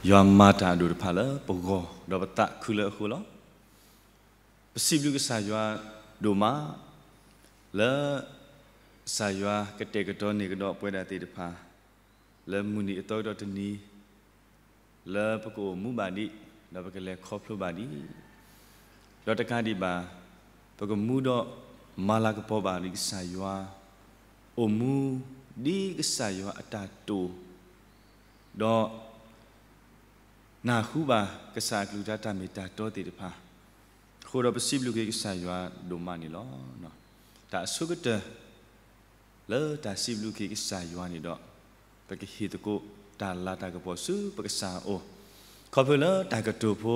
ယွၤမၤတၢ်အဒိၣ်တဖၣ်လၢပဂီၢ် ဒီးပသးခုလၢအဃိလီၤ. ပစံးဘျုးကစၢ်ယွၤဒိၣ်မး လၢ ကစၢ်ယွၤကတဲာ်ကတီၤန့ၢ်ကဒီးပဝဲဒၣ်သ့ၣ်တဖၣ် လၢမုၢ်နံၤအသီကတီၢ်တနံၤ လၢပကအိၣ်မူဘၣ်ဒံး ဒီးပကလဲၤခီဖျိဘၣ်ဒံး ဒီးတကးဒံးဘၣ် ပကမူဒီးမၤလၤကပီၤဘၣ်ဒံးကစၢ်ယွၤ, အိၣ်မူဒ်ကစၢ်ယွၤအတၢ်တိာ်, ဒီး နၢ်ဟူဘၣ်ကစၢ်အကလုၢ်ကထါတၢ်မ့ၢ်တၢ်တီသ့ၣ်တဖၣ်, အဃိဒီးပစံးဘျုးက့ၤကစၢ်ယွၤဒိၣ်မးန့ၣ်လီၤ. တၢ်အဆိကတၢၢ် လၢတၢ်စံးဘျုးက့ၤကစၢ်ယွၤန့ၣ်ဒီး, ပကဟ့ၣ်သကိးတၢ်လၤတၢ်ကပီၤဆူပကစၢ်အအိၣ်, ခီဖျိလၢတၢ်ကတိၤဖိ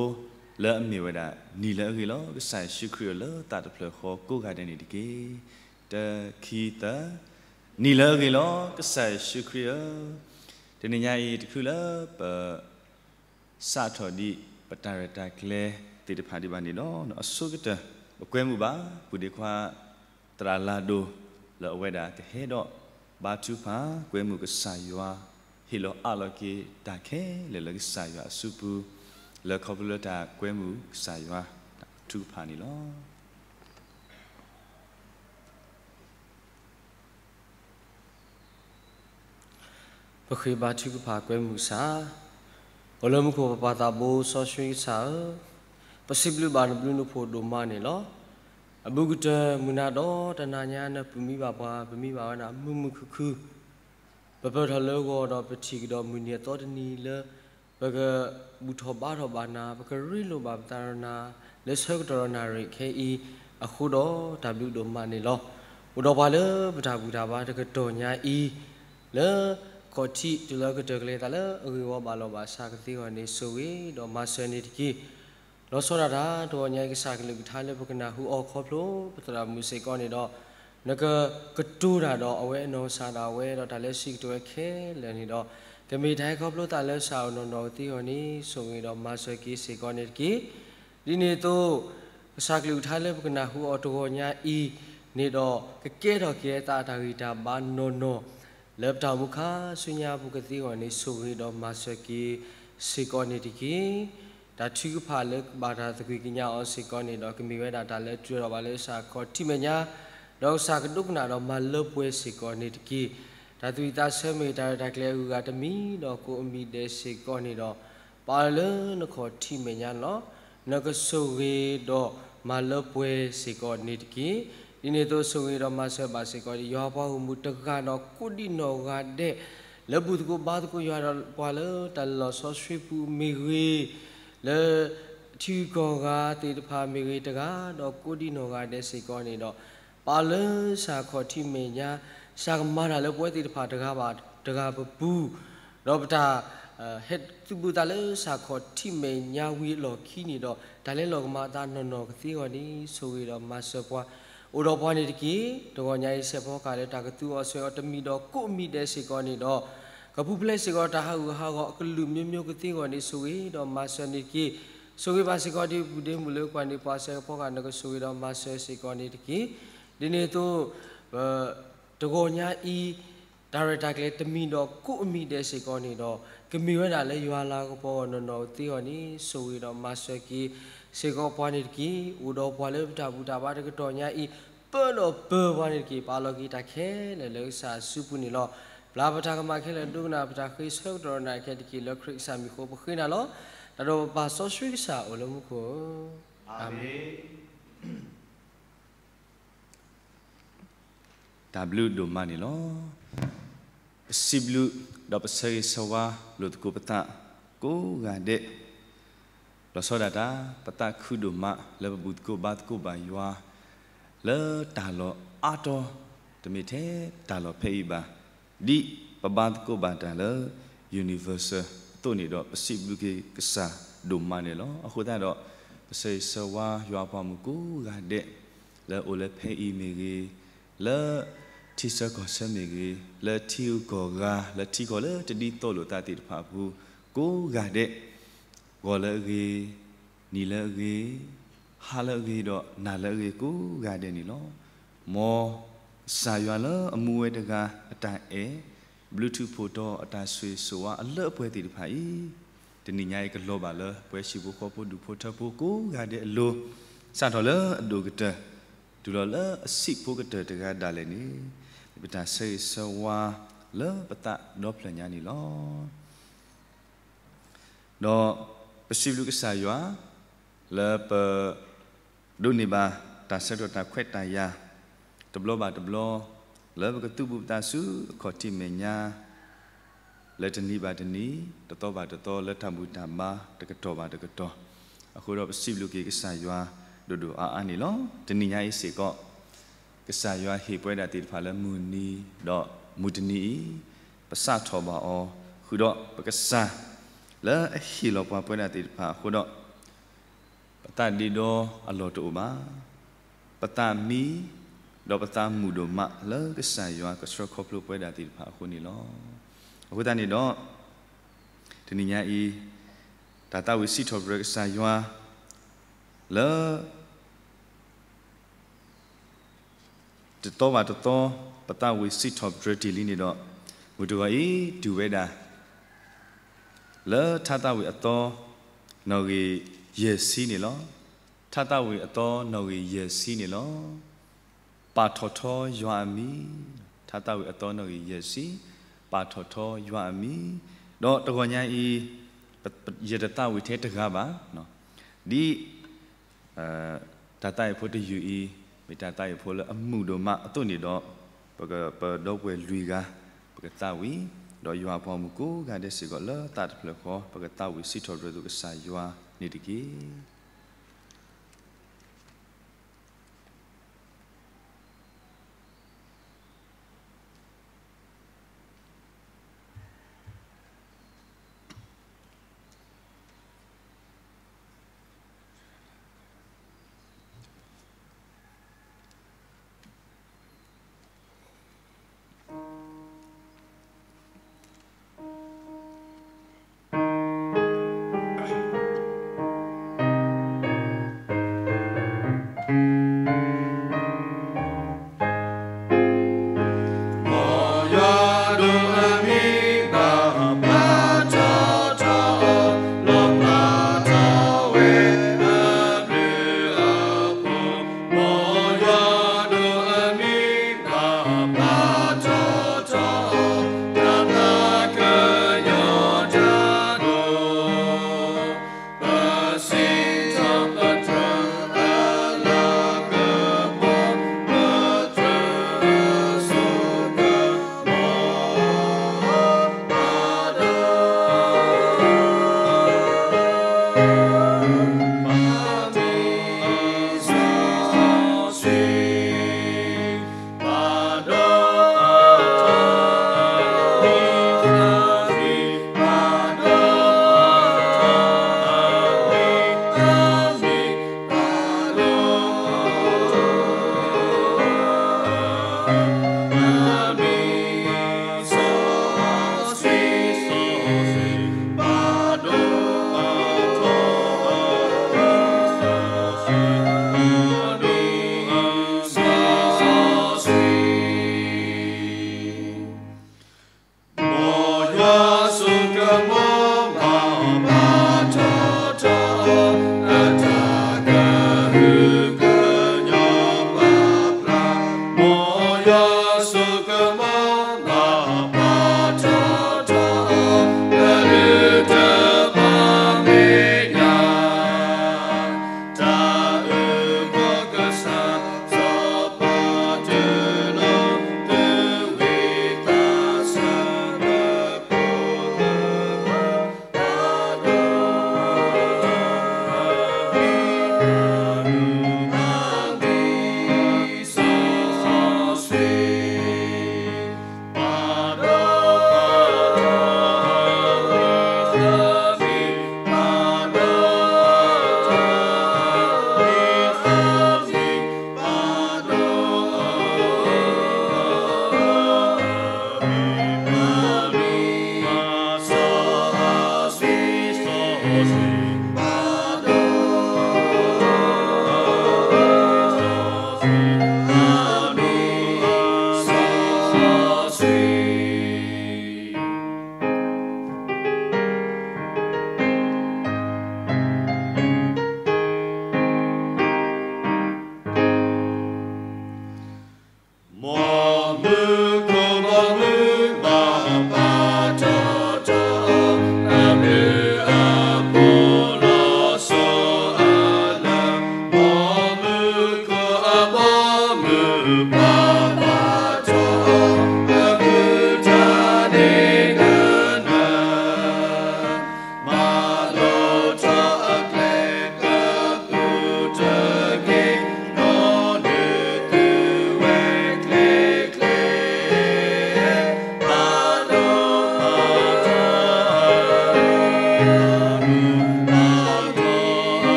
လၢအမ့ၢ်ဝဲဒၣ် နံၤလၢအဂ့ၤလီၤ. ကစၢ်ယ့ၣ်ၡူးခရံာ်ဧၢ, လၢသးတဖျၢၣ်ဃီကိးဂၤဒဲးန့ၣ်တက့ၢ်. တၢ ခံ သၢ, နံၤလၢအဂ့ၤလီၤ ကစၢ်ယ့ၣ်ၡူးခရံာ်ဧၢ, တနံၤညါအံၤတချုးလၢပ စးထီၣ်ဒံးပတၢ်ရဲၣ်တၢ်ကျဲၤသ့ၣ်တဖၣ်ဒံးဘၣ်န့ၣ်ဒီး အဆိကတၢၢ် ပကွဲမုာ်ဘၣ် ပုၢ်ဒ့ခွါ သရၣ်လၤဒိၣ် လၢအဝဲဒၣ်ကဟဲဒီး ဘါထုကဖၣ် ကွဲမုာ်ကစၢ်ယွၤ ဟ့ၣ်လီၤအးလီၤက့ၤတၢ်ခဲလၢာ်လၢကစၢ်ယွၤအစုပူၤ လၢခီဖျိလၢတၢ်ကွဲမုာ်ကစၢ်ယွၤတၢ်ထုကဖၣ်န့ၣ်လီၤ. ပဃ့ဘါထုကဖၣ်ကွဲမုာ်ကစၢ်, အိၣ်လၢမူခိၣ်ပပၢ်သးဘိစီဆှံကစၢ်ဧၢ, ပစံးဘျုးဘၣ်နဘျုးနဖှိၣ်ဒိၣ်မးန့ၣ်လီၤ. အဘူးကတၢၢ်မုၢ်နၤဒီးတနၤညါ နပာ်မံဘၣ်ပှၤ ပမံဘၣ်ဝဲဒၣ်မုာ်မုာ်ခုၣ်ခုၣ်, ပပၢၢ်ထီၣ်လၢဂီၤဒီးပထံၣ်ကဒီးမုၢ်နံၤအသီတနံၤလၢ ပကဘူၣ်ထီၣ်ဘါထီၣ်ဘၣ်နၤ, ပကရ့လိာ်ဘၣ်ပသးဒီးနၤ, လၢဆၢကတီၢ်ဒီးနၣ်ရံၣ်ခဲအံၤအဃိဒီး တၢ်ဘျုးဒိၣ်မးန့ၣ်လီၤ. အိၣ်ဒီးပှၤလၢပတၢ်ဘူၣ်တၢ်ဘါတကတီၢ်ညါအံၤ, လၢ ခီၣ်ထံးတုၤလၢကတၢၢ်ကလဲၤသးလၢအဂ့ၢ်ဝီ ဘၣ်လီၤဘၣ်စးကသ့အဂီၢ်န့ၣ် ဆိၣ်ဂ့ၤဒီးမၤစၢၤန့ၣ်တက့ၢ်. လီၤဆီဒၣ်တၢ် တဂီၤညါအံၤ ကစၢ်ကလုၢ်ကထါလၢပကနၢ်ဟူအီၤခီဖျိ ပသရၣ်မုၣ်စ့ၢ်ကီးန့ၣ်ဒီး, နကကတိၤတၢ်ဒီးအဝဲအနီၢ်ကစၢ်ဒၣ်ဝဲ ဒီးတၢ်လၢစံးကတိၤဝဲခဲလၢာ်န့ၣ်ဒီး, ကမ့ၢ်တၢ်ဟဲခီဖျိသးလၢစးထီၣ်နီၢ်နီၢ်ကသ့အဂီၢ်န့ၣ် ဆိၣ်ဂ့ၤဒီးမၤစၢၤက့ၤစ့ၢ်ကီးန့ၣ်တက့ၢ်. ဒ်န့ၣ်အသိး ကစၢ်ကလုၢ်ကထါလၢပကနၢ်ဟူအီၤတဂီၤညါအံၤန့ၣ်ဒီး ကကဲထီၣ်က့ၤအသးတၢ်ဂံၢ်တၢ်ဘါနီၢ်နီၢ် လၢပတၢ်အိၣ်မူခါဆူညါအပူၤကသ့အဂီၢ်န့ၣ် ဆိၣ်ဂ့ၤဒီးမၤစၢၤက့ၤစ့ၢ်ကီးန့ၣ်တက့ၢ်. တၢ်ထုကဖၣ်လၢဘၣ်တၢ်သကွံာ်ကညးအီၤစ့ၢ်ကီးန့ၣ်ဒီး ကမ့ၢ်ဝဲဒၣ်တၢ်လၢတြဲၤထီၣ်ဘၣ်လၢကစၢ်ခီၣ်ထံးမဲာ်ညါ, ဒီးကစၢ်ကဒိကနၣ်ဒီးမၤလၢပှဲၤစ့ၢ်ကီးန့ၣ်တက့ၢ်. တၢ်သူၣ်ဝံၣ်သးဆၢမ့ၢ်ဂ့ၤ တၢ်ရဲၣ်တၢ်ကျဲၤအဂုၤအဂၤတမံၤဒီးကိးအမံၤဒဲးစ့ၢ်ကီးန့ၣ်ဒီး, ပာ်လၢနခီၣ်ထံးမဲာ်ညါန့ၣ်လီၤ. နကဆိၣ်ဂ့ၤဒီးမၤလၢပှဲၤစ့ၢ်ကီးန့ၣ်တက့ၢ်. ဒ်န့ၣ်အသိးဆိၣ်ဂ့ၤဒီးမၤစၢၤဘၣ်စ့ၢ်ကီး ယွၤပှၤဂီၢ်မုၢ်တဂၤဒီးကိးဒံနီၢ်ဂၤဒဲး လၢဘူၣ်သကိးဘါသကိးယွၤဒီးပှၤလၢတၢ်လီၢ်စီဆှံပူၤမ့ၢ်ဂ့ၤ, လၢထံဂုၤကီၢ်ဂၤသ့ၣ်တဖၣ်မ့ၢ်ဂ့ၤတဂၤဒီးကိးဒံနီၢ်ဂၤဒဲးစ့ၢ်ကီးန့ၣ်ဒီး, ပာ်လၢစၢ်ခီၣ်ထံးမဲာ်ညါ, စၢ်ကမၤတၢ်လၢပဝဲသ့ၣ်တဖၣ်တဂၤဘၣ်တဂၤပပူၤ, ဒီးပတၢ် ဟဲသုးဘူးသးလၢစၢ်ခီၣ်ထံးမဲာ်ညါဝံၤအလီၢ်ခံန့ၣ်ဒီး တၢ်လဲၤလီၤကမၤအသးနီၢ်နီၢ်ကသ့အဂီၢ်န့ၣ် ဆိၣ်ဂ့ၤဒီးမၤစၢၤပှၤ, အိၣ်ဒီးပှၤန့ၣ်တက့ၢ်. တဂီၤညါအံၤ စဲးဖီကဟၣ်လၢတၢ်ကသူအီၤဆှဲးအီၤတမံၤဒီးကိးမံၤဒဲးစ့ၢ်ကီးန့ၣ်ဒီး, ကပူၤဖျဲးစ့ၢ်ကီးတၢ်ဟးဂူာ်ဟးဂီၤအကလုာ်မျိုးမျိုးကသ့အဂီၢ်န့ၣ် ဆိၣ်ဂ့ၤဒီးမၤစၢၤန့ၣ်တက့ၢ်. ဆိၣ်ဂ့ၤဘၣ်စ့ၢ်ကီးဒ်ပူၤဒ့မုၣ်လၢကွၢ်န့ၣ်ပှၤစဲးဖီကဟၣ် နကဆိၣ်ဂ့ၤဒီးမၤစၢၤစ့ၢ်ကီးန့ၣ်တက့ၢ်. ဒ်န့ၣ်အသိး တဂီၤညါအံၤ တၢ်ရဲၣ်တၢ်ကျဲၤတမံၤဒီးကိးအမံၤဒဲးစ့ၢ်ကီးန့ၣ်ဒီး, ကမ့ၢ်ဝဲဒၣ်လၢယွၤလၤကပီၤအဂီၢ်နီၢ်နီၢ်ကသ့အဂီၢ်န့ၣ် ဆိၣ်ဂ့ၤဒီးမၤစၢၤက့ၤစ့ၢ်ကီးပှၤန့ၣ်တက့ၢ်. အိၣ်ဒီးပှၤလၢပတၢ်ဘူၣ်တၢ်ဘါတကတီၢ်ညါအံၤ ပၢဒီးပၢၤပှၤန့ၣ်တက့ၢ်. ပာ်လီၤက့ၤတၢ်ခဲလၢာ်လၢကစၢ်အစုပူၤန့ၣ်လီၤ. ပျၢ်ပတၢ်ကမၣ်ခဲလၢာ် ဒိကနၣ်ပတၢ်ဃ့ဆၢကတီၢ်ဒီးနၤခဲတက့ၢ်. လၢခရံာ်ကစၢ်မံၤအဃိပဃ့နၤလီၤ. တၢ်ဒိၣ်ပပၢ်စီဆှံကစၢ်အိၣ်လၢမူခိၣ်ဧၢ, အၤမ့ၣ်. တၢ်ဘျုးဒိၣ်မးန့ၣ်လီၤ. ပစံးဘျုးဒီးပဆၢဂ့ၤဆၢဝါလိာ်သကိးပသးကိးဂၤဒဲး, လီၤဆီဒၣ်တၢ် ပသးခုဒိၣ်မးလၢပဘူၣ်သကိးဘါသကိးဘၣ်ယွၤ လၢတၢ်လီၢ်အါတီၤ, တမ့ၢ်ထဲတၢ်လီၢ်ဖဲအံၤဘၣ်, ဒ်ပဘါသကိးဘၣ်တၢ်လၢ universal အသိးန့ၣ်ဒီး ပစံးဘျုးက့ၤကစၢ်ဒိၣ်မးန့ၣ်လီၤ. အဃိသတးဒီး ပဆၢဂ့ၤဆၢဝါယွၤအပှၤမုၣ်ကိးဂၤဒဲး လၢအိၣ်လၢဖဲအံၤမ့ၢ်ဂ့ၤ, လၢထံဆၢကီၢ်ဆၢမ့ၢ်ဂ့ၤ, လၢထံဂုၤကီၢ်ဂၤ, လၢထံကီၢ်လၢတဒ်သိးလိာ်သးသ့ၣ်တဖၣ်အပူၤကိးဂၤဒဲး, ဂီၤလၢအဂ့ၤ, နံၤလၢအဂ့ၤ, ဟါလၢအဂ့ၤဒီးနၤလၢအဂ့ၤကိးဂၤဒဲးန့ၣ်လီၤ. မ်ကစၢ်ယွၤလၢအမူဝဲတဂၤအတၢ်အဲၣ်, ဘျုးထူးဖှိၣ်တီၤအတၢ်ဆိၣ်ဂ့ၤဆိၣ်ဝါအလၢအပှဲၤသ့ၣ်တဖၣ်အံၤ တနံၤညါအံၤကလီၤဘၣ်လၢ ပဝဲဟံၣ်ဖိဃီဖိဒူၣ်ဖိထၢဖိကိးဂၤဒဲးအလိၤ, စးထီၣ်လၢအဒိၣ်ကတၢၢ် တုၤလီၤလၢအဆံးဖိကတၢၢ်တဂၤဒၣ်လဲာ်န့ၣ်, ပတၢ်ဆၢဂ့ၤဆၢဝါလၢပသးဒီဖျၢၣ်ညါန့ၣ်လီၤ. ဒီးပစံးဘျုးကစၢ်ယွၤ လၢပ ဒိးန့ၢ်ဘၣ်တၢ်ဆၢကတီၢ်တၢ်ခွဲးတၢ်ယာ် တဘျီဘၣ်တဘျီ လၢပကသူၣ်ဘူးပသးဆူအခီၣ်ထံးမဲာ်ညါ လၢတနံၤဘၣ်တနံၤ တသီဘၣ်တသီ လၢတၢ်ဘူၣ်တၢ်ဘါတကတီၢ်ဘၣ်တကတီၢ်, အဃိဒီးပစံးဘျုးက့ၤကစၢ်ယွၤဒိၣ်ဒိၣ်အါအါန့ၣ်လီၤ. တနံၤညါအံၤစ့ၢ်ကီး ကစၢ်ယွၤဟ့ၣ်ပဝဲဒၣ်သ့ၣ်တဖၣ်လၢမုၢ်နံၤ ဒီးမုၢ်တနံၤအံၤ ပစးထီၣ်ဘၣ်အီၤ ဃုာ်ဒီးပကစၢ် လၢအဟ့ၣ်လီၤပှၤပဝဲဒၣ်သ့ၣ်တဖၣ်အဃိဒီး ပသးဒ့ဒီအလီၢ်တအိၣ်ဘၣ်. ပသးမံ ဒီးပသးမုာ်ဒိၣ်မးလၢကစၢ်ယွၤကဆှၢခီဖျိပဝဲဒၣ်သ့ၣ်တဖၣ်အဃိန့ၣ်လီၤ. အဃိသတးန့ၣ်ဒီး တနံၤညါအံၤ တၢ်သးဝံၣ်စံးထီၣ်ပတြၢၤကစၢ်ယွၤ လၢ တသီဘၣ်တသီ ပသးဝံၣ်စံးထီၣ်ပတြၢၤတ့ၢ်လံန့ၣ်ဒီး မုၢ်တဂီၤအံၤတုၤဝဲဒၣ် လၢထါသးဝံၣ်အသီ နီၣ်ဂံၢ်ယဲၢ်ဆံန့ၣ်လီၤ. ထါသးဝံၣ်အသီနီၣ်ဂံၢ်ယဲၢ်ဆံန့ၣ်လီၤ. ပာ်ထီၣ်ထီယွၤအမံၤ, ထါသးဝံၣ်အသီနီၣ်ဂံၢ်ယဲၢ်ဆံ, ပာ်ထီၣ်ထီယွၤအမံၤ, ဒီးတဂီၤညါအံၤ ယတသးဝံၣ်ထဲတဂၤဘၣ်. ဒ် တၢ်သးဝံၣ်ဖိတယုၢ်အံၤ မ့ၢ်တၢ်သးဝံၣ်ဖိလၢအမုာ်ဒိၣ်မးအသိးန့ၣ်ဒီး ပကပဒီပုၢ်ဝဲၢ်လွံၢ်ဂၤ ပကသးဝံၣ်, ဒီးယွၤအပှၤဂီၢ်မုၢ်ကိးဂၤဒဲးစ့ၢ်ကီးလၢသးတဖျၢၣ်ဃီ ပကသးဝံၣ်စံးထီၣ်ပတြၢၤသုကစၢ်ယွၤန့ၣ်တက့ၢ်.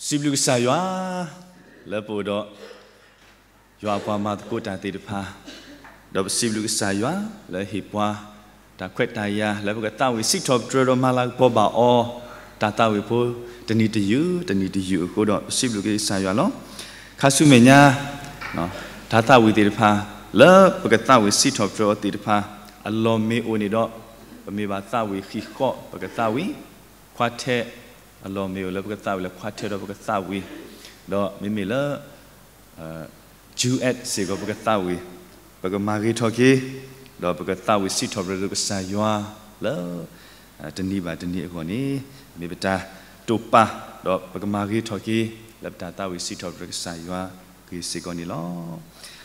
စံးဘျုးကစၢ်ယွၤ လၢပအိၣ်ဒီး ယွၤအပှၤမၤသကိးတၢ်သ့ၣ်တဖၣ်, ဒီးပစံးဘျုးကစၢ်ယွၤ လၢဟ့ၣ်ပှၤ တၢ်ခွဲးတၢ်ယာ်လၢပကသးဝံၣ်စံးထီၣ်ပတြၢၤဒီးမၤလၤကပီၤဘၣ်အီၤ တၢ်သးဝံၣ်ဖိ တနံၤတယုၢ် တနံၤတယုၢ်အဃိဒီး ပစံးဘျုးက့ၤကစၢ်ယွၤလီၤ. ခါဆူမဲာ်ညါ တၢ်သးဝံၣ်သ့ၣ်တဖၣ် လၢပကသးဝံၣ်စံးထီၣ်ပတြၢၤအီၤသ့ၣ်တဖၣ် အလီၢ်မ့ၢ်အိၣ်န့ၣ်ဒီး ပမ့ၢ်ဘၣ်သးဝံၣ်ဃံးဃီၣ် ပကသးဝံၣ် ခွါထဲ အလီၢ်မ့ၢ်အိၣ်လၢပကသးဝံၣ်လၢခွါထဲဒီးပကသးဝံၣ်, ဒီးမ့မ့ၢ်လၢ Jude စ့ၢ်ကီးပကသးဝံၣ်, ပကမၤဂ့ၤထီၣ်က့ၤ, ဒီးပကသးဝံၣ်စံးထီၣ်ပတြၢၤကစၢ်ယွၤ လၢ တနံၤဘၣ်တနံၤအဂီၢ်န့ၣ် မ့ၢ်ပတၢ်တိာ်ပာ်, ဒီးပကမၤဂ့ၤထီၣ်က့ၤ လၢပတၢ်သးဝံၣ်စံးထီၣ်ပတြၢၤကစၢ်ယွၤဂ့ၤစ့ၢ်ကီးန့ၣ်လီၤ.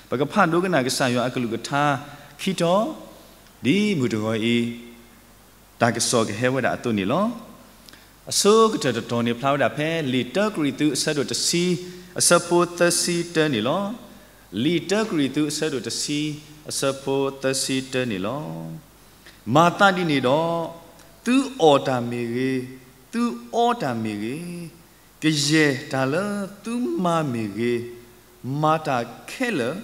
ပကဖးဒိကနၣ်ကစၢ်ယွၤအကလုၢ်ကထါ ခံတီၤ ဒ်မုၢ်တဂီၤအံၤ တၢ်ကစီၣ်ကဟဲဝဲဒၣ်အသိးန့ၣ်လီၤ. အဆိကတၢၢ်တတီၤန့ၣ်ဖျါဝဲဒၣ်ဖဲ လံာ်တၢကရံၣ်သူး အဆၢဒိၣ်တဆံ အဆၢဖိသၢဆံတၢန့ၣ်လီၤ. လံာ်တၢကရံၣ်သူး အဆၢဒိၣ်တဆံ အဆၢဖိသၢဆံတၢန့ၣ်လီၤ. မၤသးဒ်န့ၣ်ဒီး သုအီၣ်တၢ်မ့ၢ်ဂ့ၤ, သုအီတၢ်မ့ၢ်ဂ့ၤ, ကယဲၢ်တၢ်လၢသုမၤမ့ၢ်ဂ့ၤ, မၤတၢ်ခဲလၢာ်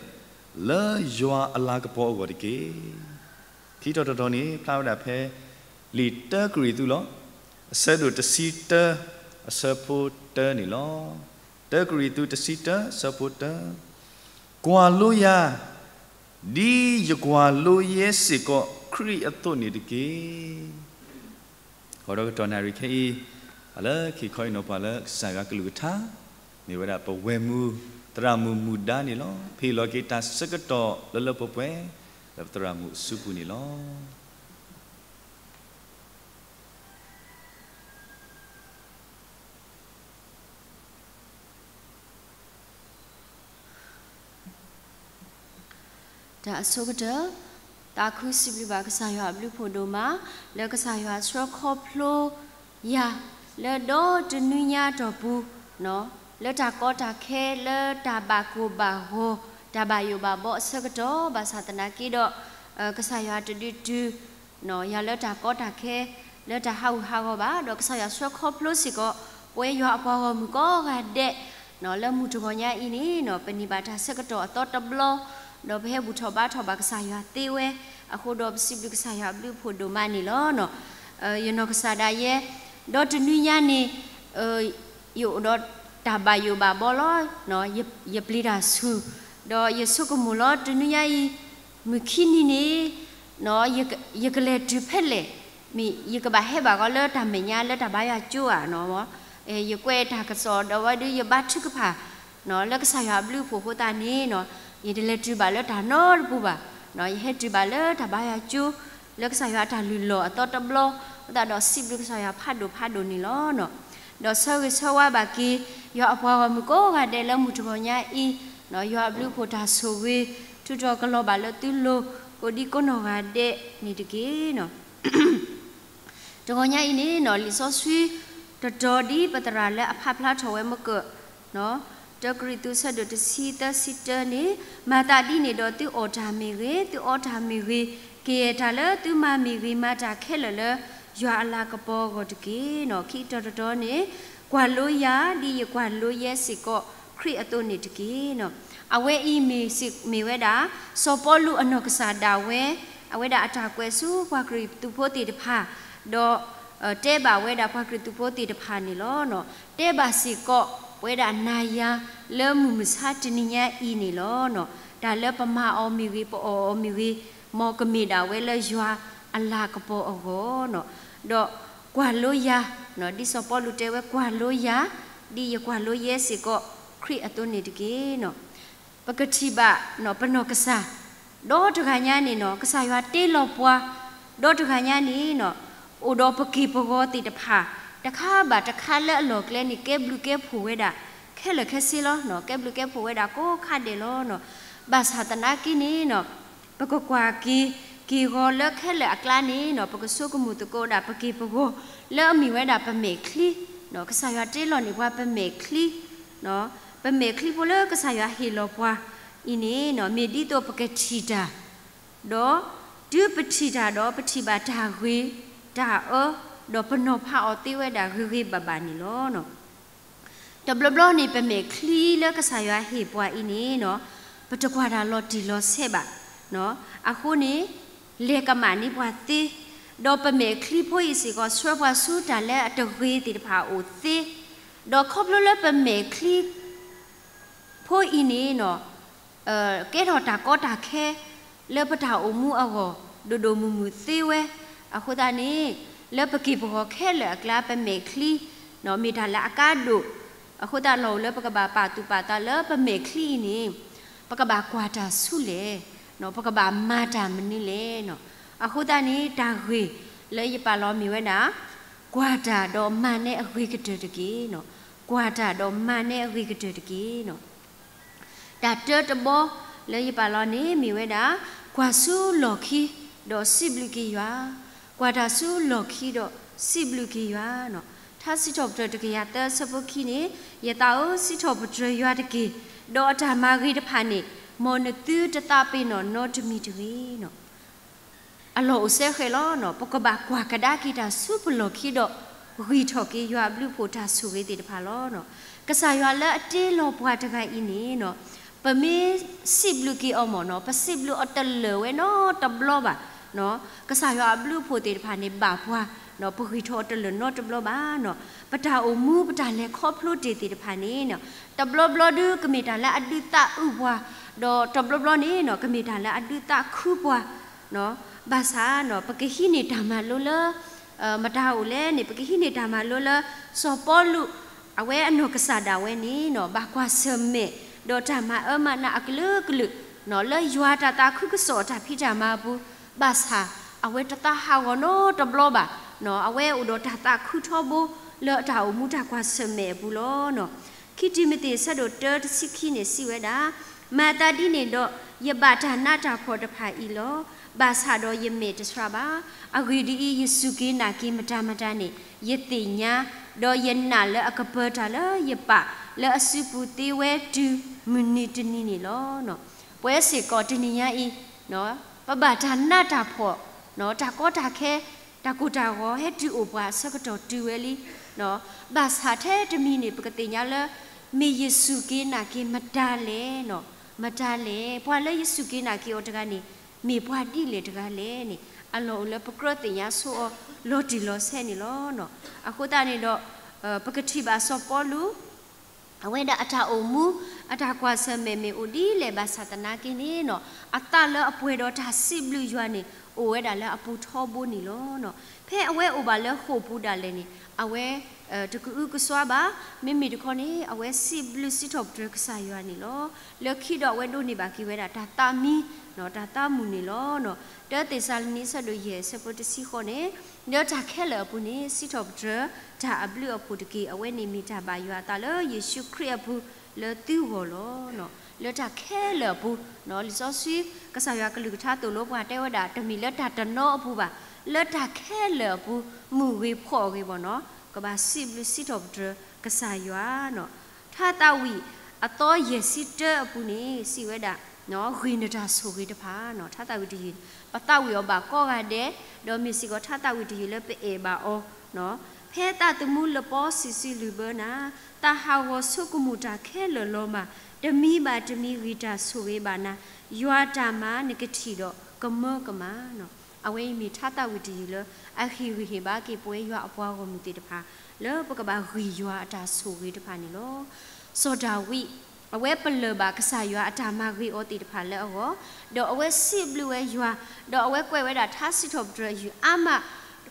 လၢယွၤအလၤကပီၤအဂီၢ်တက့ၢ်. ခံတီၤတတီၤန့ၣ် ဖျါဝဲဒၣ်ဖဲ လံာ်တၢကရံၣ်သူးလီၤ. အဆၢဒိၣ်တဆံတၢ အဆၢဖိတၢန့ၣ်လီၤ. တၢကရံၣ်သူးတဆံတၢ အဆၢဖိတၢ, ကွၢ်လိယၤ ဒ်ယကွၢ်လိယဲစ့ၢ်ကီး ခရံာ်အသိးန့ၣ်တက့ၢ်. ဃီဒီးကတီၢ်နၣ်ရံၣ်ခဲအံၤ အလၢခံခီအံၤနီၤ ပှၤလၢကစၢ်ယွၤကလုၢ်ကထါ မ့ၢ်ဝဲဒၣ်ပဝဲၢ်မုၢ် သရၣ်မုၣ်မုၣ်ဒါန့ၣ်လီၤ. ဖဲအံၤလီၤက့ၤတၢ်ဆၢကတီၢ်လၢလၢပှဲၤပှဲၤ လၢပသရၣ်မုၣ်အစုပူၤန့ၣ်လီၤ. တၢ်အဆိကတၢၢ်, သးခုစံးဘျုးဘၣ်ကစၢ်ယွၤအဘျုးဖှိၣ်ဒိၣ်မး လၢကစၢ်ယွၤဆှၢခီဖျိယၤ လၢဒီတနွံညါအတီၢ်ပူၤ လၢတၢ်ကီတၢ်ခဲ လၢတၢ်ဘၣ်ကိၢ်ဘၣ်ဂီၤ တၢ်ဘၣ်ယိၣ်ဘၣ်ဘီအဆၢကတီၢ် ဘၣ်ဆၣ်သနာ်က့ဒီး ကစၢ်ယွၤတဒုးတုၤ ယၤလၢတၢ်ကီတၢ်ခဲ လၢတၢ်ဟးဂူာ်ဟးဂီၤဘၣ်, ဒီးကစၢ်ယွၤဆှၢခီဖျိစ့ၢ်ကီး ပဝဲယွၤအပှၤဂီၢ်မုၢ်ကိးဂၤဒဲး လၢမုၢ်တဂီၤညါအံၤန့ၣ် ပန့ၢ်ဘၣ်တၢ်ဆၢကတီၢ်အသီတဘျီ, ဒီးပဟဲဘူၣ်ထီၣ်ဘါထီၣ်ဘၣ်ကစၢ်ယွၤသ့ဝဲ, အဃိဒီးပစံးဘျုးကစၢ်ယွၤအဘျုးအဖှိၣ်ဒိၣ်မးန့ၣ်လီၤ. ယနီၢ်ကစၢ်ဒၣ်ယဲ ဒီတနွံညါန့ၣ် ယအိၣ်ဒီးတၢ်ဘၣ်ယိၣ်ဘၣ်ဘီလီၤ. ယပျံၤတၢ်ဆူၣ်, ဒီးယဆိကမိၣ်လီၤ တနွံညါအံၤ မုၢ်ခံနံၤန့ၣ် ယကလဲၤတုၤဖဲလဲၣ်, မ့ၢ်ယကဘၣ်ဟဲဘၣ်ဂီၤလၢတၢ်မဲာ်ညါလၢတၢ်ဘါယွၤကၠိဧါနီၤ. ယကွဲးတၢ်ကစီၣ်ဒီးဝဲဒုးယဘါထုကဖၣ် လၢကစၢ်ယွၤအဘျုးအဖှိၣ်အဃိသတးန့ၣ် ယတလဲၤတုၤဘၣ်လၢတၢ်နီတပူၤဘၣ်. ယဟဲတုၤဘၣ်လၢတၢ်ဘါယွၤကၠိ လၢကစၢ်ယွၤအတၢ်လုၢ်လီၢ်အသီတဘျီ, အဃိသတးဒီးစံးဘျုးကစၢ်ယွၤဖးဒိၣ်ဖးဒိၣ်န့ၣ်လီၤ. ဒီးဆၢဂ့ၤဆၢဝါဘၣ်က့ၤ ယွၤအပှၤဂီၢ်မုၢ်ကိးဂၤဒဲးလၢမုၢ်တဂီၤညါအံၤ, ယွၤအဘျုးအဖှိၣ်တၢ်ဆိၣ်ဂ့ၤ ထုးထီၣ်ကလီၤဘၣ်လၢသုလိၤ ကိးဒံကိးနီၢ်ဂၤဒဲးန့ၣ်တက့ၢ်. တဂီၤညါအံၤန့ၣ် လံာ်စီဆှံတတီၤဒ်ပသရၣ်လၢအဖးဖျါထီၣ်ဝဲမ့ၢ်ကၢၢ် တၢကရံၣ်သူး ဆၢဒိၣ်တဆံသၢဆံတၢန့ၣ်, မၤသးဒ်န့ၣ်ဒီးသုအီၣ်တၢ်မ့ၢ်ဂ့ၤ, သုအီတၢ်မ့ၢ်ဂ့ၤ, ကယဲၢ်တၢ်လၢသုမၤမ့ၢ်ဂ့ၤ မၤတၢ်ခဲလၢာ်လၢ ယွၤအလၤကပီၤအဂီၢ်တက့ၢ်. ခံတီၤတတီၤန့ၣ်, ကွၢ်လိယၤ ဒ်ယကွၢ်လိယဲစ့ၢ်ကီး ခရံာ်အသိးန့ၣ်တက့ၢ်. အဝဲအံၤမ့ၢ်စ့ၢ်မ့ၢ်ဝဲဒၣ် စီၤပီလူးအနီၢ်ကစၢ်ဒၣ်ဝဲ အဝဲဒၣ်အတၢ်ကွဲးဆူပှၤကရံၣ်သူးဖိသ့ၣ်တဖၣ်, ဒီး တဲဘၣ်ဝဲဒၣ်ပှၤကရံၣ်သူးဖိသ့ၣ်တဖၣ်န့ၣ်လီၤ. တဲဘၣ်စ့ၢ်ကီး ပဝဲဒၣ်နၤယၤလၢမုၢ်မဆါတနံၤညါအံၤန့ၣ်လီၤ. တၢ်လၢပမၤအီၤမ့ၢ်ဂ့ၤ ပအီၣ်အီၤမ့ၢ်ဂ့ၤ, မ်ကမ့ၢ်ဒၣ်ဝဲလၢယွၤအလၤကပီၤအဂီၢ်, ဒီးကွၢ်လိယၤ, ဒ်စီၤပီလူးတဲဝဲ ကွၢ်လိယၤ ဒ်ယကွၢ်လိယဲစ့ၢ်ကီး ခရံာ်အသိးန့ၣ်တက့ၢ်. ပကထံၣ်ဘၣ် ပနီၢ်ကစၢ် ဒီတဂၤညါန့ၣ်နီၤ ကစၢ်ယွၤတ့လီၤပှၤ ဒီတဂၤညါန့ၣ်နီၤ အိၣ်ဒီးပက့ၢ်ပဂီၤသ့ၣ်တဖၣ် တခါဘၣ်တခါလၢအလီၢ်ကျဲန့ၣ် ကဲဘျုးကဲဖှိၣ်ဝဲဒၣ် ခဲလၢာ်ခဲဆ့လီၤ. ကဲဘျုးကဲဖှိၣ်ဝဲဒၣ်ကိးခါဒဲးလီၤ. ဘၣ်ဆၣ်သနာ်က့န့ၣ်နီၤ ပကကွၢ်က့ၤ က့ၢ်ဂီၤလၢခဲလၢာ်အကျါန့ၣ်နီၤ ပကဆိကမိၣ်သကိးဒၣ်ပက့ၢ်ပဂီၤ လၢအမ့ၢ်ဝဲဒၣ်ပမဲာ်ချံ, ကစၢ်ယွၤတ့လီၤန့ၢ်ပှၤပမဲာ်ချံ ပမဲာ်ချံဖိလၢကစၢ်ယွၤဟ့ၣ်လီၤပှၤအံၤန့ၣ်နီၤ မ့ၢ်ဒ်သိးပကထံၣ်တၢ်, ဒီးတုၤပထံၣ်တၢ်ဒီးပထံၣ်ဘၣ်တၢ်ဂ့ၤတၢ်အၢ, ဒီးပနီၤဖးအီၤသ့ဝဲဒၣ်ဂ့ၤဂ့ၤဘၣ်ဘၣ်န့ၣ်လီၤ. တဘျီဘျီန့ၣ် ပမဲာ်ချံလၢကစၢ်ယွၤဟ့ၣ်ပှၤအံၤန့ၣ်နီၤ, ပတကွၢ်တၢ်လီၤတံၢ်လီၤဆဲးဘၣ်. အဃိန့ၣ် လဲၤကမၣ်န့ၢ်ပှၤသ့, ဒီးပမဲာ်ချံဖိအံၤစ့ၢ်ကီး ဆှၢပှၤဆူတၢ်လၢအတဂ့ၤသ့ၣ်တဖၣ်အအိၣ်သ့, ဒီးခီဖျိလၢပမဲာ်ချံ ဖိအံၤန့ၣ်နီၤ, ကဲထီၣ်တၢ်ကီတၢ်ခဲ လၢပတၢ်အိၣ်မူအဂီၢ် ဒိၣ်ဒိၣ်မုၢ်မုၢ်သ့ဝဲ. အဃိသတးန့ၣ် လၢပက့ၢ်ပဂီၤခဲလၢာ်အကျါ ပမဲာ်ချံ မ့ၢ်တၢ်လၢအကါဒိၣ်. အဃိသတးလီၤ အိၣ်လၢပကဘၣ်ပာ်သူၣ်ပာ်သးလၢပမဲာ်ချံအံၤန့ၣ် ပကဘၣ်ကွၢ်တၢ်ဆူလဲၣ်, ပကဘၣ်မၤတၢ်မနုၤလဲၣ်နီၤ. အဃိသတးန့ၣ် တၢ်ဂ့ၢ်လၢယပာ်လီၤမ့ၢ်ဝဲဒၣ် ကွၢ်တၢ်ဒီးမၤနဲအဂ့ၤကတၢၢ်တက့ၢ်နီၤ. ကွၢ်တၢ်ဒီးမၤနဲအဂ့ၤကတၢၢ်တက့ၢ်နီၤ. တၢ်တၢတဘီလၢယပာ်လီၤန့ၣ်မ့ၢ်ဝဲဒၣ် ကွၢ်ဆူလီၢ်ခံ ဒီးစံးဘျုးက့ၤယွၤ, ကွၢ်တၢ်ဆူလီၢ်ခံဒီးစံးဘျုးက့ၤယွၤနီၤ. ထါစံးထီၣ်ပတြၢၤတကယၤသၢ ဆၢဖိခံန့ၣ်, ယသးဧၢ, စံးထီၣ်ပတြၢၤယွၤတက့ၢ်, ဒီးအတၢ်မၤဂ့ၤတဖၣ်န့ၣ် မ်နသုတသးပ့ၤနီၣ်နီတမံၤတဂ့ၤနီၤ. အလီၢ်အိၣ်စဲဃဲးလီၤနီၤ. ပကဘၣ်ကွၢ်ကဒါက့ၤတၢ်ဆူပလီၢ်ခံဒီး ဂံၢ်ထီၣ်က့ၤယွၤအဘျုးအဖှိၣ်တၢ်ဆိၣ်ဂ့ၤသ့ၣ်တဖၣ်လီၤနီၤ. ကစၢ်ယွၤလၢအတ့လီၤပှၤတဂၤအံၤန့ၣ်နီၤ, ပမ့ၢ်စံးဘျုးက့ၤအီၤမ့ၢ်နီၤ, ပစံးဘျုးအီၤတလၢာ်ဝဲနီတဘျီဘၣ်နီၤ. ကစၢ်ယွၤအဘျုးအဖှိၣ်သ့ၣ်တဖၣ်န့ၣ် ဘၣ်ပှၤနီၤ, ပဂံၢ်ထီၣ်အီၤတလၢာ်နီတဘျီဘၣ်နီၤ. ပတၢ်အိၣ်မူ ပတၢ်လဲၤခီဖျိတ့ၢ်သ့ၣ်တဖၣ်န့ၣ်နီၤ, တဘျီဘျီဒုးကမ့ၢ်တၢ်လၢအဒုးသးအုးပှၤ, ဒီးတဘျီဘျီန့ၣ်နီၤ ကမ့ၢ်တၢ်လၢအဒုးသးခုပှၤ ဘၣ်ဆၣ်နီၤ ပကဟံးန့ၢ်တၢ်မၤလိလၢ မတၤအိၣ်လဲၣ်န့ၣ် ပကဟံးန့ၢ်တၢ်မၤလိလၢ စီၤပီလူး အဝဲအနီၢ်ကစၢ်ဒၣ်ဝဲန့ၣ်နီၤ ဘၣ်ကွၢ်ဆၢၣ်မဲာ် ဒီးတၢ်မၤအၢမၤနးအကလုာ်ကလုာ်နီၤ လၢယွၤတၢ်သးခုကစီၣ်အတၢ်ဖံးတၢ်မၤအပူၤ, ဘၣ်ဆၣ် အဝဲတသးဟးဂီၤနီတဘျီဘၣ်နီၤ, အဝဲအိၣ်ဒီးတၢ်သးခုထီဘိ လၢအတၢ်အိၣ်မူတၢ်ကွၢ်ဆၢၣ်မဲာ်အပူၤလီၤ. ခံတံၤမသ့း အဆၢဒိၣ်တၢ တဆံခံန့ၣ် စံးဝဲဒၣ်, မၤသးဒ်န့ၣ်ဒီး ယဘၣ်တၢ်နးတၢ်ဖှီၣ်တဖၣ်အံၤလီၤ. ဘၣ်ဆၣ်ဒီးယမဲာ်တဆှးဘၣ်. အဂ့ၢ်ဒ်အံၤ, ယစူၢ်က့ၤနာ်က့ၤမတၤမတၤန့ၣ် ယသ့ၣ်ညါ, ဒီးယနာ်လၢအကပၢၤတၢ်လၢယပာ်လၢအစုပူၤသ့ဝဲတုၤမုၢ်နံၤတနံၤန့ၣ်လီၤ. ပဝဲစ့ၢ်ကီးတနံၤညါအံၤ ပဘၣ်တၢ်နးတၢ်ဖှီၣ်, တၢ်ကီတၢ်ခဲ, တၢ်ကိၢ်တၢ်ဂီၤ ဟဲတုၤအိၣ်ပှၤအဆၢကတီၢ်တုၤဝဲလံ. ဘၣ်ဆၣ်ထဲတမံၤန့ၣ် ပကသ့ၣ်ညါလၢ မ့ၢ်ယစူၢ်က့ၤနာ်က့ၤမတၤလဲၣ်, မတၤလဲၣ်. ပှၤလၢယစူၢ်က့ၤနာ်က့ၤအီၤတဂၤန့ၣ် မ့ၢ်ပှၤဒ်လဲၣ်တဂၤလဲၣ်န့ၣ် အလီၢ်အိၣ်လၢပကြၢးသ့ၣ်ညါဆိအီၤလီၤတံၢ်လီၤဆဲးန့ၣ်လီၤ. အဃိသတးန့ၣ်ဒီး ပကထံၣ်ဘၣ်စီၤပီလူး အဝဲဒၣ်အတၢ်အိၣ်မူ အတၢ်ကွၢ်ဆၢၣ်မဲာ်မ့ၢ်အိၣ်ဒ်လဲၣ် ဘၣ်ဆၣ်သနာ်က့န့ၣ်နီၤ အသးလၢအပှဲၤဒီးတၢ်စံးဘျုးယွၤန့ၣ် အိၣ်ဝဲဒၣ်လၢအပူၤထီဘိန့ၣ်လီၤ. ဖဲအဝဲအိၣ်ဘၣ်လၢဃိာ်ပူၤဒၣ်လဲာ်န့ၣ် အဝဲ တကအုကစွါဘၣ်. မ့မ့ၢ်တခီန့ၣ် အဝဲစံးဘျုးစံးထီၣ်ပတြၢၤကစၢ်ယွၤန့ၣ်လီၤ. လၢခံဒီးအဝဲဒိးန့ၢ်ဘၣ်က့ၤဝဲဒၣ်တၢ်သးမံ တၢ်သးမုာ်န့ၣ်လီၤ. တၢသ့းစၤလနံ အဆၢဒိၣ်ယဲၢ် အဆၢဖိတဆံဃိးန့ၣ် လၢတၢ်ခဲလၢာ်အပူၤန့ၣ် စံးထီၣ်ပတြၢၤတၢ်အဘျုးအဖှိၣ်တက့ၢ်. အဝဲန့ၣ်မ့ၢ်တၢ်ဘၣ်ယွၤအသးလၢယ့ၣ်ၡူးခရံာ်အပူၤလၢသုဂီၢ်လီၤ. လၢတၢ်ခဲလၢာ်အပူၤ လံာ်စီဆှံ ကစၢ်ယွၤကလုၢ်ကထါသိၣ်လိပှၤတဲဝဲဒၣ် တမ့ၢ်လၢတၢ်တနီအပူၤဘၣ်, လၢတၢ်ခဲလၢာ်အပူၤ မုၢ်ဂ့ၤဖှီၣ်ဂ့ၤဘၣ်နီၤ ကဘၣ်စံးဘျုးစံးထီၣ်ပတြၢၤကစၢ်ယွၤနီၤ. ထါသးဝံၣ်အသီယဲၢ်ဆံတၢအပူၤန့ၣ် စံးဝဲဒၣ် ဂ့ၤနတၢ်ဆိၣ်ဂ့ၤတဖၣ်နီၤ. ထါသးဝံၣ်တယုၢ် ပသးဝံၣ်အီၤဘၣ်ကိးဂၤဒဲး, ဒီးမ့ၢ်စ့ၢ်ကီးထါသးဝံၣ်တယုၢ်လၢပအဲၣ်ဘၣ်အီၤနီၤ. ဖဲသးသမူလပီဆံးစုလုၢ်ဘၢနၤ, သးဟးဂီၤဆိကမိၣ်တၢ်ခဲလၢာ်လီၤမၢ်, တမံၤဘၣ်တမံၤဂံၢ်တၢ်ဆိၣ်ဂ့ၤဘၣ်နၤ, ယွၤတၢ်မၤနကထံၣ်ဒီးကမၢကမၣ်နီၤ. အဝဲအံၤမ့ၢ်ထါသးဝံၣ်တယုၢ်လၢ အဟ့ၣ်ဂံၢ်ဟ့ၣ်ဘါက့ၤပဝဲယွၤအပှၤဂီၢ်မုၢ်သ့ၣ်တဖၣ် လၢပကဘၣ်ဂံၢ်ယွၤအတၢ်ဆိၣ်ဂ့ၤတဖၣ်န့ၣ်လီၤ. စီၤဒၤဝံး အဝဲပလၢၢ်ဘၣ်ကစၢ်ယွၤအတၢ်မၤဂ့ၤအီၤသ့ၣ်တဖၣ်လၢအဂီၢ်, ဒီးအဝဲစံးဘျုးဝဲယွၤ, ဒီးအဝဲကွဲးဝဲဒၣ်ထါစံးထီၣ်ပတြၢၤအယုၢ်အါမး,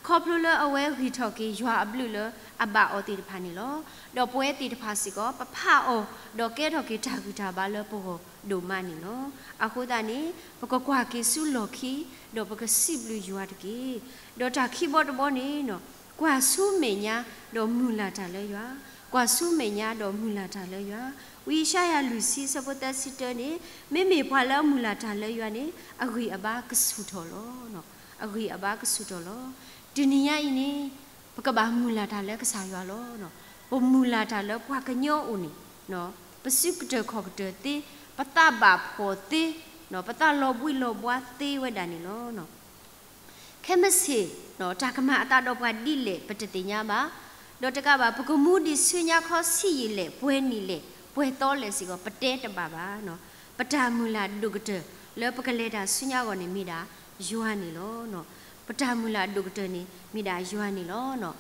ခီဖျိလၢအဝဲဂံၢ်ထီၣ်က့ၤယွၤအဘျုးလၢအဘၣ်အီၤသ့ၣ်တဖၣ်န့ၣ်လီၤ. ဒီးပဝဲသ့ၣ်တဖၣ်စ့ၢ်ကီး ပဖးအီၤ ဒီးကဲထီၣ်က့ၤတၢ်ဂံၢ်တၢ်ဘါလၢပဂီၢ်ဒိၣ်မးန့ၣ်လီၤ. အဃိသတးန့ၣ် ပကကွၢ်က့ၤဆူလီၢ်ခံ, ဒီးပကစံးဘျုးယွၤတက့ၢ်. ဒီးတၢ်ခံဘီတဘီန့ၣ်နီၤ ကွၢ်ဆူမဲာ်ညါ ဒီးမုၢ်လၢ်တၢ်လၢယွၤ, ကွၢ်ဆူမဲာ်ညါ ဒီးမုၢ်လၢ်တၢ်လၢယွၤ. ဝံယၡါယၤလွံၢ်ဆံ အဆၢဖိသၢဆံတၢန့ၣ် မ့မ့ၢ်ပှၤလၢအမုၢ်လၢ်တၢ်လၢယွၤန့ၣ် အဂံၢ်အဘါကဆူၣ်ထီၣ်လီၤ. အဂံၢ်အဘါကဆူၣ်ထီၣ်လီၤ. တနံၤညါအံၤန့ၣ် ပကဘၣ်မုၢ်လၢ်တၢ်လၢကစၢ်ယွၤလီၤ. ပမုၢ်လၢ်တၢ်လၢပှၤကညီအိၣ်န့ၣ် ပစုကတၢၢ်ခီၣ်ကတၢၢ်သ့, ပသးဘၣ်ဖှီၣ်သ့, ပသးလီၤဘှံးလီၤဘှါသ့ဝဲဒၣ်န့ၣ်လီၤ. ခဲမုၢ်ဆ့ၣ် တၢ်ကမၤအသးဒီးပှၤဒ်လဲၣ် ပတသ့ၣ်ညါဘၣ်. ဒီးတကးဘၣ် ပကမူဒံးဆူညါခီဆံးယံာ်လဲၣ် ပှဲၤနံၣ်လဲၣ် ပှဲၤသီလဲၣ်စ့ၢ်ကီး ပတဲတဘၣ်ဘၣ်. ပတၢ်မုၢ်လၢ်ဒိၣ်ကတၢၢ်လၢပကလဲၤတၢ်ဆူညါအဂီၢ်န့ၣ် မ့ၢ်ဒၣ်ယွၤန့ၣ်လီၤ. ပတၢ်မုၢ်လၢ်ဒိၣ်ကတၢၢ်န့ၣ် မ့ၢ်ဒၣ်ယွၤန့ၣ်လီၤ.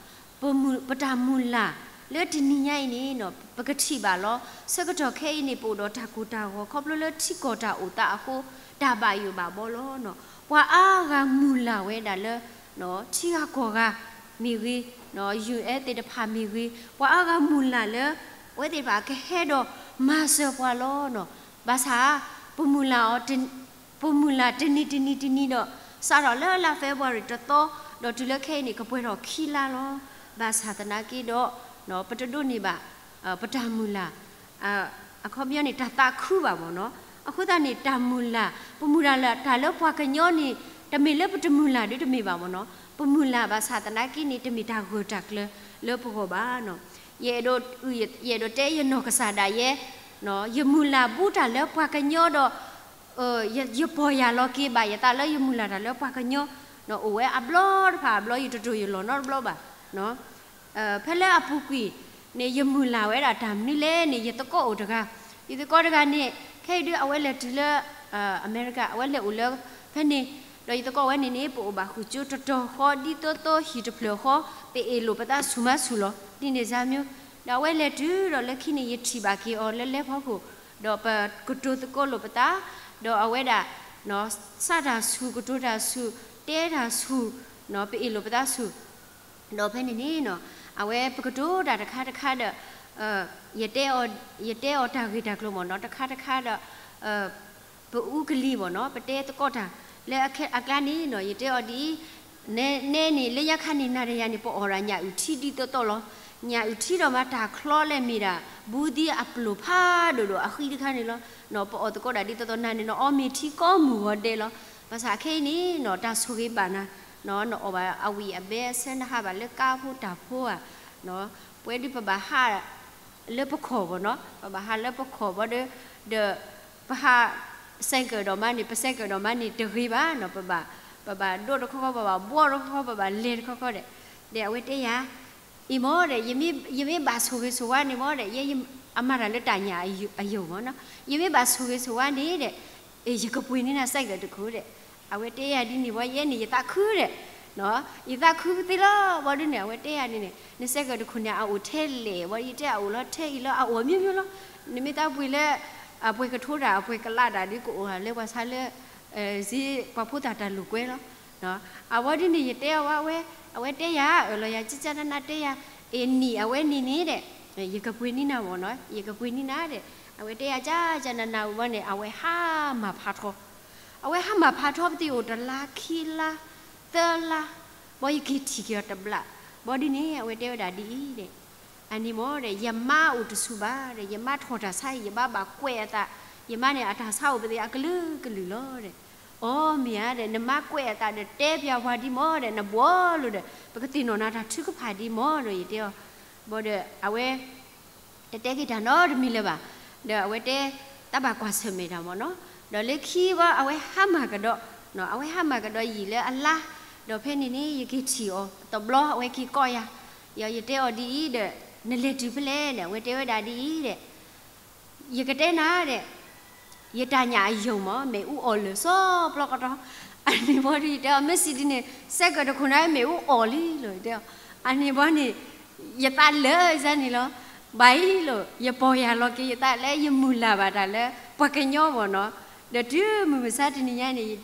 ပမုၢ်- ပတၢ်မုၢ်လၢ်လၢတနံၤညါအံၤန့ၣ် ပကထံၣ်ဘၣ်လီၤ. ဆၢကတီၢ်ခဲအံၤန့ၣ် ပအိၣ်ဒီးတၢ်ကိၢ်တၢ်ဂီၤ ခီဖျိလၢထံကီၢ်တၢ်အိၣ်သးအဃိ တၢ်ဘၣ်ယိၣ်ဘၣ်ဘီလီၤ. ပှၤအါဂၤမုၢ်လၢ်ဝဲဒၣ်လၢ ထံဂၤကီၢ်ဂၤမ့ၢ်ဂ့ၤ, ယူၢ်အဲၣ်သ့ၣ်တဖၣ်မ့ၢ်ဂ့ၤ, ပှၤအါဂၤမုၢ်လၢ်လၢ အဝဲသ့ၣ်တဖၣ်ကဟဲဒီးမၤစၢၤပှၤလီၤ. ဘၣ်ဆၣ် ပမုၢ်လၢ်အီၤ ပမုၢ်လၢ်တနံၤတနံၤတနံၤဒီး စးထီၣ်လၢလါ February တသီ ဒီးတုၤလၢခဲအံၤန့ၣ် ကပှဲၤထီၣ်ခံလါလီၤ. ဘၣ်ဆၣ်သနာ်က့ဒီး ပတဒိးန့ၢ်ဘၣ် ပတၢ်မုၢ်လၢ် အခီပညီန့ၣ် တၢ်သးခုဘၣ်မ့ၢ်နီၤ. အဃိသတးန့ၣ် တၢ်မုၢ်လၢ် ပမုၢ်လၢ်လၢတၢ်လၢပှၤကညီန့ၣ် တမ့ၢ်လၢပတမုၢ်လၢ်ဒ်တမ့ၢ်ဘၣ်မ့ၢ်နီၤ. ပမုၢ်လၢ်ဘၣ်ဆၣ်သနာ်က့န့ၣ် တမ့ၢ်တၢ်ဂၢၢ်တၢ်ကျၢၤလၢပဂီၢ်ဘၣ်နီၤ. ယအဲၣ်ဒိး ယအဲၣ်ဒိးတဲယနီၢ်ကစၢ်ဒၣ်ယဲ ယမုၢ်လၢ်ဘူးတၢ်လၢပှၤကညီဒီး ယပီၢ်ယၢ်လီၤက့ၤဘၣ်ယသးလၢယမုၢ်လၢ်တၢ်လၢပှၤကညီ အိၣ်ဝဲအဘျီတဖၣ်အဘျီ ယတတိၢ်ယလီၢ်နီတဘျီဘၣ်. ဖဲလၢအပူၤကွံာ်န့ၣ် ယမုၢ်လၢ်ဝဲဒၣ်တၢ်မနုၤလဲၣ်န့ၣ် ယသကိးအိၣ်တဂၤ, ယသကိးတဂၤန့ၣ် ခဲအံၤဒုးအဝဲလဲၤတုၤလၢ အမဲရကၤ အဝဲလဲၤအိၣ်လၢဖဲန့ၣ်, ဒီးယသကိးဝဲန့ၣ်န့ၣ် ပအိၣ်ဘၣ်ဃုာ်ကၠိတတီၤဃီ ဒ်သိးသိးဟံၣ်တဖျၢၣ်ဃီ ပအ့ၣ်လိာ်ပသးဆူၣ်မၤဆူၣ်လီၤ ဒ်န့ၣ်စၢ်မၠိ, ဒီးအဝဲလဲၤတုၤဒီးလၢခံန့ၣ် ယထံၣ်ဘၣ်က့ၤအီၤလၢလဲဖီခိၣ်, ဒီးပကတိၤသကိးလိာ်ပသး, ဒီးအဝဲဒၣ် စးတၢ်ဆူၣ် ကတိၤတၢ်ဆူၣ် တဲတၢ်ဆူၣ်, ပအ့ၣ်လိာ်ပသးဆူၣ်, ဒီးဖဲန့ၣ်န့ၣ် အဝဲပကတိၤတၢ်တခါတခါဒီး ယတဲအီၤတၢ်ဂ့ၢ်တၢ်ကျိၤမ့ၢ်နီၤ တခါတခါဒီး ပအူကလံၤမ့ၢ်နီၤ ပတဲသကိးတၢ် လၢအကျါန့ၣ်နီၤ ယတဲအီၤဒ်အံၤ, နဲန့ၣ် လၢညါခါန့ၣ် နၤဒီးယၤန့ၣ် ပအီၣ်ဒၣ်ညၣ်အုၣ်ထံဒ်သိးသိးလီၤ. ညၣ်အုၣ်ထံဒီးမ့ၢ်တၢ်ချီလဲၣ်မ့ၢ်ဒၣ် ဘူးသံအပျိၢ်ဖးဒိၣ်ဒိၣ်အဃံတခါန့ၣ်လီၤ. ပအီၣ်သကိးဒၣ်ဒ်သိးသိး နၤန့ၣ် နအီမ့ၤထံကိးမုၢ်ဂီၤဒဲးလီၤ. ဘၣ်ဆၣ်ခဲအံၤန့ၣ်နီၤ တၢ်ဆိၣ်ဂ့ၤဘၣ်နၤ, နအီၣ်ဘၣ်အဝံၣ်အဘဲအဆၢ နဟးဘၣ်လၢကါဖိတၢ်ဖိဧါ, ပဝဲဒုးပဘၣ်ဟး လၢပခီၣ်ဘၣ်နီၤ ပဘၣ်ဟးလၢပခီၣ်ဘၣ်ဒီး ဒီး ပဟး စဲးကၢးဒီးမါန့ၣ် ပစဲးကၢးဒီးမါန့ၣ် တဂ့ၤဘၣ်နီၤ ပဘၣ် ပဘၣ်ဒိးတခီခီ ပဘၣ်ဘှီတခီခီ ပဘၣ်လဲၤတခီခီဒီး ဒီးအဝဲတဲယၤ အံၤမ့ၢ်ဒီး ယမ့ၢ်ဘၣ်ဆိၣ်ဂ့ၤဆိၣ်ဝါန့ၣ်မ့ၢ်ဒီး ယဲအမၤတၢ်လၢတၢ်ညၣ်အယိာ်မ့ၢ်နီၤ ယမ့ၢ်ဘၣ်ဆိၣ်ဂ့ၤဆိၣ်ဝါန့ၣ်ဒီး ယကပှ့ၤန့ၢ်နၤစဲးကၢးတခိၣ်ဒီး အဝဲတဲယၤဒ်န့ၣ်ဝံၤ ယဲန့ၣ် ယသးခုဒီး ယသးခုကသ့လီၤ ဘၣ်ဒုးန့ၣ် အဝဲတဲယၤဒ်န့ၣ် နစဲးကၢးတခိၣ်န့ၣ် အအိၣ်ထဲလဲၣ် ဘၣ်ဒုး ယတဲအအိၣ်လီၤထဲအံၤလီၤ အအိၣ်အမျိုးမျိုးလီၤ နမ့ၢ်သးပှ့ၤလၢ အပှဲၤကထိတၢ် အပှဲၤကလးတၢ်ဒုး ကအိၣ်လၢပှၤဆါလၢ စ့ပှၤဖိသၣ်တၢ်လိာ်ကွဲလီၤ အဝဲဒ်န့ၣ် ယတဲအီၤဝဲ အဝဲတဲယၤ အၢၣ်လီၤယၤ ကကနနတဲယၤ အ့ၣ်နံၣ်အဝဲန့ၣ်န့ၣ်ဒီး ယကပှ့ၤန့ၢ်နၤမ့ၢ်နီၤ ယကပှ့ၤန့ၢ်နၤဒီး အဝဲတဲယၤ ကကနနဝံၤန့ၣ် အဝဲဟးမၤဖးထီ အဝဲဟးမၤဖးထီ ပသံးအိၣ်တလါခံလါ သၢလါ ဘၣ်ယက့ၤထံၣ်က့ၤအီၤတဘျီ ဘၣ်ဒုးန့ၣ် အဝဲတဲဝဲဒၣ်ဒ်အံၤဒီး အန့ၣ်မ့ၢ်ဒီး ယမါအိၣ်တဆူၣ်ဘၣ်ဒီး ယမါထီၣ်တၢ်ဆါအံၤ ယဘၣ်ဘၣ်ကွဲးအသး ယမါန့ၣ် အတၢ်ဆါအိၣ်ပသ့ၣ်အကလုာ်ကလုာ်လီၤဒီး အီ မ့ၢ်ဧါဒီး နမါကွဲးအသးဒီး တဲပၠးပှၤဒ်မ့ၢ်ဒီး နဘှီလိာ်ဒီး ပကသ့ၣ်နီၣ်နၤတၢ်ထုကဖၣ်ဒ်မ့ၢ်ဒီး ယတဲအီၤ ဘၣ်ဒီး အဝဲ တတဲက့ၤတၢ်နီတမံၤလၢၤဘၣ် ဒီးအဝဲတဲ တၢ်ဘၣ်ကွၢ်ဆၢၣ်မဲာ်တၢ်မ့ၢ်နီၤ ဒီးလၢခံဘၣ် အဝဲဟးမၤကဒီး အဝဲဟးမၤကဒီးယံာ်လၢအလါ ဒီးဖဲန့ၣ်န့ၣ် ယက့ၤထံၣ်အီၤတဘျီ အဝဲက့ၤကိးယၤ ယတဲအီၤဒ်အံၤဒီး နလဲၤတုၤဖဲလဲၣ်ဒီး အဝဲတဲဝဲဒၣ်ဒ်အံၤဒီး ယကတဲနၤဒီး ယတၢ်ညၣ်အယိာ်မ့ၢ် မ့ၣ်အူအီၣ်လၢာ်စီၤပျီကတီၢ် အန့ၣ်ဘၣ်ဒီး ယတဲအီၤ မ့ၢ်စံးဒ်န့ၣ် စဲးကၢးတခိၣ်န့ၣ် မ့ၣ်အူအီၣ်လံလီၤ ယတဲအီၤ အန့ၣ်ဘၣ်န့ၣ် ယသးလၢာ်စ့ၢ်န့ၣ်လီၤ ဘၣ်အံၤလီၤ ယပီၢ်ယၢ်လီၤက့ၤယသးလၢယမုၢ်လၢ်ဘၣ်တၢ်လၢ ပှၤကညီမ့ၢ်နီၤ ဒီးတုၤမုၢ်မဆါတနံၤညါန့ၣ်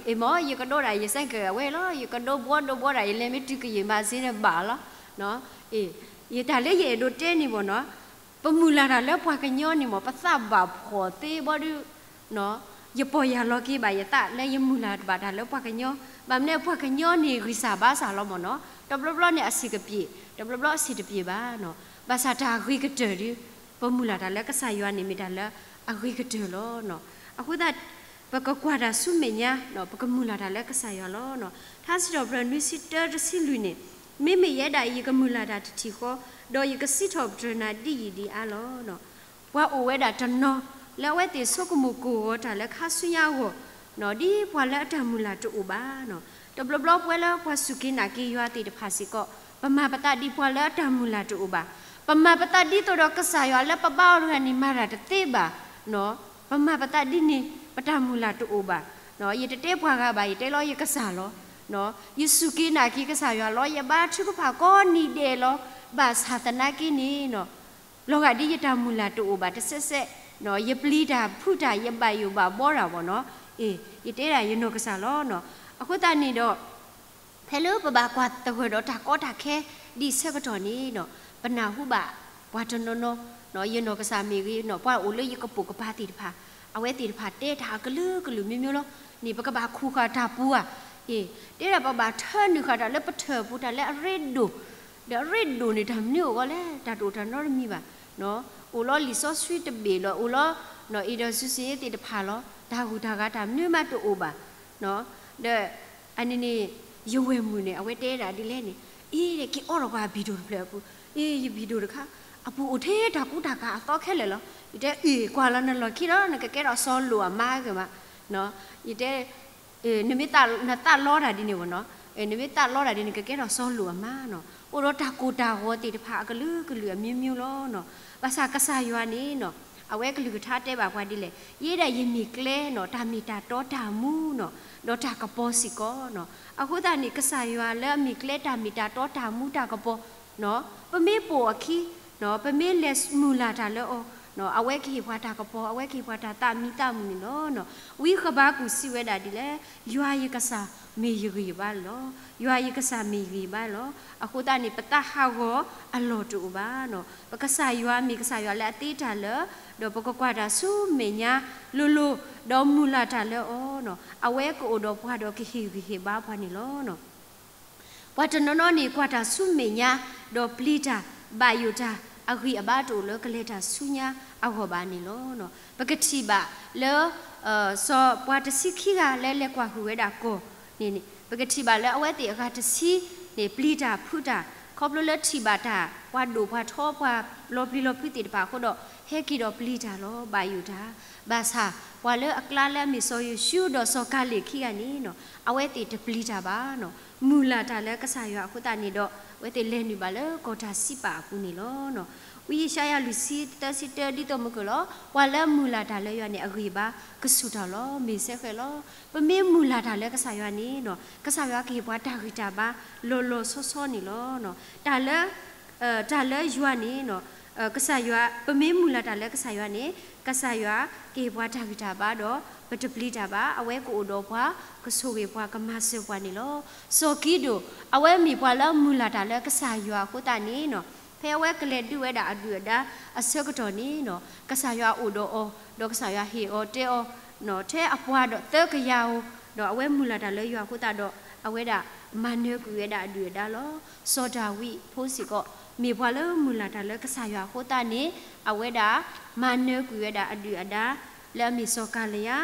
အ့ၣ်မ့ၢ် ယကဒိးဒၣ်ယစဲးကၢးအဝဲလီၤ ယကဒိးဘှီဒိးဘှီဒၣ် ယလဲၤမ့ၢ်တုၤကယံာ်မးစ့ၢ်ဒီးဘၣ်လီၤ အ့ၣ် ယတၢ်လၢယအဲၣ်ဒိးတဲန့ၣ်မ့ၢ်နီၤ ပမုၢ်လၢ်တၢ်လၢပှၤကညီန့ၣ်မ့ၢ် ပသးဘၣ်ဖှီၣ်သ့ဘၣ်ဒီး ယပီၢ်ယၢ်လီၤက့ၤဘၣ်ယသးလၢယမုၢ်လၢ်ဘၣ်တၢ်လၢပှၤကညီ ဘၣ်မနုၤပှၤကညီန့ၣ် ဂံၢ်စၢ်ဘါစၢ်လီၤမ့ၢ်နီၤ တဘျီဘျီန့ၣ်အဆံးကပျ့ၤ တဘျီဘျီအဆံးတပျ့ၤဘၣ်နီၤ ဘၣ်ဆၣ်တၢ်အဂ့ၤကတၢၢ်ဒီး ပမုၢ်လၢ်တၢ်လၢကစၢ်ယွၤန့ၣ်မ့ၢ်တၢ်လၢအဂ့ၤကတၢၢ်လီၤနီၤ အဃိသတး ပကကွၢ်တၢ်ဆူမဲာ်ညါ ပကမုၢ်လၢ်တၢ်လၢကစၢ်ယွၤလီၤနီၤ ထါစံးထီၣ်ပတြၢၤနွံဆံတၢတဆံလွံၢ်န့ၣ် မ့မ့ၢ်ယဲဒၣ်အံၤ ယကမုၢ်လၢ်တၢ်တထံၣ်ဃီ ဒီးယကစံးထီၣ်ပတြၢၤနၤဒ်အံၤဒ်အါလီၤနီၤ ပှၤအိၣ်ဝဲဒၣ်တနီၤ လၢအဝဲသ့ၣ်ဆိကမိၣ်ကိၢ်ဂီၤတၢ်လၢခါဆူညါအဂီၢ်နီၤ ဒ်ပှၤလၢအတၢ်မုၢ်လၢ်တအိၣ်ဘၣ်နီၤ တဘျီဘျီပဝဲလၢပှၤစူၢ်က့ၤနာ်က့ၤယွၤသ့ၣ်တဖၣ်စ့ၢ်ကီး ပမၤပသးဒ်ပှၤလၢအတၢ်မုၢ်လၢ်တအိၣ်ဘၣ်, ပမၤပသးဒ်သိးဒီးကစၢ်ယွၤလၢပဘါအီၤတဂၤန့ၣ် မၤတၢ်တသ့ဘၣ်, ပမၤပသးဒ်န့ၣ် ပတၢ်မုၢ်လၢ်တအိၣ်ဘၣ်. ယတတဲပှၤဂၤဘၣ်, ယတဲလီၤယကစၢ်လီၤ. ယစူၢ်က့ၤနာ်က့ၤကစၢ်ယွၤလီၤ, ယဘါထုကဖၣ်ကိးနံၤဒဲးလီၤ. ဘၣ်ဆၣ်သနာ်က့န့ၣ် လီၤဂာ်ဒ်ယတၢ်မုၢ်လၢ်တအိၣ်ဘၣ်တစဲးစဲး, ယပျံၤတၢ်ဖုးတၢ် ယဘၣ်ယိၣ်ဘၣ်ဘီတၢ်ဘၣ်နီၤ, အ့ ယတဲဒၣ်ယနီၢ်ကစၢ်လီၤ. အဃိသတးန့ၣ်ဒီး ဖဲလၢပဘၣ်ကွၢ်သဂၢၢ်ဒီးတၢ်ကီတၢ်ခဲဒ်ဆၢကတီၢ်န့ၣ်, ပနၢ်ဟူဘၣ်ပှၤတနီၤနီၤ, ယနီၢ်ကစၢ်မ့ၢ်ဂ့ၤ, ပှၤအိၣ်လၢယကပိာ်ကပၤသ့ၣ်တဖၣ်, အဝဲသ့ၣ်တဖၣ်တဲတၢ်အကလုာ်ကလုာ်မျိုးမျိုးလီၤ. န့ၣ်ပကဘၣ်ခူၣ်ဃာ်တၢ်ပူၤဧါ, အ့ တဲဒၣ်ပဘၣ်ထၢနုာ်ဃာ်တၢ်လၢပထၢၣ်ပူၤ တၢ်လၢအရ့ဒိၣ်, ဒီးအရ့ဒိၣ်န့ၣ် တၢ်မနုၤအိၣ်ဂီၢ်လဲၣ်, တၢ်တအိၣ်တၢ်နီတမံၤဘၣ်. အိၣ်လီၤလံာ်စီဆှံတဘ့ၣ်လီၤ, အိၣ်လီၤ အ့ဒီးစုစ့သ့ၣ်တဖၣ်လီၤ, တၢ်ဂုၤတၢ်ဂၤတၢ်မနုၤမးတအိၣ်ဘၣ်. ဒီးအန့ၣ်န့ၣ် ယဝဲၢ်မုၣ်န့ၣ် အဝဲတဲဒၣ်ဒ်လဲၣ်န့ၣ်, အ့ က့ၤအိးထီၣ်ကွၢ်အဘံၣ်ဒိၣ်တဖျၢၣ်အပူၤ, အ့ ယဘံၣ်ဒိၣ်တခါ အပူၤအိၣ်ထဲတၢ်ကူတၢ်ကၤအသီခဲလၢာ်လီၤ. ယတဲ အ့ ကွၢ်လီၤနလီၢ်ခံဒီး နကကဲထီၣ်စီၤလိာ်အမါဂ့ၤမး. ယတဲ နမ့ၢ်နသးလီတၢ်ဒ်န့ၣ်ဝဲနီၤ, နမ့ၢ်သးလီတၢ်ဒ်န့ၣ် ကကဲထီၣ်စီၤလိာ်အမါနီၤ. အိၣ်ဒီးတၢ်ကိၢ်တၢ်ဂီၤသ့ၣ်တဖၣ်အကလုာ်ကလုာ်အမျိုးမျိုးလီၤနီၤ. ဘၣ်ဆၣ်ကစၢ်ယွၤန့ၣ်နီၤ, အဝဲကလုၢ်ကထါတဲဘၣ်ပှၤဒ်လဲၣ်, ယဲဒၣ်ယမ့ၢ်ကျဲနီၤ, တၢ်မ့ၢ်တၢ်တီတၢ်မူနီၤ, ဒီးတၢ်ကပီၤစ့ၢ်ကီးနီၤ. အဃိသတးန့ၣ် ကစၢ်ယွၤလၢအမ့ၢ်ကျဲတၢ်မ့ၢ်တၢ်တီတၢ်မူတၢ်ကပီၤ ပမ့ၢ်ပိာ်အခံ, ပမ့ၢ်လဲၤမုၢ်လၢ်တၢ်လၢအီၤ, အဝဲကဟ့ၣ်ပှၤတၢ်ကပီၤ, အဝဲကဟ့ၣ်ပှၤတၢ်သးမံသးမုာ်န့ၣ်လီၤ. ဝံဃဘးကူာ်စံးဝဲဒၣ်ဒ်လဲၣ်, ယွၤယကစၢ်မ့ၢ်ယဂံၢ်ယဘါလီၤ. ယွၤယကစၢ်မ့ၢ်ယဂံၢ်ယဘါလီၤ. အဃိသတးန့ၣ် ပသးဟးဂီၤအလီၢ်တအိၣ်ဘၣ်နီၤ. ပကစၢ်ယွၤမ့ၢ်ကစၢ်ယွၤလၢအသ့တၢ်လၢာ်, ဒီးပကကွၢ်တၢ်ဆူမဲာ်ညါလိၤလိၤ, ဒီးမုၢ်လၢ်တၢ်လၢအီၤနီၤ. အဝဲကအိၣ်ဒီးပှၤဒီးကဟ့ၣ်ဂံၢ်ဟ့ၣ်ဘါပှၤန့ၣ်လီၤ. ပှၤတနီၤနီၤန့ၣ် ကွၢ်တၢ်ဆူမဲာ်ညါ, ဒီးပျံၤတၢ်, ဘၣ်ယိၣ်တၢ်, အဂံၢ်အဘါတအိၣ်လၢကလဲၤတၢ်ဆူညါအဂီၢ်ဘၣ်န့ၣ်လီၤ. ပကထံၣ်ဘၣ်လၢ စီၤပှၤတဆံခံဂၤလၢလဲၤကွၢ်ဟုၣ်ဝဲဒၣ်ကီၢ်န့ၣ်န့ၣ် ပကထံၣ်ဘၣ်လၢအဝဲသ့ၣ်အဂၤတဆံန့ၣ် ပျံၤတၢ်ဖုးတၢ် ခီဖျိလၢထံၣ်ဘၣ်တၢ် ပှၤဒိၣ်ပှၤထီပှၤလီၤပျံၤလီၤဖုးသ့ၣ်တဖၣ်အဃိဒီး ဟဲက့ၤဒီးပျံၤတၢ်လီၤ. ဘၣ်ယိၣ်တၢ်, ဘၣ်ဆၣ် ပှၤလၢအကျါလၢအမ့ၢ်စီၤယိၤၡူဒီးစီၤကၤလ့ၣ်ခံဂၤန့ၣ်နီၤ အဝဲသ့ၣ်တပျံၤတၢ်ဘၣ်နီၤ. မုၢ်လၢ်တၢ်လၢကစၢ်ယွၤအဃိသတးန့ၣ်ဒီး အဝဲသ့ၣ်လဲၤနုာ်ဘၣ်လၢကီၢ်တၢ်စံးပာ်အပူၤန့ၣ်လီၤ. ဝံယၡါယၤလွံၢ်ဆံသၢဆံတၢ ဒ်သိးမုၢ်ကၢၢ်လီၤ. ပှၤလၢမုၢ်လၢ်တၢ်လၢယွၤန့ၣ် အဂံၢ်အဘါကဆူၣ်ထီၣ်လီၤ. မ့ၢ်စဲဃဲလီၤ. ပမ့ၢ်မုၢ်လၢ်တၢ်လၢကစၢ်ယွၤန့ၣ်နီၤ ကစၢ်ယွၤကဟ့ၣ်ပှၤတၢ်ဂံၢ်တၢ်ဘါလီၤလီၤဆီဆီန့ၣ်လီၤ. တၢ်လၢ တၢ်လၢယွၤန့ၣ် ကစၢ်ယွၤ ပမ့ၢ်မုၢ်လၢ်တၢ်လၢကစၢ်ယွၤန့ၣ် ကစၢ်ယွၤကဟ့ၣ်ပှၤတၢ်ဂံၢ်တၢ်ဘါဒီး ပတပျံၤတၢ်ဘၣ်. အဝဲကအိၣ်ဒီးပှၤ ကဆိၣ်ဂ့ၤပှၤ ကမၤစၢၤပှၤန့ၣ်လီၤ. စီၤကံဒိၣ် အဝဲမ့ၢ်ပှၤလၢမုၢ်လၢ်တၢ်လၢကစၢ်ယွၤအဃိသတးန့ၣ်နီၤ ဖဲအဝဲကလဲၤဒုးဝဲဒၣ်အဒုၣ်အဒါအဆၢကတီၢ်န့ၣ်နီၤ ကစၢ်ယွၤအိၣ်ဒီးအီၤ ဒီးကစၢ်ယွၤဟ့ၣ်အီၤတဲအီၤ ထဲအပှၤဒီးသၢကယၤဧိၤ ဒီးအဝဲမုၢ်လၢ်တၢ်လၢယွၤအဃိသတးဒီး အဝဲဒၣ်မၤနၢၤကွံာ်ဝဲဒၣ်အဒုၣ်အဒါလီၤ. စီၤဒၤဝံးဖိစ့ၢ်ကီး မ့ၢ်ပှၤလၢမုၢ်လၢ်တၢ်လၢကစၢ်ယွၤအဃိသတးန့ၣ် အဝဲဒၣ်မၤနၢၤကွံာ်ဝဲဒၣ်အဒုၣ်အဒါ လၢအမ့ၢ်စီၤကၤလယါ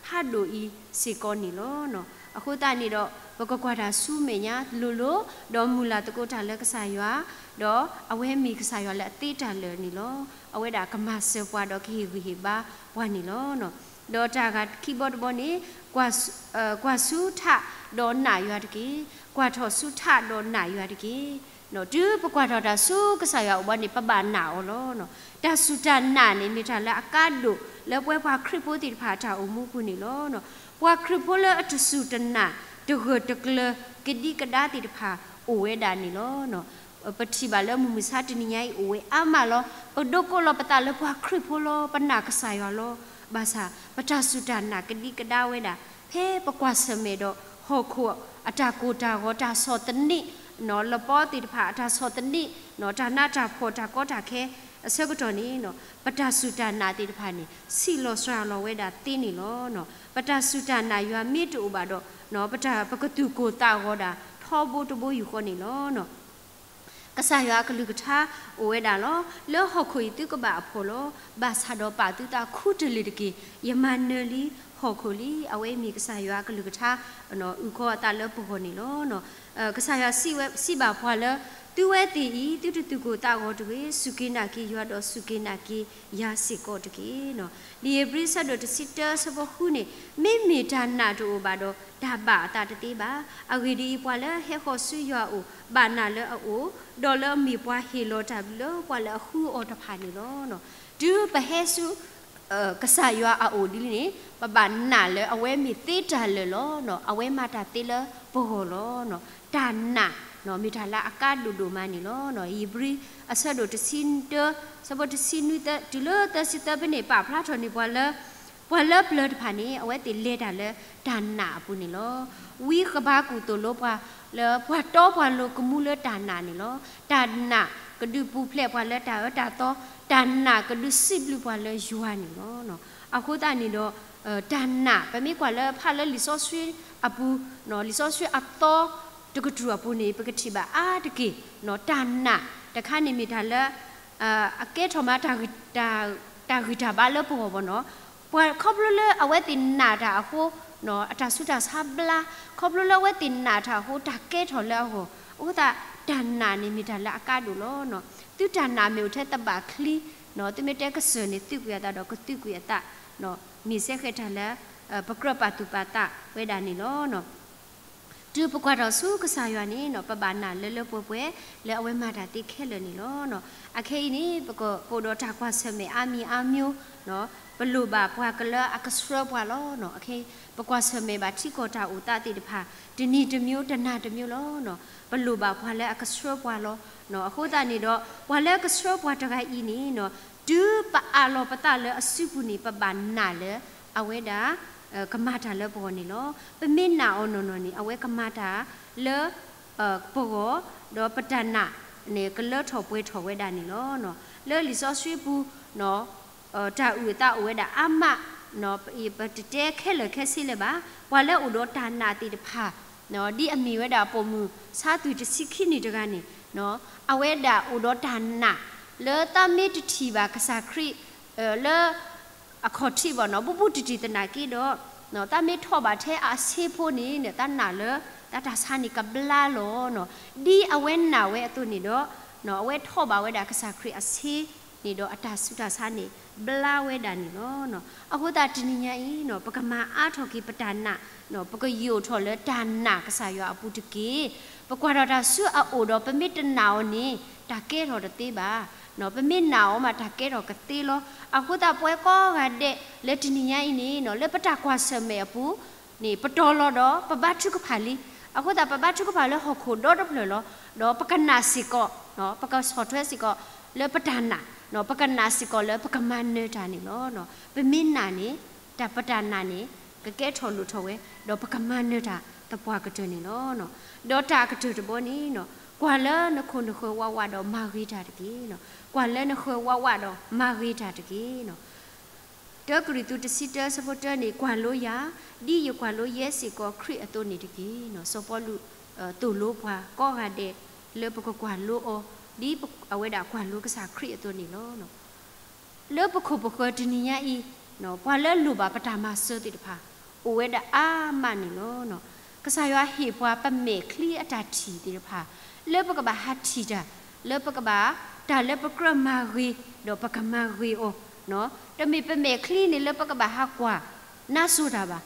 ဖးဒိၣ်အံၤစ့ၢ်ကီးန့ၣ်လီၤ. အဃိသတးန့ၣ်ဒီး ပကကွၢ်တၢ်ဆူမဲာ်ညါလိၤလိၤ ဒီးမုၢ်လၢ်သကိးတၢ်လၢကစၢ်ယွၤ, ဒီးအဝဲမ့ၢ်ကစၢ်ယွၤလၢအသ့တၢ်လၢာ်န့ၣ်လီၤ. အဝဲဒၣ်ကမၤစၢၤပှၤဒီးကဟ့ၣ်ဂံၢ်ဟ့ၣ်ဘါပှၤန့ၣ်လီၤ. ဒီးတၢ်ဂၤခံဘီတဘီန့ၣ် ကွၢ်ဆူထးဒီးနာ်ယွၤတက့ၢ်. ကွၢ်ထီၣ်ဆူထးဒီးနာ်ယွၤတက့ၢ်. တုၤပကွၢ်ထီၣ်တၢ်ဆူကစၢ်ယွၤအအိၣ်ဘီန့ၣ် ပဘၣ်နာ်အီၤလီၤ. တၢ်စူၢ်တၢ်နာ်န့ၣ် မ့ၢ်တၢ်လၢအကါဒိၣ်လၢပဝဲပှၤခရံာ်ဖိသ့ၣ်တဖၣ်အတၢ်အိၣ်မူပူၤန့ၣ်လီၤ. ပှၤခရံာ်ဖိလၢအတစူၢ်တနာ် တဂၢၢ်တကျၢၤ ကဒံကဒါသ့ၣ်တဖၣ်အိၣ်ဝဲဒၣ်န့ၣ်လီၤ. ပထံၣ်ဘၣ်လၢမုၢ်မဆါတနံၤညါအံၤအိၣ်ဝဲအါမးလီၤ. ပဒိးကိးလီၤပသးလၢပှၤခရံာ်ဖိလီၤ. ပနာ်ကစၢ်ယွၤလီၤ. ဘၣ်ဆၣ် ပတၢ်စူၢ်တၢ်နာ်ကဒံကဒါဝဲဒၣ် ဖဲပကွၢ်ဆၢၣ်မဲာ်ဒီးဟီၣ်ခိၣ်အတၢ်ကိၢ်တၢ်ဂီၤ တၢ်ဆီၣ်သနံး, လပီသ့ၣ်တဖၣ်အတၢ်ဆီၣ်သနံး, တၢ်နးတၢ်ဖှီၣ်တၢ်ကီတၢ်ခဲအဆၢကတီၢ်န့ၣ် ပတၢ်စူၢ်တၢ်နာ်သ့ၣ်တဖၣ်န့ၣ် ဆံးလီၤစှၤလီၤဝဲဒၣ်သ့န့ၣ်လီၤ. ပတၢ်စူၢ်တၢ်နာ်ယွၤမ့ၢ်တအိၣ်ဘၣ်ဒီး ပတၢ်ပကသူၣ်ကိၢ်သးဂီၤဒၣ်ထီဘိတဘိယူၢ်ဃီန့ၣ်လီၤ. ကစၢ်ယွၤအကလုၢ်ကထါအိၣ်ဝဲဒၣ်လီၤ. လၢဟီၣ်ခိၣ်အံၤသုကဘၣ်အဖှီၣ်လီၤ. ဘၣ်ဆၣ်ဒီးပာ်သုသးခူတလ့ၢ်တက့ၢ်. ယမၤနၢၤလံဟီၣ်ခိၣ်လံ. အဝဲအံၤမ့ၢ်ကစၢ်ယွၤအကလုၢ်ကထါ အုၣ်ကီၤအသးလၢပဂီၢ်န့ၣ်လီၤ. ကစၢ်ယွၤစံးဘၣ်ပှၤလၢ သုဝဲသ့ၣ်အံၤ သုတသူၣ်ကိၢ်သးဂီၤတဂ့ၤ, စူၢ်က့ၤနာ်က့ၤယွၤဒီးစူၢ်က့ၤနာ်က့ၤယၤစ့ၢ်ကီးတက့ၢ်. လံာ်ဧ့ၤဘြံၤအဆၢဒိၣ်တဆံတၢ ဆၢဖိဃုန့ၣ်, မ့မ့ၢ်တၢ်နာ်တအိၣ်ဘၣ်ဒီး တၢ်ဘၣ်အသးတသ့ဘၣ်. အဂ့ၢ်ဒ်အံၤ, ပှၤလၢဟဲဃီၤဆူယွၤအအိၣ် ဘၣ်နာ်လၢအအိၣ်, ဒီးလၢအမ့ၢ်ပှၤဟ့ၣ်လီၤတၢ်ဘျုးလၢပှၤလၢအဃုအီၤတဖၣ်န့ၣ်လီၤ. တုၤပဟဲဆူ ကစၢ်ယွၤအအိၣ်ဒ်န့ၣ် ပဘၣ်နာ်လၢအဝဲမ့ၢ်သ့တၢ်လၢာ်လီၤ. အဝဲမၤတၢ်သ့လၢပဂီၢ်လီၤ. တၢ်နာ် မ့ၢ်တၢ်လၢအကါဒိၣ်ဒိၣ်မးန့ၣ်လီၤ. ဧ့ၤဘြံၤအဆၢဒိၣ်တဆံတၢ ဆၢဖိတဆံနွံတုၤလၢသၢဆံသၢဖဲန့ၣ် ပာ်ဖျါထီၣ်န့ၢ်ပှၤလၢ ပှၤလၢပျၢၤတဖၣ်န့ၣ် အဝဲသ့ၣ်လဲၤတၢ်လၢတၢ်နာ်အပူၤန့ၣ်လီၤ. ဝံဃဘးကူၣ်သိၣ်လိပှၤလၢ ပှၤတီပှၤလိၤကမူလၢတၢ်နာ်န့ၣ်လီၤ. တၢ်နာ်ကဒုးပူၤဖျဲးပှၤလၢတၢ်အၢတၢ်သီ, တၢ်နာ်ကဒုးစံးဘျုးပှၤလၢယွၤန့ၣ်လီၤ. အဃိသတးန့ၣ်ဒီး တၢ်နာ် ပမ့ၢ်ကွၢ်လၢဖးလၢလံာ်စီဆှံအပူၤ, လံာ်စီဆှံအသီတကတြူၢ်အပူၤန့ၣ် ပကထံၣ်ဘၣ်အါတက့ၢ်, တၢ်နာ်တခါန့ၣ်မ့ၢ်တၢ်လၢ အကဲထီၣ်မး တၢ်ဂံၢ်တၢ်ဘါလၢပဂီၢ်ဘၣ်နီၤ. ပှၤခီဖျိလၢအဝဲသ့ၣ်နာ်တၢ်အဃိ, အတၢ်ဆူးတၢ်ဆါဘျါ, ခီဖျိလၢအဝဲသ့ၣ်နာ်တၢ်အဃိ တၢ်ကဲထီၣ်လၢအဂီၢ်, အဃိသတး တၢ်နာ်န့ၣ်မ့ၢ်တၢ်လၢအကါဒိၣ်လီၤ. သုတၢ်နာ်မ့ၢ်အိၣ်ထဲသဘၣ်ချံ, သုမ့ၢ်တဲကစၢၢ်န့ၣ် သုးကွံာ်အသးဒီးကသုးကွံာ်အသး, မ့ၢ်စဲဃဲၤတၢ်လၢ ပကြၢးပာ်သူၣ်ပာ်သးဝဲဒၣ်န့ၣ်လီၤ. တုၤပကွၢ်ထီၣ်ဆူကစၢ်ယွၤန့ၣ် ပဘၣ်နာ်လၢလၢပှဲၤပှဲၤ လၢအဝဲမၤတၢ်သ့ခဲလၢာ်န့ၣ်လီၤ. အခဲအံၤန့ၣ် ပကအိၣ်ဒီးတၢ်ကွၢ်ဆၢၣ်မဲာ်အါမံၤအါမံၤ, ပလိၣ်ဘၣ်ပှၤကလၢအကဆှၢပှၤလီၤ. အခဲအံၤ ပကွၢ်ဆၢၣ်မဲာ်ဘၣ်ထံကီၢ်တၢ်အိၣ်သးသ့ၣ်တဖၣ် တနံၤတမံၤ တနၤတမံၤလီၤ. ပလိၣ်ဘၣ်ပှၤလၢအကဆှၢပှၤလီၤ. အဃိသတးန့ၣ်ဒီး ပှၤလၢအကဆှၢပှၤတဂၤအံၤန့ၣ် တုၤပအးလီၤပသးလၢအစုပူၤန့ၣ် ပဘၣ်နာ်လၢ အဝဲဒၣ် ကမၤတၢ်လၢပဂီၢ်န့ၣ်လီၤ. ပမ့ၢ်နာ်အီၤနီၢ်နီၢ်န့ၣ် အဝဲကမၤတၢ်လၢ ပဂီၢ်, ဒီးပတၢ်နာ်န့ၣ် ကလၢထီၣ်ပှဲၤထီၣ်ဝဲဒၣ်န့ၣ်လီၤ. လၢလံာ်စီဆှံပူၤ တၢ်အုၣ်အသးအိၣ်ဝဲဒၣ်အါမး, ပတတဲခဲလၢာ်ခဲဆ့လၢၤဘၣ်. ပှၤလၢအိၣ်ဒီးတၢ်နာ်သ့ၣ်တဖၣ် ဒ်အမ့ၢ်ဝဲဒၣ်ပိာ်မုၣ်ဆါသွံၣ်တဆံခံနံၣ်တဂၤန့ၣ် အဝဲဒၣ်အိၣ်ဒီးတၢ်နာ် လၢသးမ့ၢ်တထံၣ်ဘၣ်ကစၢ်ခရံာ် လၢ အခီၣ်ထံးဘၣ်နီၤ ဘူးဘူးတံၢ်တံၢ်သနာ်က့ဒီး သးမ့ၢ်ထီၣ်ဘၣ်ထဲအဆ့ဖိန့ၣ် သးနာ်လၢ သးတၢ်ဆါန့ၣ်ကဘျါလီၤနီၤ. ဒ်အဝဲနာ်ဝဲအသိးန့ၣ်ဒီး အဝဲထီၣ်ဘၣ်ဝဲဒၣ်ကစၢ်ခရံာ်အဆ့န့ၣ်ဒီး အတၢ်ဆူးတၢ်ဆါန့ၣ် ဘျါဝဲဒၣ်န့ၣ်လီၤ. အဃိသတးတနံၤညါအံၤ ပကမၤအါထီၣ်က့ၤပတၢ်နာ်, ပကယိာ်ထီၣ်လၢတၢ်နာ်ကစၢ်ယွၤအပူၤတက့ၢ်. ပကွၢ်ထီၣ်တၢ်ဆူအအိၣ်ဒီး ပမ့ၢ်တနာ်အီၤန့ၣ် တၢ်ကဲထီၣ်တသ့ဘၣ်. ပမ့ၢ်နာ်အီၤမး တၢ်ကဲထီၣ်ကသ့လီၤ. အဃိသတးပဝဲကိးဂၤဒဲးလၢတနံၤညါအံၤန့ၣ် လၢပတၢ်ကွၢ်ဆၢၣ်မဲာ်အပူၤန့ၣ် ပတီၤလီၤဒီး ပဘါထုကဖၣ်လံ. အဃိသတးပဘါထုကဖၣ်လၢဟီၣ်ခိၣ်ဒီတဖျၢၣ်လီၤ. ဒီးပကနာ်စ့ၢ်ကီး, ပကဆီၣ်ထွဲစ့ၢ်ကီးလၢပတၢ်နာ်, ပကနာ်စ့ၢ်ကီးလၢပကမၤနၢၤတၢ်န့ၣ်လီၤ. ပမ့ၢ်နာ်န့ၣ် တၢ်ပတၢ်နာ်န့ၣ် ကကဲထီၣ်လိၣ်ထီၣ်ဝဲ ဒီးပကမၤနၢၤတၢ်သပှၢ်ကတၢၢ်န့ၣ်လီၤ. ဒီးတၢ်အကတၢၢ်တဘီန့ၣ် ကွၢ်လၢနခိၣ်နဃၢၤဝးဝးဒီးမၤဂ့ၤတၢ်တက့ၢ်. ကွၢ်လၢနဃၢၤဝးဝးဒီးမၤဂ့ၤတၢ်တက့ၢ်. တၢကရံၣ်သူးတဆံတၢဆၢဖိတၢန့ၣ် ကွၢ်လိယၤ ဒ်ယကွၢ်လိယဲစ့ၢ်ကီးခရံာ်အသိးန့ၣ်တက့ၢ်. စီၤပီလူးသိၣ်လိပှၤကိးဂၤဒဲး လၢပကကွၢ်လိအီၤ ဒ်အဝဲဒၣ်ကွၢ်လိကစၢ်ခရံာ်အသိးန့ၣ်လီၤ. လၢပခိၣ်ပဃၢၤတနံၤညါအံၤ ပှၤလၢလိၣ်ဘၣ်ပတၢ်မၤစၢၤသ့ၣ်တဖၣ် အိၣ်ဝဲဒၣ်အါမးန့ၣ်လီၤ. ကစၢ်ယွၤဟ့ၣ်ပှၤပမဲာ်ချံအတၢ်ထံၣ်သ့ၣ်တဖၣ် လၢပကဘၣ်ဟးထံၣ်တၢ်, လၢပကဘၣ် တၢ်လၢပကြၢးမၤဂ့ၤ ဒီးပကမၤဂ့ၤအီၤ, တမ့ၢ်ပမဲာ်ချံန့ၣ်လၢပကဘၣ်ဟးကွၢ် နါစိၤတၢ်ဘၣ်,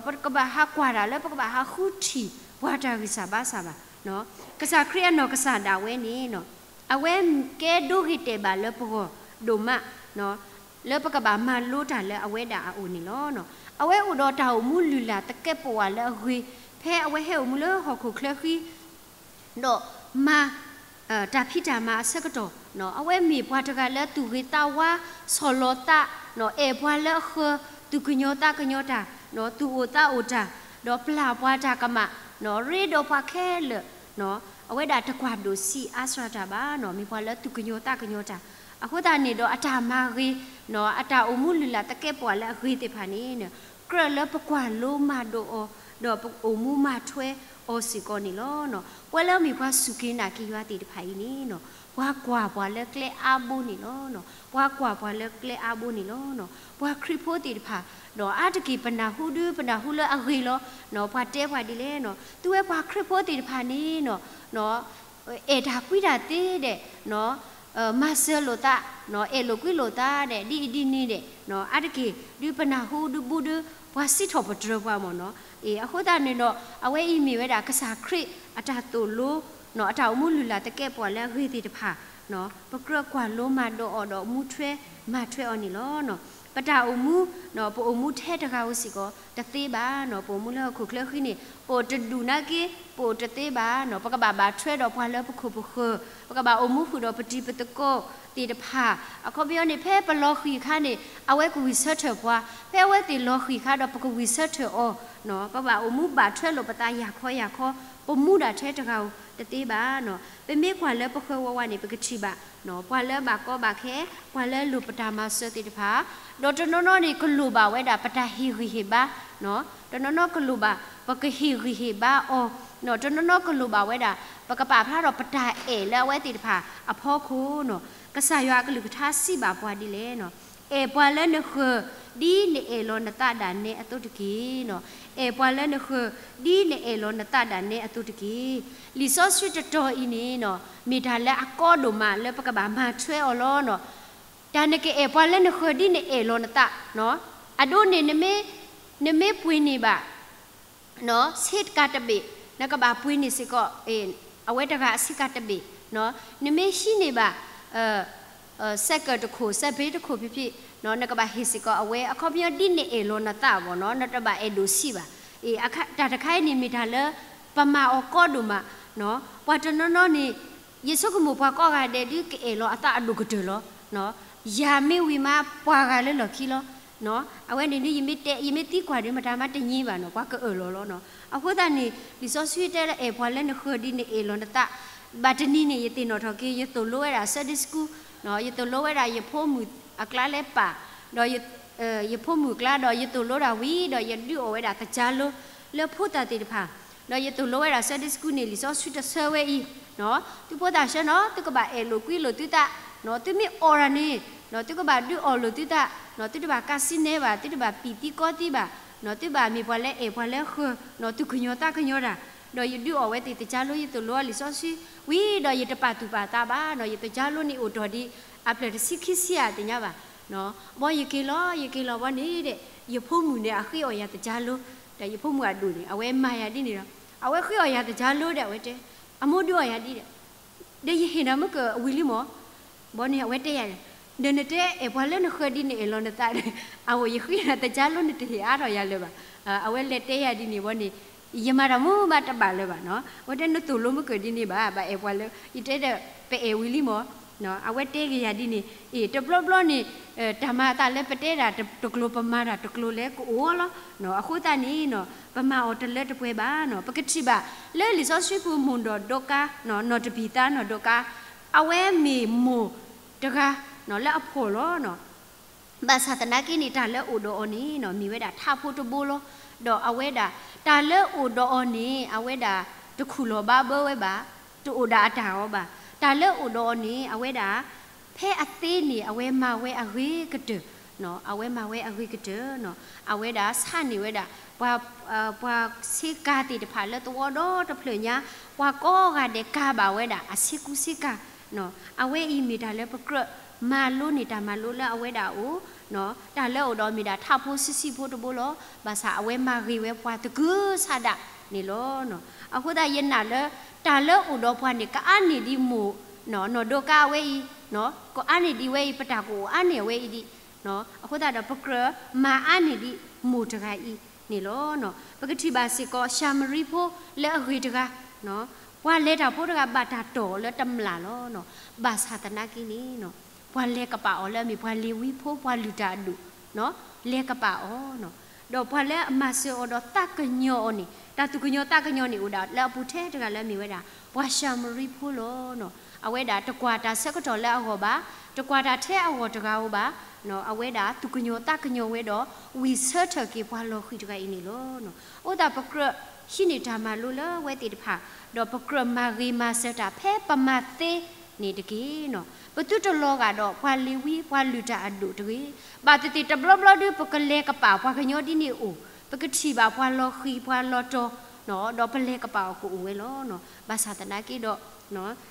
ပကဘၣ်ဟးကွၢ်တၢ်လၢပကဘၣ်ဟးဃုထံၣ်ပှၤတၢ်ဂံၢ်စၢ်ဘါစၢ်ဘၣ်. ကစၢ်ခရံာ်အနီၢ်ကစၢ်ဒၣ်ဝဲန့ၣ် အဝဲကဲဒိဂ့ၤတဲာ်ဘၣ်လၢပဂီၢ်ဒိၣ်မး လၢပကဘၣ်မၤလိတၢ်လၢအဝဲဒၣ်အအိၣ်န့ၣ်လီၤ. အဝဲအိၣ်ဒီးတၢ်အိၣ်မူလုၢ်လၢ်သကဲးပဝးလၢအဂ့ၤ, ဖဲအဝဲဟဲအိၣ်မူလၢဟီၣ်ခိၣ်ချၢဃံ ဒီးမၤ တၢ်ဖံးတၢ်မၤအဆၢကတီၢ်, အဝဲမ့ၢ်ပှၤတဂၤလၢသူၣ်ဂ့ၤသးဝါ, ဆီၣ်လီၤသး, အဲၣ်ပှၤလၢအဃၢၤ, သူၣ်ကညီၤသးကညီၤတၢ်, သူၣ်အိၣ်သးအိၣ်တၢ်, ဒီးပျၢ်ပှၤတၢ်ကမၣ်, ရ့ဒီးပှၤခဲလၢာ်, အဝဲဒၣ်တကွၢ်ဒိၣ်ဆံးအါစှၤတၢ်ဘၣ်, မ့ၢ်ပှၤလၢသူၣ်ကညီၤသးကညီၤတၢ်. အဃိသတးန့ၣ်ဒီးအတၢ်မၤဂ့ၤ, အတၢ်အိၣ်မူလုၢ်လၢ်သကဲးပဝးလၢအဂ့ၤသ့ၣ်တဖၣ်န့ၣ် ကြၢးလၢပကွၢ်လိမၤဒိးအီၤ, ဒီးပအိၣ်မူမၤထွဲအီၤစ့ၢ်ကီးန့ၣ်လီၤ. ပဝဲလၢမ့ၢ်ပှၤစူၢ်က့ၤနာ်က့ၤယွၤသ့ၣ်တဖၣ်အံၤန့ၣ် ပှၤကွၢ်ပှၤလၢကျဲအါဘိန့ၣ်လီၤ. ပှၤကွၢ်ပှၤလၢကျဲအါဘိန့ၣ်လီၤ. ပှၤခရံာ်ဖိသ့ၣ်တဖၣ် ဒီးအါတက့ၢ်ပနၢ်ဟူဒု ပနၢ်ဟူလၢအဂ့ၤလီၤ. ပှၤတဲပှၤဒ်လဲၣ်, သုဝဲပှၤခရံာ်ဖိသ့ၣ်တဖၣ်န့ၣ် အဲၣ်တၢ်ကွံတၢ်သ့ဒဲး, မၤစၢၤလိာ်သး, အဲၣ်လိာ်ကွံလိာ်သးဒဲး, ဒ်အံၤဒ်န့ၣ်ဒဲး, အါတက့ၢ် ဒုးပနၢ်ဟူဒုးဘူးဒုး ပှၤစံးထီၣ်ပတြၢၤပှၤမ့ၢ်နီၤ. အဃိသတးန့ၣ်ဒီး အဝဲအံၤမ့ၢ်ဝဲဒၣ်ကစၢ်ခရံာ်အတၢ်သိၣ်လိ, အတၢ်အိၣ်မူလုၢ်လၢ်သကဲးပဝးလၢအဂ့ၤသ့ၣ်တဖၣ်, ပကြၢးကွၢ်လိမၤဒိးအီၤဒီးမူထွဲမၤထွဲအီၤန့ၣ်လီၤ. ပတၢ်အိၣ်မူ, ပအိၣ်မူထဲတဂၤဧိၤစ့ၢ်ကီး တသ့ဘၣ်နီၤ. ပအိၣ်မူလၢဟီၣ်ခိၣ်ချၢဃံန့ၣ် ပအိၣ်တဒူၣ်နာ်က့ ပအိၣ်တသ့ဘၣ်နီၤ. ပကဘၣ်ဘၣ်ထွဲဒီးပှၤလၢပခိၣ်ပဃၢၤ, ပကဘၣ်အိၣ်မူဃုာ်ဒီးပတံၤပသကိးသ့ၣ်တဖၣ်. အခီပညီန့ၣ် ဖဲပလီၤဃံၤအခါန့ၣ် အဝဲကဝံၣ်ဆၢထၢၣ်ပှၤ, ဖဲအဝဲသ့ၣ်လီၤဃံၤအခါဒီးပကဝံၣ်ဆၢထၢၣ်အီၤ, ပဘၣ်အိၣ်မူဘၣ်ထွဲလိာ်ပသးယၤခီယၤခီ, ပမူဒၣ်ထဲတဂၤဧိၤတသ့ဘၣ်နီၤ. ပမ့ၢ်ကွၢ်လၢပဃၢၤဝးဝးန့ၣ် ပကထံၣ်ဘၣ် ပှၤလၢဘၣ်ကီဘၣ်ခဲ, ပှၤလၢလိၣ်ပတၢ်မၤစၢၤသ့ၣ်တဖၣ်, ဒီးတနီၤနီၤန့ၣ် ကလိၣ်ဘၣ်ဝဲဒၣ်ပတၢ်ဟ့ၣ်ဂံၢ်ဟ့ၣ်ဘါ, တနီၤနီၤကလိၣ်ဘၣ် ပကဟ့ၣ်ဂံၢ်ဟ့ၣ်ဘါအီၤ, တနီၤနီၤကလိၣ်ဘၣ်ဝဲဒၣ် ပကပာ်ဖျါထီၣ်ပတၢ်အဲၣ်လၢအဝဲသ့ၣ်တဖၣ်အဖီခိၣ်နီၤ. ကစၢ်ယွၤအကလုၢ်ကထါစံးဘၣ်ပှၤဒ်လဲၣ်နီၤ, အဲၣ်ပှၤလၢနဃၢၤ ဒ်နအဲၣ်လီၤနသးဒၣ်နဲအသိးတက့ၢ်နီၤ. အဲၣ်ပှၤလၢနဃၢၤ ဒ်နအဲၣ်လီၤနသးဒၣ်နဲအသိးတက့ၢ်. လံာ်စီဆှံတတီၤအံၤန့ၣ်နီၤ မ့ၢ်တၢ်လၢအကီဒိၣ်မးလၢပကဘၣ်မၤထွဲအီၤလီၤနီၤ. တၢ်နကအဲၣ်ပှၤလၢနဃၢၤဒ်နအဲၣ်လီၤနသး, အဒိန့ၣ် နမ့ၢ်ပှ့ၤန့ၢ်ဘၣ် ဆ့ကၤတဘ့ၣ်, နကဘၣ်ပှ့ၤန့ၢ်စ့ၢ်ကီး အဝဲတဂၤအဆ့ကၤတဘ့ၣ်, နမ့ၢ်ဟံးန့ၢ်ဘၣ် စဲးကၢးတခိၣ် စဲးဘ့တခိၣ်ဖံဖံ, နကဘၣ်ဟ့ၣ်စ့ၢ်ကီးအဝဲ အခီပညီဒ်နအဲၣ်လီၤနသးအဂီၢ်နီၤ, နတဘၣ်အဲၣ်ဒိၣ်ဆံးဘၣ်. တၢ်တခါအံၤန့ၣ်မ့ၢ်တၢ်လၢ ပမၤအီၤကီဒိၣ်မး, ပှၤတနီၤနီၤန့ၣ် ယဆိကမိၣ်ပှၤကိးဂၤဒဲးဒုးကအဲၣ်လီၤအသးအဒိၣ်ကတၢၢ်လီၤ. ယၤမ့ၢ်ဝံၤမး ပှၤဂၤလၢလီၢ်ခံလီၤ. အဝဲန့ၣ်ဒုး ယမ့ၢ်သံကွၢ်ဒုး မတၤမးတညီဘၣ်နီၤ, ပှၤကအၢၣ်လီၤလီၤနီၤ. အဃိသတးန့ၣ် လံာ်စီဆှံတဲလၢအဲၣ်ပှၤလၢနဃၢၤဒ်နအဲၣ်လီၤနသး, ဘၣ်တနံၤန့ၣ် ယသ့ၣ်နီၣ်ထီၣ်က့ၤ ယသိၣ်လိဝဲဒၣ် Sunday School, ယသိၣ်လိဝဲဒၣ်ယဖိမုၣ်အကျါလဲၤပာ်, ဒီးယဖိမုၣ်အကျါဒီး ယသိၣ်လိဒၣ်ဝံၤဒီး ယဒုးအီၣ်ဝဲဒၣ်သကြားလိ လၢဖိသၣ်သ့ၣ်တဖၣ်, ဒီးယသိၣ်လိဝဲဒၣ် Sunday School န့ၣ် လံာ်စီဆှံတဆၢဝဲအံၤ, သုဖိသၣ်ဆၢနီၤ သုကဘၣ်အဲၣ်လိာ်ကွံလိာ်သုသး, သုမ့ၢ်အီၣ်တၢ်န့ၣ် သုကဘၣ်ဒုးအီၣ်လိာ်သုသး, သုတဘၣ်ကးစံနဲဘၣ်, သုတဘၣ်ပံာ်သံကီသံဘၣ်, သုဘၣ်မ့ၢ်ပှၤလၢအဲၣ်ပှၤလၢဃၢၤ, သူၣ်ကညီၤသးကညီၤတၢ်, ဒီးယဒုးအီၣ်ဝဲသ့ၣ်သကြားလိ ယသိၣ်လိအီၤလံာ်စီဆှံဝံၤဒီး ယတပာ်သူၣ်ပာ်သးဘၣ်နီၤ, ယသကြားလိန့ၣ်အိၣ်တ့ၢ်ဒံး အဖျၢၣ်တဆံခံဆံဧါသ့ၣ်ညါဘၣ် ဘီယက့ၤလီၤ ယက့ၤလီၤဘီန့ၣ်ဒီး ယဖိမုၣ်န့ၣ် အဃ့အီၣ်ယၤသကြားလိ, ဒီးယဖိမုၣ်အဒိၣ်န့ၣ် အဝဲမၤယၤဒ်န့ၣ်ဒီး အဝဲဃ့အီၣ်ယၤသကြားလိဒီး အဝဲတဲ အမိၢ်ဒုးအီၣ်ယၤဒ်ဒီး ဒီးယဟ့ၣ်နၤမ့ၢ်ကဝံၤလံမး, ဘီန့ၣ် အဝဲတဲယၤန့ၣ်, ဒီးနတဲအဲၣ်ပှၤလၢနဃၢၤဒ်နအဲၣ်လီၤနသးဒီး အအိၣ်ယဃ့နၤသကြားလိနတဟ့ၣ်အါထီၣ်ယၤလၢၤဘၣ်, အဝဲလဲၤတဲယၤဒ်န့ၣ်ဘီန့ၣ် ယမၤတၢ်မူဘၣ်တဘၣ်လၢၤဘၣ်နီၤ, အဝဲတဲနသိၣ်လိမ့ၢ်ကဒ်န့ၣ်ဘၣ် ဘၣ်အဲၣ်ပှၤလၢ ယတဲဒီး ပအဲၣ်ဝံၤလံမး, အဝဲတဲက့ၤယၤဒ်န့ၣ် အ့ၣ် တဘျီဘျီန့ၣ် တၢ်မၤအသးလၢပတဲဒၣ်တကျိၤ ပမၤတၢ်တကျိၤလဲၤကအိၣ်လီၤ, အဃိသတးန့ၣ် ပမၤအီၤတလၢတပှဲၤဘၣ်နီၤ, ပကထံၣ်ဘၣ် လၢလံာ်စီဆှံပူၤမိၢ်ဒီးဒီကါ နီၢ်တဘံၤသါနီၢ်ဒီကါ အဝဲမ့ၢ်မိၢ်တဂၤ လၢအဖှီၣ်လီၤ ဘၣ်ဆၣ်သနာ်က့န့ၣ် တၢ်လၢအိၣ်ဒီးအီၤန့ၣ် မ့ၢ်ဝဲဒၣ်ထးဖိတဘိလီၤ. ဒီးအဝဲဒၣ် တၢ်လၢအိၣ်ဒီးအီၤန့ၣ် အဝဲဒၣ်တခူၣ်လီၤဘါဘၢဝဲဘၣ်, တအိၣ်ဒၣ်အတၢ်အီၤဘၣ်. တၢ်လၢအိၣ်ဒီးအီၤန့ၣ် အဝဲဒၣ် ဖဲအသ့န့ၣ် အဝဲမၤဝဲအဂ့ၤကတၢၢ်, အဝဲမၤဝဲအဂ့ၤကတၢၢ်, အဝဲဒၣ်ဆါန့ၢ်ဝဲဒၣ် ပှၤ ပှၤဆ့ကၤသ့ၣ်တဖၣ်လၢသဝီဒီတဖျၢၣ်ညါ, ပှၤကိးဂၤဒဲးကၤဘၣ်ဝဲဒၣ်အဆ့ကူဆ့ကၤ အဝဲအံၤမ့ၢ်တၢ်လၢပကြၢးမၤလိန့ၢ်တၢ်မၤလိလၢအဝဲဒၣ်အအိၣ်, တၢ်လၢအိၣ်ဒီးမ့ၢ်ဒၣ်ထးဖိဆံးဆံးဖိတဘိလီၤ. ဘၣ်ဆၣ်အဝဲမၤဂ့ၤဝဲပှၤသကုၤဆးဒးန့ၣ်လီၤ. အဃိသတးယနာ်လၢ တၢ်လၢအိၣ်ဒီးပှၤန့ၣ် ကအါန့ၢ်ဒံးမိၢ် နီၢ်ဒီကါအဝဲအံၤ, ကအါန့ၢ်ဒံးဝဲအံၤ ပတၢ်ကအိၣ်အါန့ၢ်အဝဲအံၤဒံး, အဃိသတးဒီးပကြၢးမၤအါန့ၢ်ဒံးမိၢ်တဂၤအံၤန့ၣ်လီၤ. ပကထံၣ်ဘၣ်စ့ၢ်ကီး ၡၤမရံဖိလၢအဂ့ၤတဂၤ, ပှၤလဲၤတၢ်ဖိတဂၤဘၣ်တၢ်တီၢ်အီၤလၢတမျၢ်လီၤ. ဘၣ်ဆၣ်သနာ်က့န့ၣ် ပှၤလဲၤကပာ်အီၤလၢအမ့ၢ်ပှၤလ့ၤဝံဖိ ပှၤလုၢ်တၢ်အဒိၣ် လဲၤကပာ်အီၤ, ဒီးပှၤလၢအမၤစၢၤအီၤဒီးသးကညီၤအီၤန့ၣ် တၢ်သူၣ်ကညီၤသးကညီၤန့ၣ် အိၣ်ဒၣ်လၢအပူၤထဲတဂၤလၢအမ့ၢ်ဝဲဒၣ် ပှၤၡၤမရံဖိလီၤ. အဝဲဒၣ်တကွၢ်တၢ်ဆၢကတီၢ်လၢအဂီၢ်ဘၣ်, တကွၢ်တၢ်ထဲအဂီၢ်တဂၤဧိၤဘၣ်, အဝဲဒၣ်သူၣ်ကညီၤသးကညီၤဝဲဒီး ဝံၢ်ဆၢထၢၣ်က့ၤပှၤလီၤဃံၤတဂၤအံၤန့ၣ်လီၤ. အဃိသတးပကြၢးဟံးန့ၢ်တၢ်မၤလိလၢအဝဲသ့ၣ်တဖၣ်, ဒီးပကြၢးမၤဂ့ၤမၤစၢၤတၢ်ဖဲပမၤသ့န့ၣ်တက့ၢ်. ပသုတလီၤဂာ်ဒီးပှၤလ့ၤဝံ ပှၤလုၢ်တၢ်အဒိၣ်တဂ့ၤ. ဘၣ်သ့ၣ်သ့ၣ်တဘျီဘျီဒုး ပကလဲၤကပာ်ပှၤကညီဒ်န့ၣ်အိၣ်, ပကထံၣ်ဘၣ်ပှၤလီၤဃံၤ ပှၤလီၤတီၤ ဒီးပလဲၤကပာ်အီၤကအိၣ်ဝဲလီၤ. ဘၣ်ဆၣ်သနာ်က့ဒီး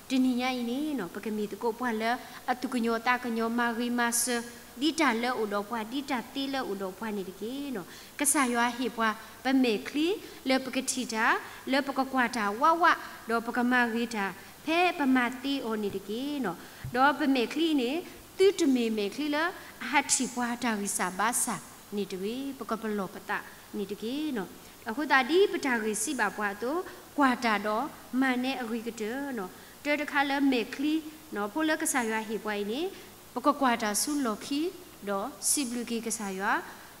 တနံၤညါအံၤန့ၣ် ပကမ့ၢ်သကိးပှၤလၢအသူၣ်ကညီၤသးကညီၤ မၤဂ့ၤမၤစၢၤ ဒ်တၢ်လၢအအိၣ်ဒီးပှၤ ဒ်တၢ်သ့လၢအအိၣ်ဒီးပှၤန့ၣ်တက့ၢ်. ကစၢ်ယွၤဟ့ၣ်ပှၤ ပမဲာ်ချံလၢပကထံၣ်တၢ်, လၢပကကွၢ်တၢ်ဝးဝး, ဒီးပကမၤဂ့ၤတၢ် ဖဲပမၤသ့အီၤန့ၣ်တက့ၢ်. ဒီးပမဲာ်ချံန့ၣ် သုတမ့ၢ်မဲာ်ချံလၢအဟးထံၣ်ပှၤတၢ်ဂံၢ်စၢ်ဘါစၢ်န့ၣ်တဂ့ၤ, ပကပလီၢ်ပသးန့ၣ်တက့ၢ်. အဃိသတးဒ်ပတၢ်ဂ့ၢ်စံးဘၣ်ပှၤအသိး, ကွၢ်တၢ်ဒီးမၤနဲအဂ့ၤကတၢၢ်. တၢ်တခါလၢမဲာ်ချံ ဖိလၢကစၢ်ယွၤဟ့ၣ်ပှၤအံၤန့ၣ် ပကကွၢ်တၢ်ဆူလီၢ်ခံ ဒီးစံးဘျုးက့ၤကစၢ်ယွၤ,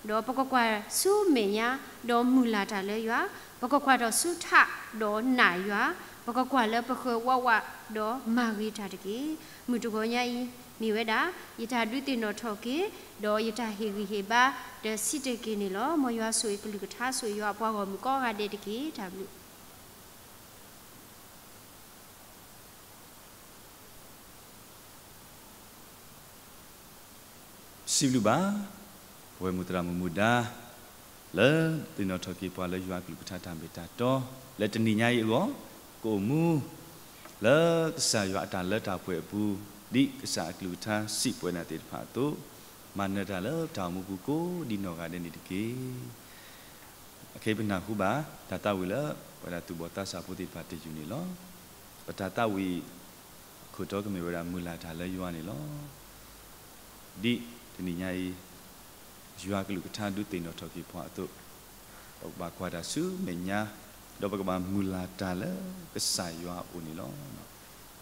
ဒီးပကကွၢ်ဆူမဲာ်ညါ ဒီးမုၢ်လၢ်တၢ်လၢယွၤ, ပကကွၢ်ထီၣ်ဆူထး ဒီးနာ်ယွၤ, ပကကွၢ်လၢပဃၢၤဝးဝး ဒီးမၤဂ့ၤတၢ်တက့ၢ်. မုၢ်တဂီၤညါအံၤ မ့ၢ်ဝဲဒၣ် ယတၢ်ဒုးသ့ၣ်နီၣ်ထီၣ်က့ၤ ဒီးယတၢ်ဟ့ၣ်ဂံၢ်ဟ့ၣ်ဘါ ဒီးစံးတ့ၢ်က့ၤန့ၣ်လီၤ. မ်ယွၤဆိၣ်ဂ့ၤကလုၢ်ကထါ ဆိၣ်ဂ့ၤယွၤအပှၤဂီၢ်မုၢ်ကိးဂၤဒဲးတက့ၢ်. တၢ်ဘျုး စံးဘျုးဘၣ် ပဝဲမုၢ်သရၣ်မုၣ်မုၢ်ဒါ လၢသ့ၣ်နီၣ်ထီၣ်က့ၤပှၤလၢယွၤကလုၢ်ကထါတၢ်မ့ၢ်တၢ်တီ လၢတနံၤညါအံၤအဂီၢ်, ကအိၣ်မူ လၢကစၢ်ယွၤအတၢ်လၢတၢ်ပှဲၤအပူၤ, ဒ်ကစၢ်အကလုၢ်ကထါစံးပဝဲဒၣ်သ့ၣ်တဖၣ်အသိး, မၤနၢၤတၢ်လၢတၢ်အိၣ်မူပူၤကိးဒ်နီၢ်ဂၤဒဲးန့ၣ်တက့ၢ်. အခဲအံၤပနၢ်ဟူဘၣ် တၢ်သးဝံၣ်လၢ ပဝဲဒၣ်သူၣ်ဘီၣ်သးစၢ်ဖိသ့ၣ်တဖၣ်တယုၢ်န့ၣ်လီၤ. ပတၢ်သးဝံၣ် အခိၣ်တီကမ့ၢ်ဝဲဒၣ်မုၢ်လၢ်တၢ်လၢယွၤန့ၣ်လီၤ. ဒ်တနံၤညါအံၤ ယွၤကလုၢ်ကထါဒုးသ့ၣ်နီၣ်ထီၣ်က့ၤပှၤအသိး, ပကဘၣ်ကွၢ်တၢ်ဆူမဲာ်ညါ, ဒီးပကဘၣ်မုၢ်လၢ်တၢ်လၢကစၢ်ယွၤအအိၣ်န့ၣ်လီၤ.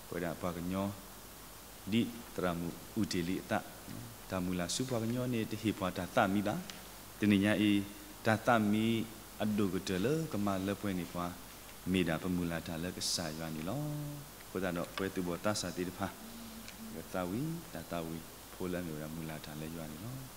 ပဝဲဒၣ်ပှၤကညီ ဒ်သရၣ်မုၣ်အူတ့ၢ်လံအသး, တၢ်မုၢ်လၢ်ဆူပှၤကညီန့ၣ် တဟ့ၣ်ပှၤတၢ်သးမံဘၣ်. တနံၤညါအံၤ တၢ်သးမံအဒိၣ်ကတၢၢ်လၢကမၤလၢပှဲၤန့ၢ်ပှၤ မ့ၢ်ဒၣ်ပမုၢ်လၢ်တၢ်လၢကစၢ်ယွၤန့ၣ်လီၤ. အဃိသတးဒီး ပဝဲသူၣ်ဘီၣ်သးစၢ်သ့ၣ်တဖၣ် ပကသးဝံၣ်တၢ်သးဝံၣ်ဖိလၢအမ့ၢ်ဝဲဒၣ်မုၢ်လၢ်တၢ်လၢယွၤန့ၣ်လီၤ.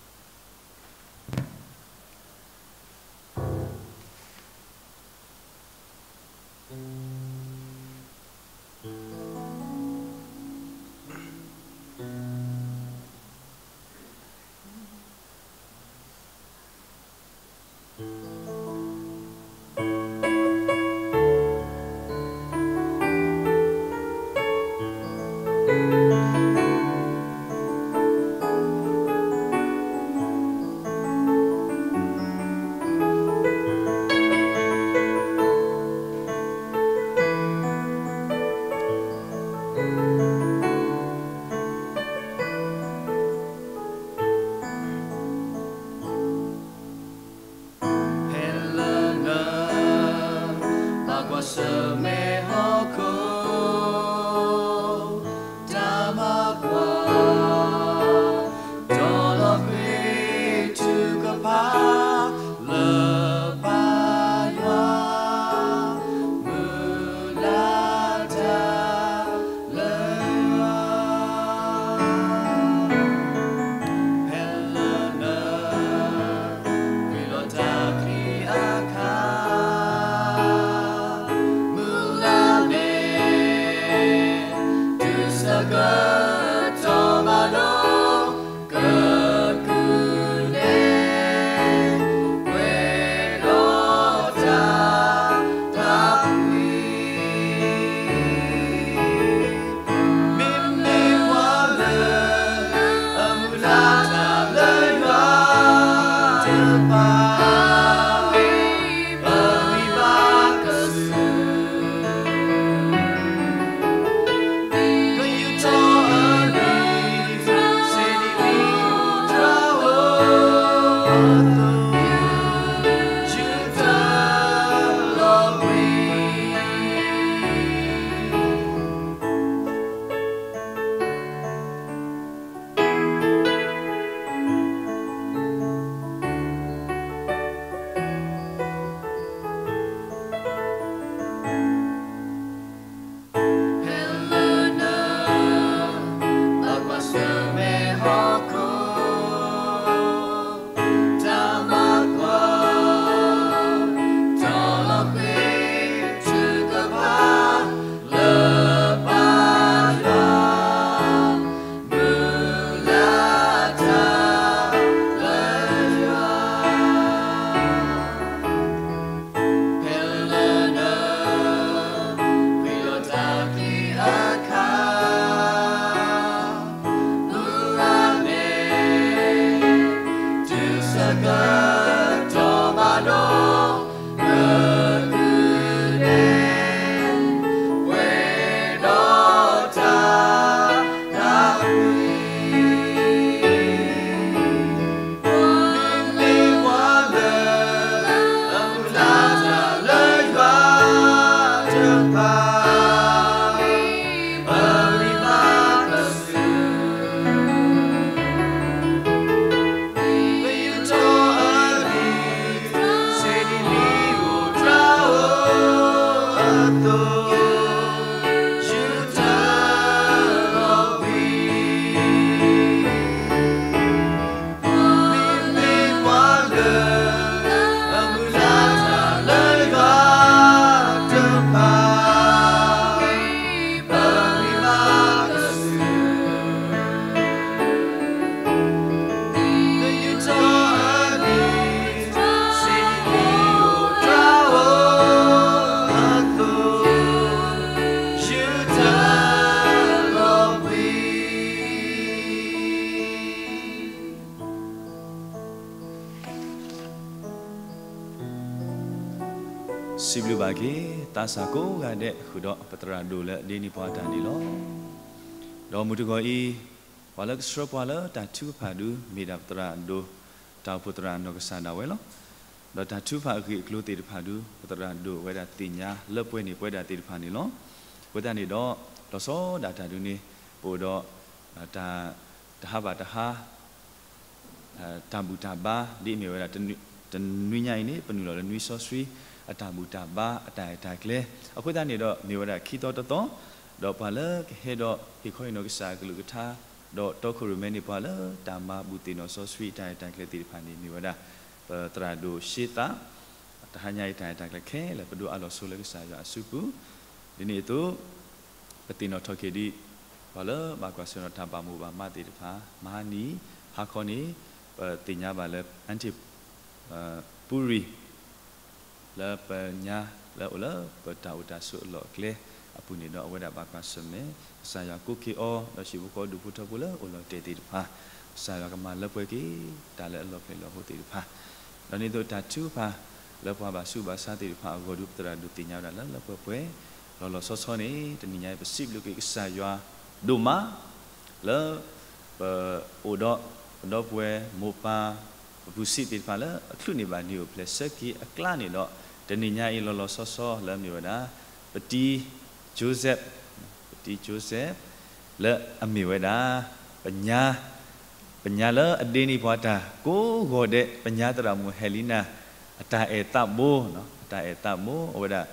စံးဘျုးဘၣ်က့ၤ သးစၢ်ကိးဂၤဒဲး ဃုာ်ဒီးပသရၣ်ဒိၣ်လၢအဒ့န့ၢ်ပှၤတၢ်န့ၣ်လီၤ. ဒီးမုၢ်တဂီၤအံၤ ပှၤလၢကဆှၢပှၤလၢတၢ်ထုကဖၣ်ဒု မ့ၢ်ဒၣ်ပသရၣ်ဒိၣ် တၢ်အိၣ်ဖှိၣ်သရၣ်နီၢ်ကစၢ်ဒၣ်ဝဲလီၤ. ဒီးတၢ်ထုကဖၣ်အဂ့ၢ်အကျိၤသ့ၣ်တဖၣ်ဒု ပသရၣ်ဒိၣ်ဝဲဒၣ်သ့ၣ်ညါလၢပှဲၤန့ၢ်ပဝဲဒၣ်သ့ၣ်တဖၣ်န့ၣ်လီၤ. အဃိသတးန့ၣ်ဒီး လီၤဆီဒၣ်တၢ်ဒုန့ၣ် ပအိၣ်ဒီး တၢ် တဟါဘၣ်တဟါ တၢ်ဘူၣ်တၢ်ဘါ ဒ်အမ့ၢ်ဝဲဒၣ် တနွံညါအံၤန့ၣ် ပနုာ်လီၤလၢနွံစီဆှံ အတၢ်ဘူၣ်တၢ်ဘါ အတၢ်အဲၣ်တၢ်ကျဲ အဃိသတးန့ၣ်ဒီး မ့ၢ်ဝဲဒၣ်ခံသီတသီ ဒီးပှၤလၢကဟဲဒီးဟ့ၣ်ခီဟ့ၣ်နီၤကစၢ်အကလုၢ်ကထါ ဒီးတီခိၣ်ရိၣ်မဲန့ၢ်ပှၤလၢ တၢ်မၤဘူၣ်သ့ၣ်နီၣ်စီဆှံ တၢ်အဲၣ်တၢ်ကျဲသ့ၣ်တဖၣ်န့ၣ် မ့ၢ်ဝဲဒၣ် ပသရၣ်ဒိၣ်ရှ့သး တဟါညါအံၤ တၢ်အဲၣ်တၢ်ကျဲခဲလၢာ် ပဒိးအးလီၤဆိလၢကစၢ်ယွၤအစုပူၤ ဒ်န့ၣ်အသိး ပသ့ၣ်နီၣ်ထီၣ်က့ၤဒံး ပှၤလၢဘၣ်ကွၢ်ဆၢၣ်နီၤတၢ်ဘၣ်မိၣ်ဘၣ်မးသ့ၣ်တဖၣ် မဟါနံၤ ဟါခီန့ၣ် ပသ့ၣ်ညါဘၣ်လၢ အၣ်ထံၣ် ပူရံၤ လၢပညါလၢအိၣ်လၢပတၢ်အိၣ်တၢ်ဆိးအလီၢ်အကျဲအပူၤန့ၣ်ဒီး အဝဲဒၣ်ဘၣ်ကွၢ်ဆၢၣ်မဲာ် ကစၢ်ယွၤကိးက့ၤအီၤ ဒီးဟံၣ်ဖိဃီဖိဒူၣ်ဖိထၢဖိလၢအိၣ်လီၤတဲာ်သ့ၣ်တဖၣ် ကစၢ်ယွၤကမၤလၢပှဲၤက့ၤ တၢ်လၢအလီၢ်ဖျဲၣ်လီၤဟိသ့ၣ်တဖၣ် ဒီးန့ၣ်အသိးတၢ်ထုကဖၣ် လၢပှၤဘၣ်ဆူးဘၣ်ဆါသ့ၣ်တဖၣ်အဂီၢ်ဒုး ပသရၣ်ဒိၣ်သ့ၣ်ညါဝဲဒၣ်လၢလၢပှဲၤပှဲၤ လီၤလီၤဆီဆီန့ၣ် တနံၤညါအံၤ ပစံးဘျုးက့ၤကစၢ်ယွၤဒိၣ်မး လၢ ပအိၣ်ဒီး ပဒီပုၢ်ဝဲၢ်မိၢ်ပၢ် ပပူၤဆံးသ့ၣ်တဖၣ်လၢအချုးန့ၢ်ဘၣ်နံၣ်အိၣ်ဖျဲၣ်ဆၢက့ၤအကျါန့ၣ်ဒီး တနံၤညါအံၤလီၤလီၤဆီဆီလၢအမ့ၢ်ဝဲဒၣ် ပတံ Joseph ပတံ Joseph လၢအမ့ၢ်ဝဲဒၣ် ပညါ ပညါလၢအဒ့န့ၢ်ပှၤတၢ်ကိးဂီၤဒဲး ပညါသရၣ်မုၣ် Helena အတၢ်အဲၣ်သးဘိ အတၢ်အဲၣ်သးဘိ အဝဲဒၣ်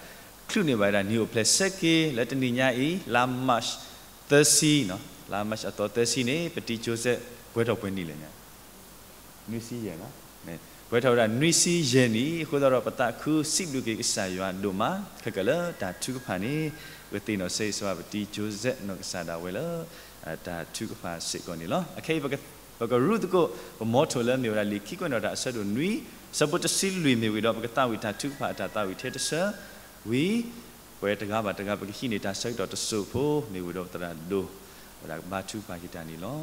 ချုးန့ၢ်ဘၣ်ဝဲဒၣ်နံၣ်အိၣ်ဖျဲၣ်ဆၢက့ၤ လၢတနံၤညါအံၤ လါ March သၢဆံ လါ March အသီသၢဆံန့ၣ် ပတံ Joseph ပှဲၤထီၣ်ပှဲၤနံၣ်လဲၣ်ညါ နွံဆံယဲၢ်လီၤ. ပှဲၤထီၣ်ဝဲဒၣ်နွံဆံယဲၢ်နံၣ် အဃိသတးဒီးပသးခုစံးဘျုးက့ၤကစၢ်ယွၤဒိၣ်မး ခဲကလၢတၢ်ထုကဖၣ်န့ၣ် ပကသ့ၣ်နီၣ်ဆၢဂ့ၤဆၢဝါပတံ Joseph နီၢ်ကစၢ်ဒၣ်ဝဲလၢ တၢ်ထုကဖၣ်စ့ၢ်ကီးန့ၣ်လီၤ. အခဲအံၤ ပကရူၢ်သကိး ပမီထိၣ်လၢမ့ၢ်ဝဲဒၣ်လံာ်ခံကွဲးနီၣ်တၢ်အဆၢဒိၣ်နွံ ဆၢဖိတဆံလွံၢ်မ့ၢ်ဝံၤဒီး ပကသးဝံၣ်တၢ်ထုကဖၣ်အတၢ်သးဝံၣ်ထဲတဆၢ ဝံၤ ပှဲၤတဂၤဘၣ်တဂၤ ပကဟံးန့ၢ်တၢ်ဆၢကတီၢ်တစိၢ်ဖိ မ့ၢ်ဝံၤဒီးပသရၣ်ဒိၣ် ဝဲဒၣ်ကဘါထုကဖၣ်က့ၤတၢ်န့ၣ်လီၤ.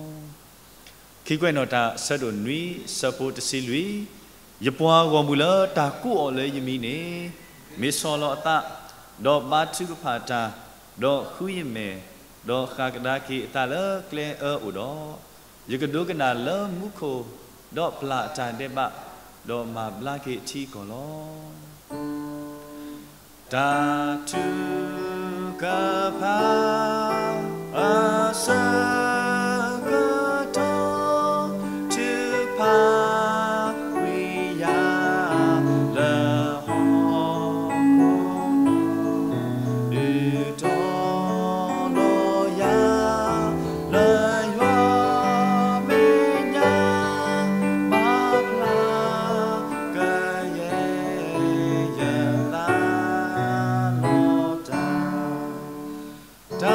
ခံကွဲးနီၣ်တၢ်ဆၢဒိၣ်နွံ ဆၢဖိတဆံလွံၢ်, ယပှၤဂီၢ်မုၢ်လၢတၢ်ကူၣ်အီၤလၢယမံၤန့ၣ်, မ့ၢ်ဆီၣ်လီၤအသး, ဒီးဘါထုကဖၣ်တၢ်, ဒီးဃုယမဲာ်, ဒီးဃၣ်ကဒါက့ၤအသးလၢကျဲအၢအိၣ်ဒီး, ယကဒိကနၣ်လၢမူခိၣ်, ဒီးပျၢ်အတၢ်ဒဲးဘး, ဒီးမၤဘျါက့ၤအထံအကီၢ်လီၤ. တၢ်ထုကဖၣ် အဆၢကတီၢ် ထုကဖၣ်ဝံၤယၤ လၢဟီၣ်ခိၣ် ဒုးတီၤလီၤယၤ လၢယွၤမဲာ်ညါ ပာ်ဖျါကယဲၢ်ယသးလီၤတၢ်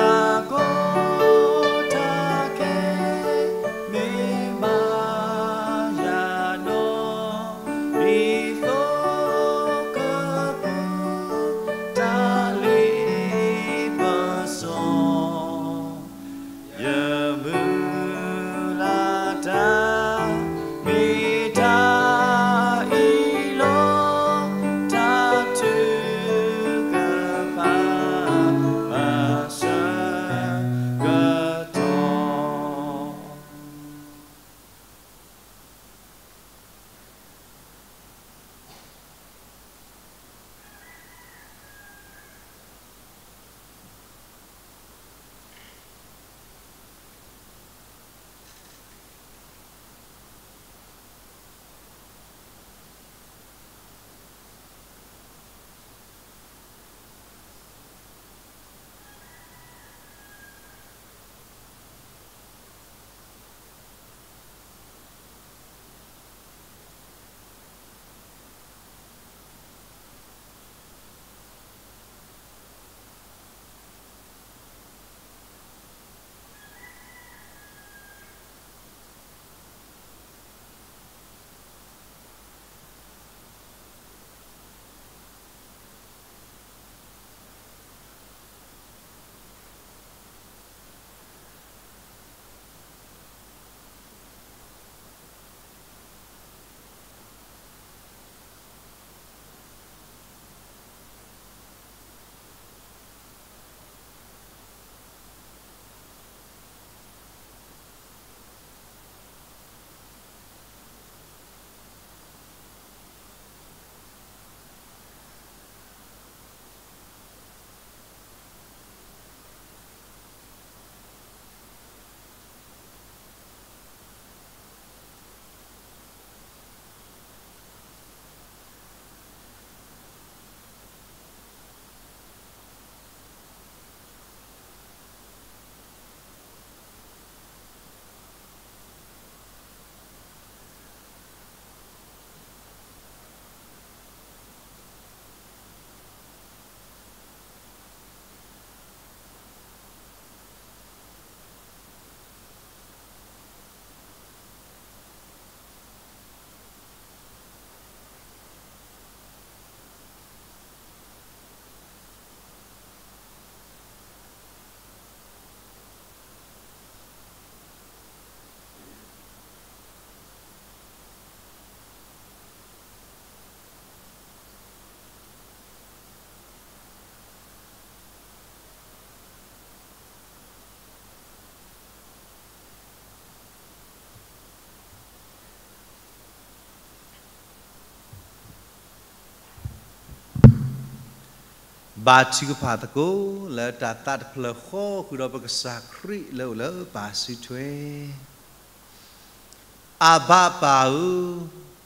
ဘါထုကဖၣ်သကိးလၢတၢ်သးတဖျၢၣ်ဃီဃုာ်ဒီးပကစၢ်ခရံာ်လၢအိၣ်လၢပၢ်စုထွဲ. အၤဘၣ်ပၢ်ဧၢ,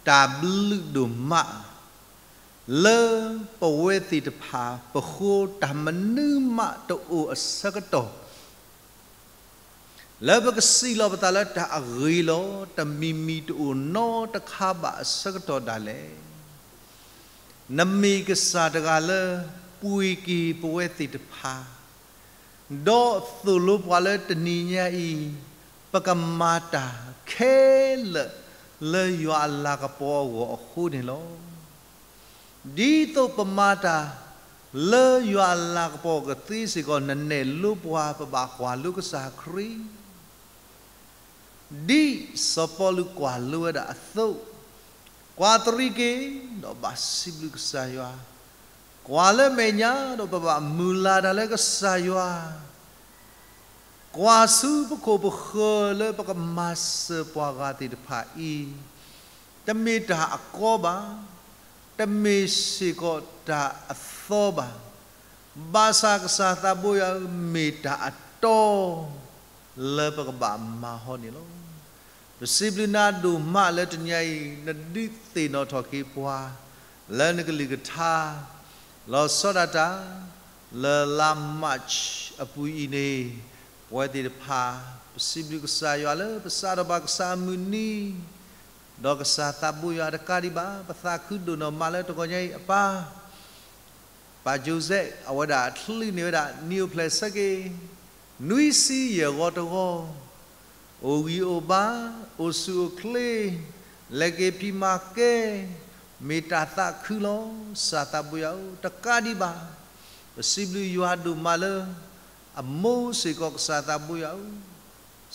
တၢ်ဘျုးဒိၣ်မး လၢပဝဲသ့ၣ်တဖၣ်ပဃိတၢ်မနုၤမးတအိၣ်အဆၢကတီၢ် လၢပကစံးလီၤပသးလၢတၢ်အဂ့ၤလီၤ. တမံၤမံၤတအိၣ်နီတခါဘၣ်အဆၢကတီၢ်ဒၣ်လဲာ်, နမ့ၢ်ကစၢ်တဂၤလၢပှ့ၤက့ၤပဝဲသ့ၣ်တဖၣ်, ဒီးသိၣ်လိပှၤလၢတနံၤညါအံၤ ပကမၤတၢ်ခဲလၢာ် လၢယွၤအလၤကပီၤအဂီၢ်အဃိန့ၣ်လီၤ. ဒ်သိးပမၤတၢ်လၢယွၤအလၤကပီၤကသ့စ့ၢ်ကီး နနဲၣ်လိပှၤပဘၣ်ကွၢ်လိကစၢ်ခရံာ်, ဒ်စီၤပီလူးကွၢ်လိဝဲဒၣ်အသိး, ကွၢ်တရံးက့ၤ ဒီးဘၣ်စံးဘျုးကစၢ်ယွၤ, ကွၢ်လၢမဲာ်ညါ ဒီးပဘၣ်မုၢ်လၢ်တၢ်လၢကစၢ်ယွၤ ကွၢ်ဆူပခိၣ်ပဃၢၤလၢပကမၤစၢၤပှၤဂၤသ့ၣ်တဖၣ်အံၤ, တမ့ၢ်တၢ်အကီဘၣ်, တမ့ၢ်စ့ၢ်ကီးတၢ်အသီဘၣ်, ဘၣ်ဆၣ်ကစၢ်သးဘိယွၤဧၢ, မ့ၢ်တၢ်အတီ လၢပကဘၣ်မၤဟီန့ၣ်လီၤ. ပစံးဘျုးနၤဒိၣ်မးလၢတနံၤအံၤ နဒုးသ့ၣ်နီၣ်ထီၣ်က့ၤပှၤ လၢနကလုၢ်ကထါ လီၤဆီဒၣ်တၢ် လၢလါ March အပူၤအံၤန့ၣ်, ပဝဲသ့ၣ်တဖၣ် ပစံးဘျုးကစၢ်ယွၤလၢပစးထီၣ်ဘၣ်ကစၢ်အမုၢ်နံၤ, ဒီးကစၢ်သးဘိယွၤတကးဒံးဘၣ် ပသးခုဒိၣ်နီၢ်မးလၢတဂီၤညါအံၤအပၢ် ပၢ် Joseph အဝဲဒၣ်အချုးန့ၢ်ဝဲဒၣ် နံၣ်အိၣ်ဖျဲၣ်ဆၢက့ၤ နွံဆံယဲၢ်ဂီၤတဂီၤ, အိၣ်ဂံၢ်အိၣ်ဘါ, အိၣ်ဆူၣ်အိၣ်ချ့, လဲၤက့ၤဖံးမၤကဲ, မ့ၢ်တၢ်သးခုလီၤ. ကစၢ်သးဘိယွၤဧၢ, တကးဒံးဘၣ် ပစံးဘျုးယွၤဒိၣ်မးလၢ အမိၢ်စ့ၢ်ကီးကစၢ်သးဘိယွၤဧၢ,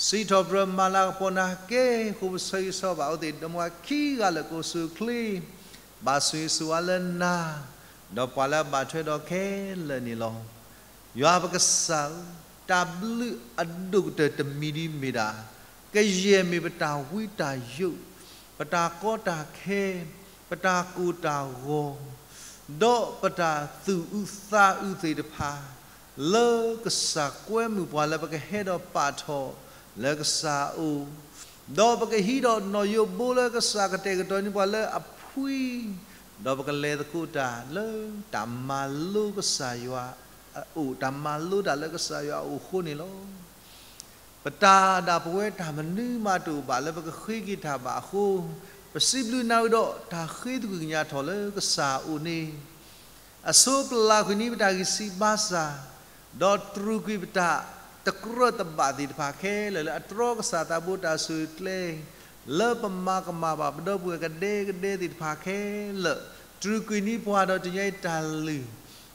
စံးထီၣ်ပတြၢၤမၤလၤကပီၤနၤကဲ ဃိပဆၢဂ့ၤဆၢဝါဘၣ်အဝဲသ့ၣ် ဒီမါခံဂၤလၢကအိၣ်ဆူၣ်အိၣ်ချ့, ဘၣ်ဆိၣ်ဂ့ၤဆိၣ်ဝါလၢနၤ, ဒီးပှၤလၢအဘၣ်ထွဲဒီးခဲလၢာ်န့ၣ်လီၤ. ယွၤပကစၢ်ဧၢ, တၢ်ဘျုးအဒိၣ်ကတၢၢ်တမံၤဒ်မ့ၢ်ဒၣ်, ကယဲၢ်မ့ၢ်ပတၢ်ဝံတၢ်ယိး, ပတၢ်ကီတၢ်ခဲ, ပတၢ်ကိၢ်တၢ်ဂီၤ, ဒီးပတၢ်သူၣ်အုးသးအုးသ့ၣ်တဖၣ်, လၢကစၢ်ကွဲမုာ်ပှၤလၢပကဟဲဒီးပာ်ထီၣ်လၢကစၢ်အအိၣ်, ဒီးပကဟံးဒီးနီၣ်ယိးဘိလၢကစၢ်ကတဲာ်ကတီၤန့ၢ်ပှၤလၢအဖှံ, ဒီးပကလဲၤသကိးတၢ်လၢတၢ်မၤလိကစၢ်ယွၤအအိၣ်, တၢ်မၤလိတၢ်လၢကစၢ်ယွၤအအိၣ်အဃိန့ၣ်လီၤ. ပတၢ်ဒၣ်ပဝဲတၢ်မနုၤမးတအိၣ်ဘၣ်လၢပကဃ့က့ၤတၢ်ဘၣ်အဃိ, ပစံးဘျုးနၤဝံၤဒီးတၢ်ဃ့သကွံၢ်ကညးထီၣ်လၢကစၢ်အအိၣ်န့ၣ်, အဆိပလၢ်ကွံာ်န့ၢ်ပတၢ်ဂံၢ်စၢ်ဘါစၢ်, ဒီးတြူာ်ကွံာ်ပတၢ်တကြၢးတဘၣ်သ့ၣ်တဖၣ်ခဲလၢာ်လၢအတြီကစၢ်သးဘိတၢ်ဆိၣ်ဂ့ၤကျဲ, လၢပမၤကမၣ်ဘၣ်ပဒီပုၢ်ဝဲၢ်ကဒဲကဒဲသ့ၣ်တဖၣ်ခဲလၢာ်, တြူာ်ကွံာ်န့ၢ်ပှၤဒီးတနံၤအံၤတၢ်လုၢ်,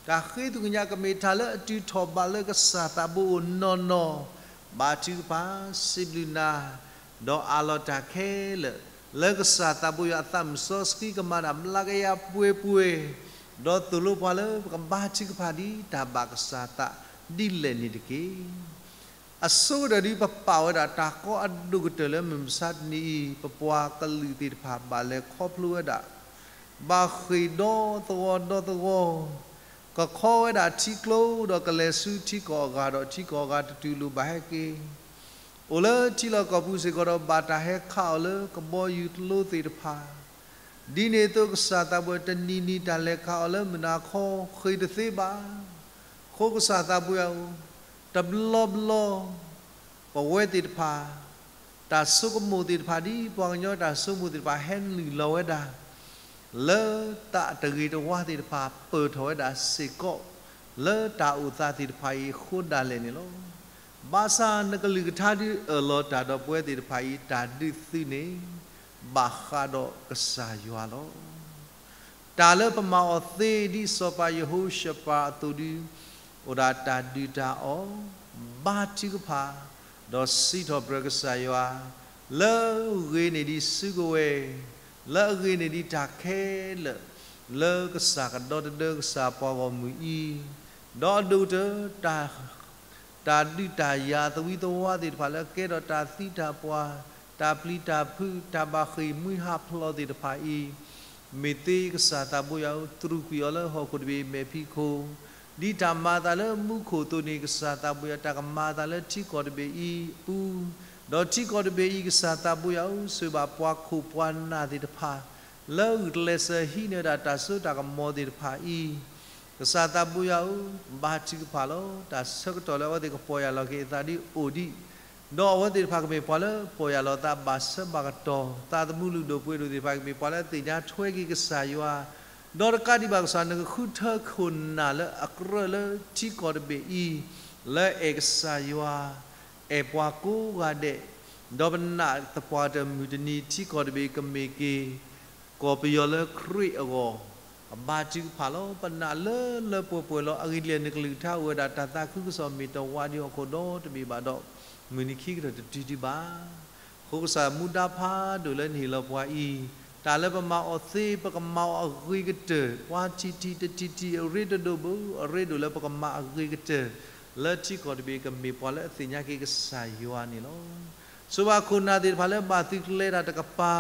တၢ်ဃ့သကွံၢ်ကညးကမ့ၢ်တၢ်လၢအတုၤထီၣ်ဘၣ်လၢကစၢ်သးဘိအအိၣ်နီၢ်နီၢ်, ဘါထုကဖၣ်စံးဘျုးနၤ, ဒီးအးလီၤတၢ်ခဲလၢာ်, လၢကစၢ်သးဘိယွၤအသးမုၢ်စီဆှံကမၤတၢ်ဘျါကယၤပှဲၤပှဲၤ, ဒီးသိၣ်လိပှၤလၢပကဘါထုကဖၣ်ဒ်တၢ်ဘၣ်ကစၢ်သးဒ်လဲၣ်န့ၣ်တက့ၢ်. အဆိကတၢၢ်ဒ်ပပာ်ဝဲဒၣ်တၢ်ကီအဒိၣ်ကတၢၢ်လၢမုၢ်မဆါတနံၤအံၤ, ပပှၤကလုာ်သ့ၣ်တဖၣ်ဘၣ်လဲၤခီဖျိဝဲဒၣ်, ဘၣ်ဃ့ၢ်ဒီသဝီဒီသဝီ, ကခီဝဲဒၣ်ထံကျိဒီးကလဲၤဆူထံကီၢ်အဂၤဒီးထံကီၢ်အဂၤတတူၢ်လိာ်ဘၣ်ဟဲက့ၤ, အိၣ်လၢထံလီၢ်ကီၢ်ပူၤစ့ၢ်ကီးဒီးဘၣ်တၢ်ဟဲခးအီၤလၢကဘီယူၤကျိသ့ၣ်တဖၣ် ဒ်န့ၣ်အသိးကစၢ်သးဘိယွၤတနံၤနံၤတၢ်လဲၤခးအီၤလၢမုၢ်နၤခီ ဃ့ၢ်တသ့ဘၣ်. ဃိကစၢ်သးဘိယွၤဧၢ, တဘျီဘျီ ပဝဲသ့ၣ်တဖၣ် တၢ်ဆိကမိၣ်သ့ၣ်တဖၣ်ဒ်ပှၤကညီတၢ်ဆိကမိၣ်သ့ၣ်တဖၣ် ဟဲနုာ်လီၤဝဲဒၣ် လၢသးတဂ့ၤတဝါသ့ၣ်တဖၣ် ပၢၢ်ထီၣ်ဝဲဒၣ်စ့ၢ်ကီး လၢတၢ်အိၣ်သးသ့ၣ်တဖၣ်အံၤအဃိဒၣ်လဲာ်န့ၣ်လီၤ. ဘၣ်ဆၣ်နကလုၢ်ကထါဒုးအၢၣ်လီၤတၢ်ဒီးပဝဲသ့ၣ်တဖၣ်အံၤ တၢ်ဒုးသုးန့ၣ် ဘၣ်ဃးဒီးကစၢ်ယွၤလီၤ. တၢ်လၢပမၤအီၤသ့ ဒ်စီၤပၤယဟိၤၡဖးအသိးဒုး အိၣ်ဒၣ်တၢ်ဒုၣ်တၢ်အီၣ်, ဘါထုကဖၣ်, ဒီးစံးထီၣ်ပတြၢၤကစၢ်ယွၤ, လၢအဂ့ၤန့ၢ်ဒံးစုကဝဲၤ, လၢအဂ့ၤန့ၢ်ဒံးတၢ်ခဲလၢာ်, လၢကစၢ်ကဒီသဒၢကစၢ်ပှၤဂီၢ်မုၢ်အံၤ, ဒီးအဒိၣ်ကတၢၢ် တၢ်ဒုးတၢ်ယၤသဝံသဝါသ့ၣ်တဖၣ်လၢအကဲထီၣ်တၢ်သံတၢ်ပှၢ်, တၢ်ပျံၤတၢ်ဖုး, တၢ်ဘၣ်ဃ့ၢ်မှံဟးဖျိးသ့ၣ်တဖၣ်အံၤ, မ့ၢ်သ့ကစၢ်သးဘိယွၤဧၢ, တြူာ်ကွံာ်အီၤလၢဟီၣ်ခိၣ်တဘ့ၣ်မဲာ်ဖံးခိၣ်, ဒ်တၢ်မၤအသးလၢမူခိၣ်အသိးန့ၣ် ကစၢ်သးဘိယွၤ တၢ်ကမၤအသးလၢထံကီၢ်တဘ့ၣ်အံၤအပူၤ, ဒီးထံကီၢ်တဘ့ၣ်အံၤ ကစၢ်သးဘိယွၤဧၢ, ဆိၣ်ဂ့ၤဘၣ်ပှၤခိၣ်ပှၤနၢ်သ့ၣ်တဖၣ် လၢဂုာ်ကျဲးစၢးဟံးန့ၢ်ဝဲဒၣ်တၢ်စိတၢ်ကမီၤသ့ၣ်တဖၣ်အံၤ, ကစၢ်သးဘိယွၤဧၢ, ဘါထုကဖၣ်လီၤ. တၢ်ဆၢကတီၢ်လၢအဝဲသ့ၣ်ကပီၢ်ယၢ်လီၤက့ၤအသးဒ်အိၣ်ဒံး, ဒီးအဝဲသ့ၣ်တဖၣ်ကမ့ၢ်ပှၤလၢပီၢ်ယၢ်လီၤသးဘၣ်ဆၢဘၣ်ကတီၢ်, သးသမူလုၢ်ဒိၣ်ပှ့ၤဒိၣ်သ့ၣ်တဖၣ်ကမ့ၢ်ပှၤလၢအသ့ၣ်ညါထွဲက့ၤကစၢ်ယွၤ, ဒီးတကးဒံးဘၣ်ကစၢ် နကဃုထၢခိၣ်နၢ်လၢအကြၢးလၢထံကီၢ်တဘ့ၣ်အံၤ, လၢအဲၣ်ကစၢ်ယွၤ, အဲၣ်ပှၤကိးဂၤဒဲး, ဒီးပနာ်သပှၢ်တၢၢ်မုၢ်တနံၤ ထံကီၢ်တဘ့ၣ်ကမ့ၢ်က့ၤ ကီၢ်ပယီၤလၢခရံာ်အဂီၢ်, အဘါထုကဖၣ်လီၤ. ပနာ်လၢလၢပှဲၤပှဲၤလီၤ. အဂ့ၢ်ဒ်လဲၣ် နကလုၢ်ကထါအိၣ်ဝဲဒၣ် တၢ်သးခုကစီၣ်မ့ၢ်တဝါဒံးဟီၣ်ခိၣ်ဒီတဘ့ၣ်ဘၣ်ဒီး, မုၢ်နံၤခံကတၢၢ်တတုၤဒံးဘၣ်. အဃိကစၢ်မူဒါဖးဒိၣ်လၢနဟ့ၣ်လီၤပှၤအံၤ, တၢ်လၢပမၤအီၤသ့ ပကမၤအီၤအဂ့ၤကတၢၢ်, ပှၤထံၣ်ထံၣ်တထံၣ်ထံၣ် အရ့တဒိၣ်ဘၣ်, အရ့ဒိၣ်လၢပကမၤအဂ့ၤကတၢၢ်, လၢထံကီၢ်တဘ့ၣ်ကမ့ၢ်ပှၤလၢအသ့ၣ်ညါက့ၤကစၢ်ယွၤန့ၣ်လီၤ. ဆိၣ်ဂ့ၤဘၣ်ခိၣ်နၢ်သ့ၣ်တဖၣ်လၢဘၣ်သုးကျဲၤတၢ်တကပၤ,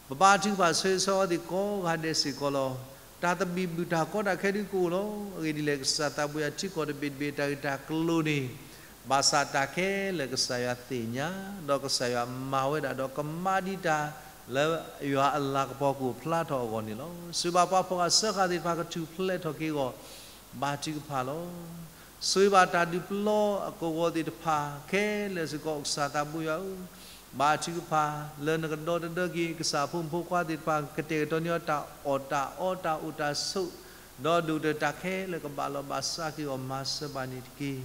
ပဘါထုကဖၣ်ဆၢဂ့ၤဆၢဝါသ့ၣ်ကိးဂၤဒဲးစ့ၢ်ကီးလီၤ. တၢ်သဘံၣ်ဘုၣ်တၢ်ကီတၢ်ခဲဒုးကအိၣ်လီၤ. အဂ့ၢ်ဒ်လဲၣ် ကစၢ်သးဘိယွၤ ထံကီၢ်တဘ့ၣ်တဘ့ၣ်တၢ်ဂ့ၢ်တၢ်ကျိၤန့ၣ်, ဘၣ်ဆၣ်တၢ်ခဲလၢာ်ကစၢ်ယွၤသ့ၣ်ညါ, ဒီးကစၢ်ယွၤမၤဝဲဒၣ်ဒီးကမၤဒံးတၢ်လၢယွၤအလၤကပီၤကအိၣ်ဖျါထီၣ်အဂီၢ်န့ၣ်လီၤ. ဆိၣ်ဂ့ၤဘၣ်ပှၤဖီၣ်ဃာ်စၢဃာ်သ့ၣ်တဖၣ်ကထူၣ်ဖျဲးထီၣ်က့ၤအဂီၢ်, ဘါထုကဖၣ်လီၤ. ဆိၣ်ဂ့ၤဘၣ်တၢ်ဒုးပလီၢ်အကဝီၤသ့ၣ်တဖၣ်ခဲလၢာ်စ့ၢ်ကီး ကစၢ်သးဘိယွၤဧၢ, ဘါထုကဖၣ်လၢနကဒီတဒၢက့ၤ ကစၢ်ဖိမုၣ်ဖိခွါသ့ၣ်တဖၣ် ကတဲာ်ကတီၤန့ၢ်အီၤတၢ်အီၣ်တၢ်အီတၢ်အိၣ်တၢ်ဆိး, ဒီးဒိၣ်ကတၢၢ်တၢ်ခဲလၢာ်ကဘၣ်လီၤဘၣ်စးက့ၤအီၤမၤစၢၤဘၣ်န့ၣ်တက့ၢ်.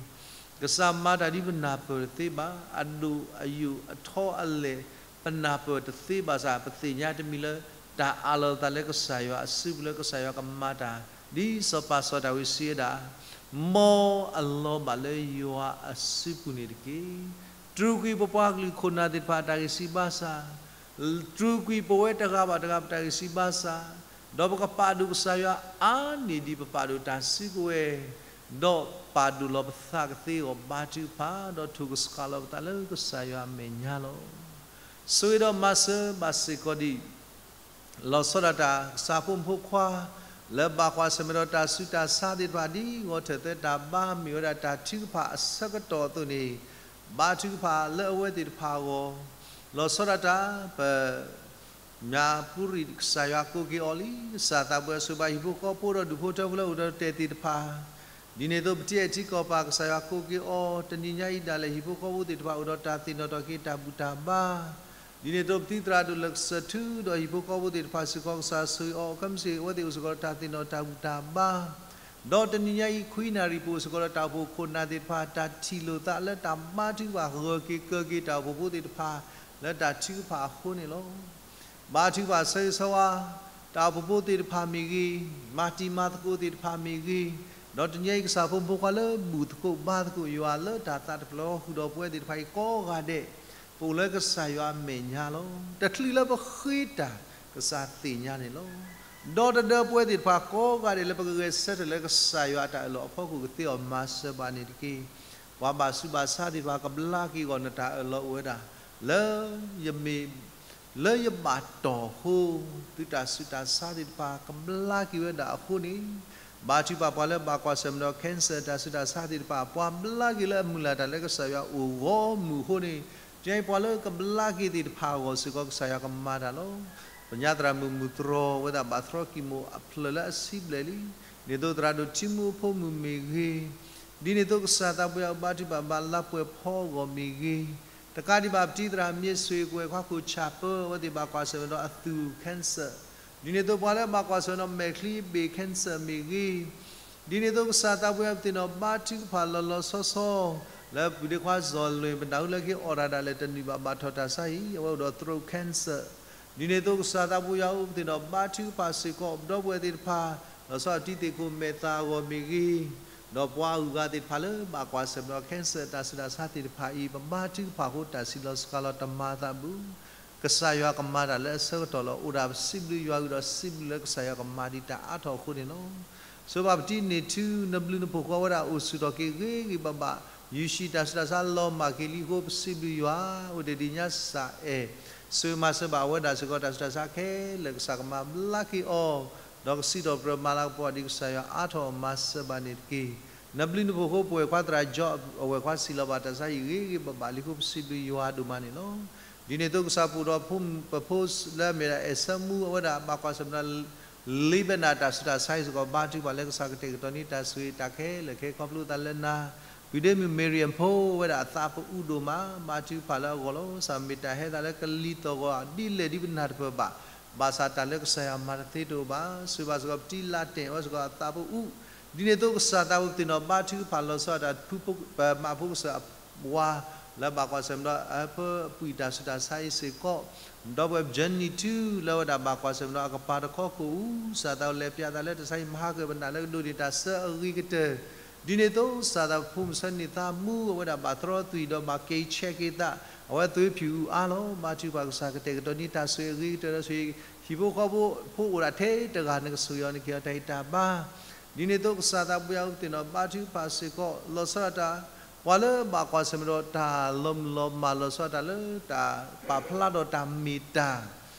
ကစၢ်မၤတၢ်ဒ်ပနၢ်ပၢၢ်တသ့ဘၣ်, အဒိၣ်အယိာ်အထီအလဲၢ် ပနၢ်ပၢၢ်တသ့ဘၣ်ဆၣ် ပသ့ၣ်ညါတမံၤလၢ တၢ်အးလီၤသးလၢကစၢ်ယွၤအစုပူၤလၢကစၢ်ယွၤကမၤတၢ်, ဒ်စီၤပၤစီၤဒၤဝံးစံးဝဲဒၣ်, မ်အလီၤဘၣ်လၢယွၤအစုပူၤန့ၣ်တက့ၢ်. တြူာ်ကွံာ်ပပှၤကလုာ်ခိၣ်နၢ်သ့ၣ်တဖၣ်အတၢ်ဂံၢ်စၢ်ဘါစၢ်, တြူာ်ကွံာ်ပဝဲတဂၤဘၣ်တဂၤပတၢ်ဂံၢ်စၢ်ဘါစၢ်, ဒီးပကပာ်ဒိၣ်ကစၢ်ယွၤအါန့ၢ်ဒံးပပာ်ဒိၣ်တၢ်စုကဝဲၤ, ဒီးပာ်ဒိၣ်လီၤပသးကသ့အဂီၢ် ဘါထုကဖၣ် ဒီးထိၣ်ကစှၤလီၤပသးလၢကစၢ်ယွၤအမဲာ်ညါလီၤ. ဆိၣ်ဂ့ၤဒီးမၤစၢၤဘၣ်စ့ၢ်ကီးဒံး လီၤဆီဒၣ်တၢ် ကစၢ်ဖိမုၣ်ဖိခွါ လၢဘၣ်ကွၢ်ဆၢၣ်မဲာ်ဒီးတၢ်ဆူးတၢ်ဆါသ့ၣ်တဖၣ် ဒ်ဂီၤထၢၣ်သၢတၢ်ဘါမ့ၢ်ဝဲဒၣ်တၢ်ထုကဖၣ်အဆၢကတီၢ်အသိးန့ၣ်, ဘါထုကဖၣ်လၢအဝဲသ့ၣ်တဖၣ်အဂီၢ်, လီၤဆီဒၣ်တၢ် ပ မၠၣ်ပူၤရံၣ် ကစၢ်ယွၤကိးက့ၤအီၤလံ, ကစၢ်သးဘိယွၤဆိၣ်ဂ့ၤဘၣ်ဟံၣ်ဖိဃီဖိဒီးဒူၣ်ဖိထၢဖိလၢအိၣ်ဒီးတဲာ်သ့ၣ်တဖၣ်, ဒ်န့ၣ်အသိးပထံအဲၣ်ထံကီၢ်ပၤ ကစၢ်ယွၤကိးက့ၤအီၤ, တနံၤညါအံၤဒၣ်လဲာ် ဟံၣ်ဖိဃီဖိသ့ၣ်တဖၣ်အိၣ်ဒီးတၢ်သ့ၣ်နီၣ်ထီၣ်က့ၤတၢ်ဘူၣ်တၢ်ဘါ, ဒ်န့ၣ်အသိးပသုးသရၣ်ဒိၣ်လၢကစၢၢ်ထူဒီးဟံၣ်ဖိဃီဖိသ့ၣ်တဖၣ်စ့ၢ်ကီး ကစၢ်ဆိၣ်ဂ့ၤအီၤ ခဲမုၢ်ဆ့ၣ်အဝဲသ့ၣ်အိၣ်စ့ၢ်ကီးဒီးတၢ်သ့ၣ်နီၣ်တၢ်ဘူၣ်တၢ်ဘါ ဒီးတနံၤညါအံၤ ခွံနၣ်ရံၣ်ပအိၣ်စ့ၢ်ကီးဒီးတၢ်အိၣ်ဖှိၣ်ခိၣ်နၢ်သ့ၣ်တဖၣ် တၢ်ထံၣ်လိာ်သးလၢတၢ်ဘါထုကဖၣ် ဂၢၢ်က့ၤကၢၤက့ၤတၢ်အိၣ်ဖှိၣ်ဖိသ့ၣ်တဖၣ် လၢတၢ်ထုကဖၣ်အဃိန့ၣ်လီၤ. ဘါထုကဖၣ်ဆၢဂ့ၤဆၢဝါ တၢ်အိၣ်ဖှိၣ်ဖိသ့ၣ်တဖၣ်မ့ၢ်ဂ့ၤ, မၤတံၤမၤသကိးသ့ၣ်တဖၣ်မ့ၢ်ဂ့ၤ, ဒီးတနံၤညါအံၤ ကစၢ်ဖိမုၣ်ဖိခွါလၢဘူၣ်သကိးဘါသကိးယွၤလၢတၢ်သးတဖျၢၣ်ဃုာ်ဒီးပဝဲသ့ၣ်တဖၣ်အံၤ ကိးဂၤဒဲး ပအိၣ်လၢကစၢ်ယွၤအမဲာ်ညါလီၤ. တချုးလၢပဃ့တၢ် ကစၢ်သ့ၣ်ညါန့ၣ်လီၤ. ဒီးတဒၢပဝဲသ့ၣ်တဖၣ်ကိးဂၤဒဲးလၢပကဂဲၤဆၢထၢၣ်လၢ ကစၢ်ယွၤအတၢ်အၢၣ်လီၤအဖီခိၣ် ကသ့အီၤမၤစၢၤဘၣ်န့ၣ်တက့ၢ်. ပှၤဘၣ်ဆူးဘၣ်ဆါသ့ၣ်တဖၣ် ကဘျါက့ၤအဂီၢ် နတၢ်အၢၣ်လီၤအိၣ်ဝဲဒၣ် လၢယမ့ၢ် လၢယဘၣ်တီၢ်အဃိ သုတၢ်ဆူးတၢ်ဆါသ့ၣ်တဖၣ် ကဘျါက့ၤဝဲဒၣ်အဃိန့ၣ်, ဘါထုကဖၣ်ပှၤလၢဘၣ်ကွၢ်ဆၢၣ်မဲာ်ဒီး cancer တၢ်ဆူးတၢ်ဆါသ့ၣ်တဖၣ် ပှၤဘျါက့ၤလၢအမုၢ်လၢ်တၢ်လၢကစၢ်ယွၤအိၣ်ဂီၢ်မုၢ်အဃိန့ၣ်, တနံၤအံၤပှၤလၢကဘျါက့ၤသ့ၣ်တဖၣ်အဂီၢ်စ့ၢ်ကီး ကစၢ်ယွၤကမၤတၢ်လီၤ. ပညါသရၣ်မုၣ်မုၢ်တြီၤဝဲဒၣ် ဘၣ်သြီကံၢ်မိၣ်အဖျၢၣ်လၢအဆံဘျဲၣ်လံ. ဒ်န့ၣ်အသိးသရၣ်ဒိၣ်ထံမူအဖိမုၣ်မ့ၢ်ဂ့ၤ, ဒ်န့ၣ်အသိးကစၢ်သးပှၢ်အဘါထုကဖၣ်ဘၣ်လါပှဲၤဖီအဂီၢ်မ့ၢ်ဂ့ၤ, တကးဒံးဘၣ်ပတံၤသရၣ်မ့ၢ်ဆွ့ၣ်ကွဲးခွါခိၣ်ဆၣ်ပၢ အဝဲသ့ၣ်ဘၣ်ကွၢ်ဆၢၣ်မဲာ်ဒီးအသူၣ် cancer, ဒ်န့ၣ်အသိးပှၤလၢဘၣ်ကွၢ်ဆၢၣ်မဲာ်ဒီးမဲာ်ချံဘ့ၣ် cancer မ့ၢ်ဂ့ၤ, ဒ်န့ၣ်အသိးကစၢ်သးပှၢ်ပသ့ၣ်နီၣ်ဘါထုကဖၣ်လီၤလီၤဆီဆီ လၢပုၢ်ဒ့ခွါစီၤလွ့ၣ် ပနၢ်ဟူလၢက့ၤအီၣ်တၢ်ဒၣ်လဲာ်တနံၤဘၣ် ဘၣ်ထီၣ်တၢ်ဆါဟံၣ် အဝဲအိၣ်ဒီး throat cancer, ဒ်န့ၣ်အသိးကစၢ်သးပှၢ်ယွၤဧၢ ပသ့ၣ်နီၣ်ဘါထုကဖၣ်စ့ၢ်ကီး ပဒီပုၢ်ဝဲၢ်သ့ၣ်တဖၣ် လီၤဆီဒၣ်တၢ်တံၤသကိးမဲာ်သၣ်အဂီၢ်မ့ၢ်ဂ့ၤ, ဒီးပှၤအဂုၤအဂၤသ့ၣ်တဖၣ်လၢဘၣ်ကွၢ်ဆၢၣ်မဲာ်ဒီး cancer တၢ်ဆူးတၢ်ဆါသ့ၣ်တဖၣ်အံၤ ပဘါထုကဖၣ်အဃိ တၢ်စံးလီၤစှၤလီၤတမၤအသးဘၣ်. ကစၢ်ယွၤကမၤတၢ်လၢအဆၢကတီၢ်လီၤ. အိၣ်ဒၣ်ပစံးဘျုးယွၤဂ့ၤဒီး စံးဘျုးလၢကစၢ်ယွၤကမၤဒံးတၢ်အါထီၣ်အဃိန့ၣ်လီၤ. ဆိၣ်ဂ့ၤဘၣ်ပတံၤန့ၢ်ထူ နဘျုးနဖှိၣ်ဃီဝဲဒၣ်အိၣ်ဆူၣ်ထီၣ်က့ၤဂ့ၤဂ့ၤဘၣ်ဘၣ်, ယူၢ်ၡံးတၢ်ဆူးတၢ်ဆါလီၤမၢ်က့ၤလံအဃိ ပစံးဘျုးယွၤ အိၣ်တ့ၢ်ဒံးညါစ့ၢ်ကီး, ဆိၣ်ဂ့ၤမၤစၢၤဘၣ်ဝဲဒၣ်စ့ၢ်ကီး တၢ်ဆူးတၢ်ဆါခဲလၢာ် ကစၢ်ကမၤဘျါက့ၤအီၤ, ဒီး ဒီးကစံးထီၣ်ပတြၢၤမၤလၤကပီၤဒ်ကစၢ်ယွၤအါထီၣ်မၤစၢၤဘၣ်န့ၣ်တက့ၢ်. နဘျုးနဖှိၣ်အဃိ ပဝဲၢ်ခွါသရၣ် George အဝဲၢ်ခွါစံးလီၤဘၣ်တၢ်ဆါ ယဂ့ၤဂ့ၤဘၣ်ဘၣ်လံအဃိ ပစံးဘျုးယွၤဒိၣ်မးန့ၣ်လီၤ. ဒ်န့ၣ်အသိးကစၢ်ပအိၣ်ဒီးပဖိလၢအမ့ၢ်ဒၣ် အဲၣ်ဆၢမူ အဝဲဒၣ်ဘၣ်ကွၢ်ဆၢၣ်မဲာ်ဒီး လ့ဘနၤတၢ်ဆူးတၢ်ဆါအံၤစ့ၢ်ကီး ဘါထုကဖၣ်လၢကစၢ်ကတဲာ်ကတီၤန့ၢ်တၢ်ဆိၣ်ဂ့ၤတၢ်ခဲလၢာ်ခဲဆ့ ခီဖျိသးလၢနၤ ပုၢ်ဒ့မုၣ် Miriam ဖိ အဝဲဒၣ်အသးပအူဒိၣ်မး ဘါထုကဖၣ်လၢအဂီၢ်လီၤ. ကစၢ်မ့ၢ်တၢ်ဟဲသးလၢကလံၤသီၣ်ဂီၤဒ်လဲၣ်ဒ်ပနၢ်တပၢၢ်ဘၣ်, ဘၣ်ဆၣ်တၢ်လၢကစၢ်ယွၤမၤတသ့တအိၣ်ဘၣ်. ဆိၣ်ဂ့ၤဘၣ်စ့ၢ်ကီး ပတံၤလၢ်တဲာ်ဝဲစ့ၢ်ကီးအသးပအူ, ဒ်န့ၣ်အသိးကစၢ်သးပူၤပသ့ၣ်နီၣ်ဘါထုကဖၣ်လီၤဆီဒၣ်တၢ် ပမၤဖိကစၢ်အဝၤ လၢဘၣ်ကွၢ်ဆၢၣ်မဲာ်ဒီးအဖၢပှံၢ်တၢ်ဆူးတၢ်ဆါအံၤစ့ၢ်ကီး, ဒီပုၢ်ဝဲၢ် Jenny ထူ လၢအဝဲဒၣ်ဘၣ်ကွၢ်ဆၢၣ်မဲာ်ဒီးအကပၤတခီခိၣ်အူ, ကစၢ်သးပူၤလဲၤပၠးသးလၢတၢ်ဆါဟံၣ်မၤဟါကၢၣ်ပနၢ်လၢကဒိးန့ၢ်တၢ်ဆၢအဂ့ၤကတၢၢ်, ဒ်န့ၣ်အသိးကစၢ်သးပူၤဖိမုၣ်ဆၢန့ၢ်သးမူ အဝဲဒၣ်ဘၣ်တြီသွံၣ်ဒီးဘၣ်က့ၤဆဲးက့ၤသး, အဝဲသွံၣ်ဖၠူၣ်အူအါလီၤ. ဘါထုကဖၣ်ကစၢ်ကတဲာ်ကတီၤန့ၢ်တၢ်ဆိၣ်ဂ့ၤအဂ့ၤကတၢၢ်ဒီးဆိၣ်ဂ့ၤ ဟံၣ်ဖိဃီဖိဖိအိၣ်ဒၣ်ထဲတဂၤ နကဆိၣ်ဂ့ၤအီၤ နကဟ့ၣ်အီၤတၢ်ဂံၢ်တၢ်ဘါ ဒ်န့ၣ်အသိးကစၢ်သးပူၤယၤအူပသ့ၣ်နီၣ်ဘါထုကဖၣ်စ့ၢ်ကီး လီၤဆီဒၣ်တၢ် ပှၤလၢဘၣ်ကွၢ်ဆၢၣ်မဲာ်ဒီးတၢ်လီၤမုၢ်လီၤမၢ်လီၤဆီဒၣ်တၢ်လၢတၢ်ပာ်ဖျါဒီးတၢ်မ့ၢ်တၢ်,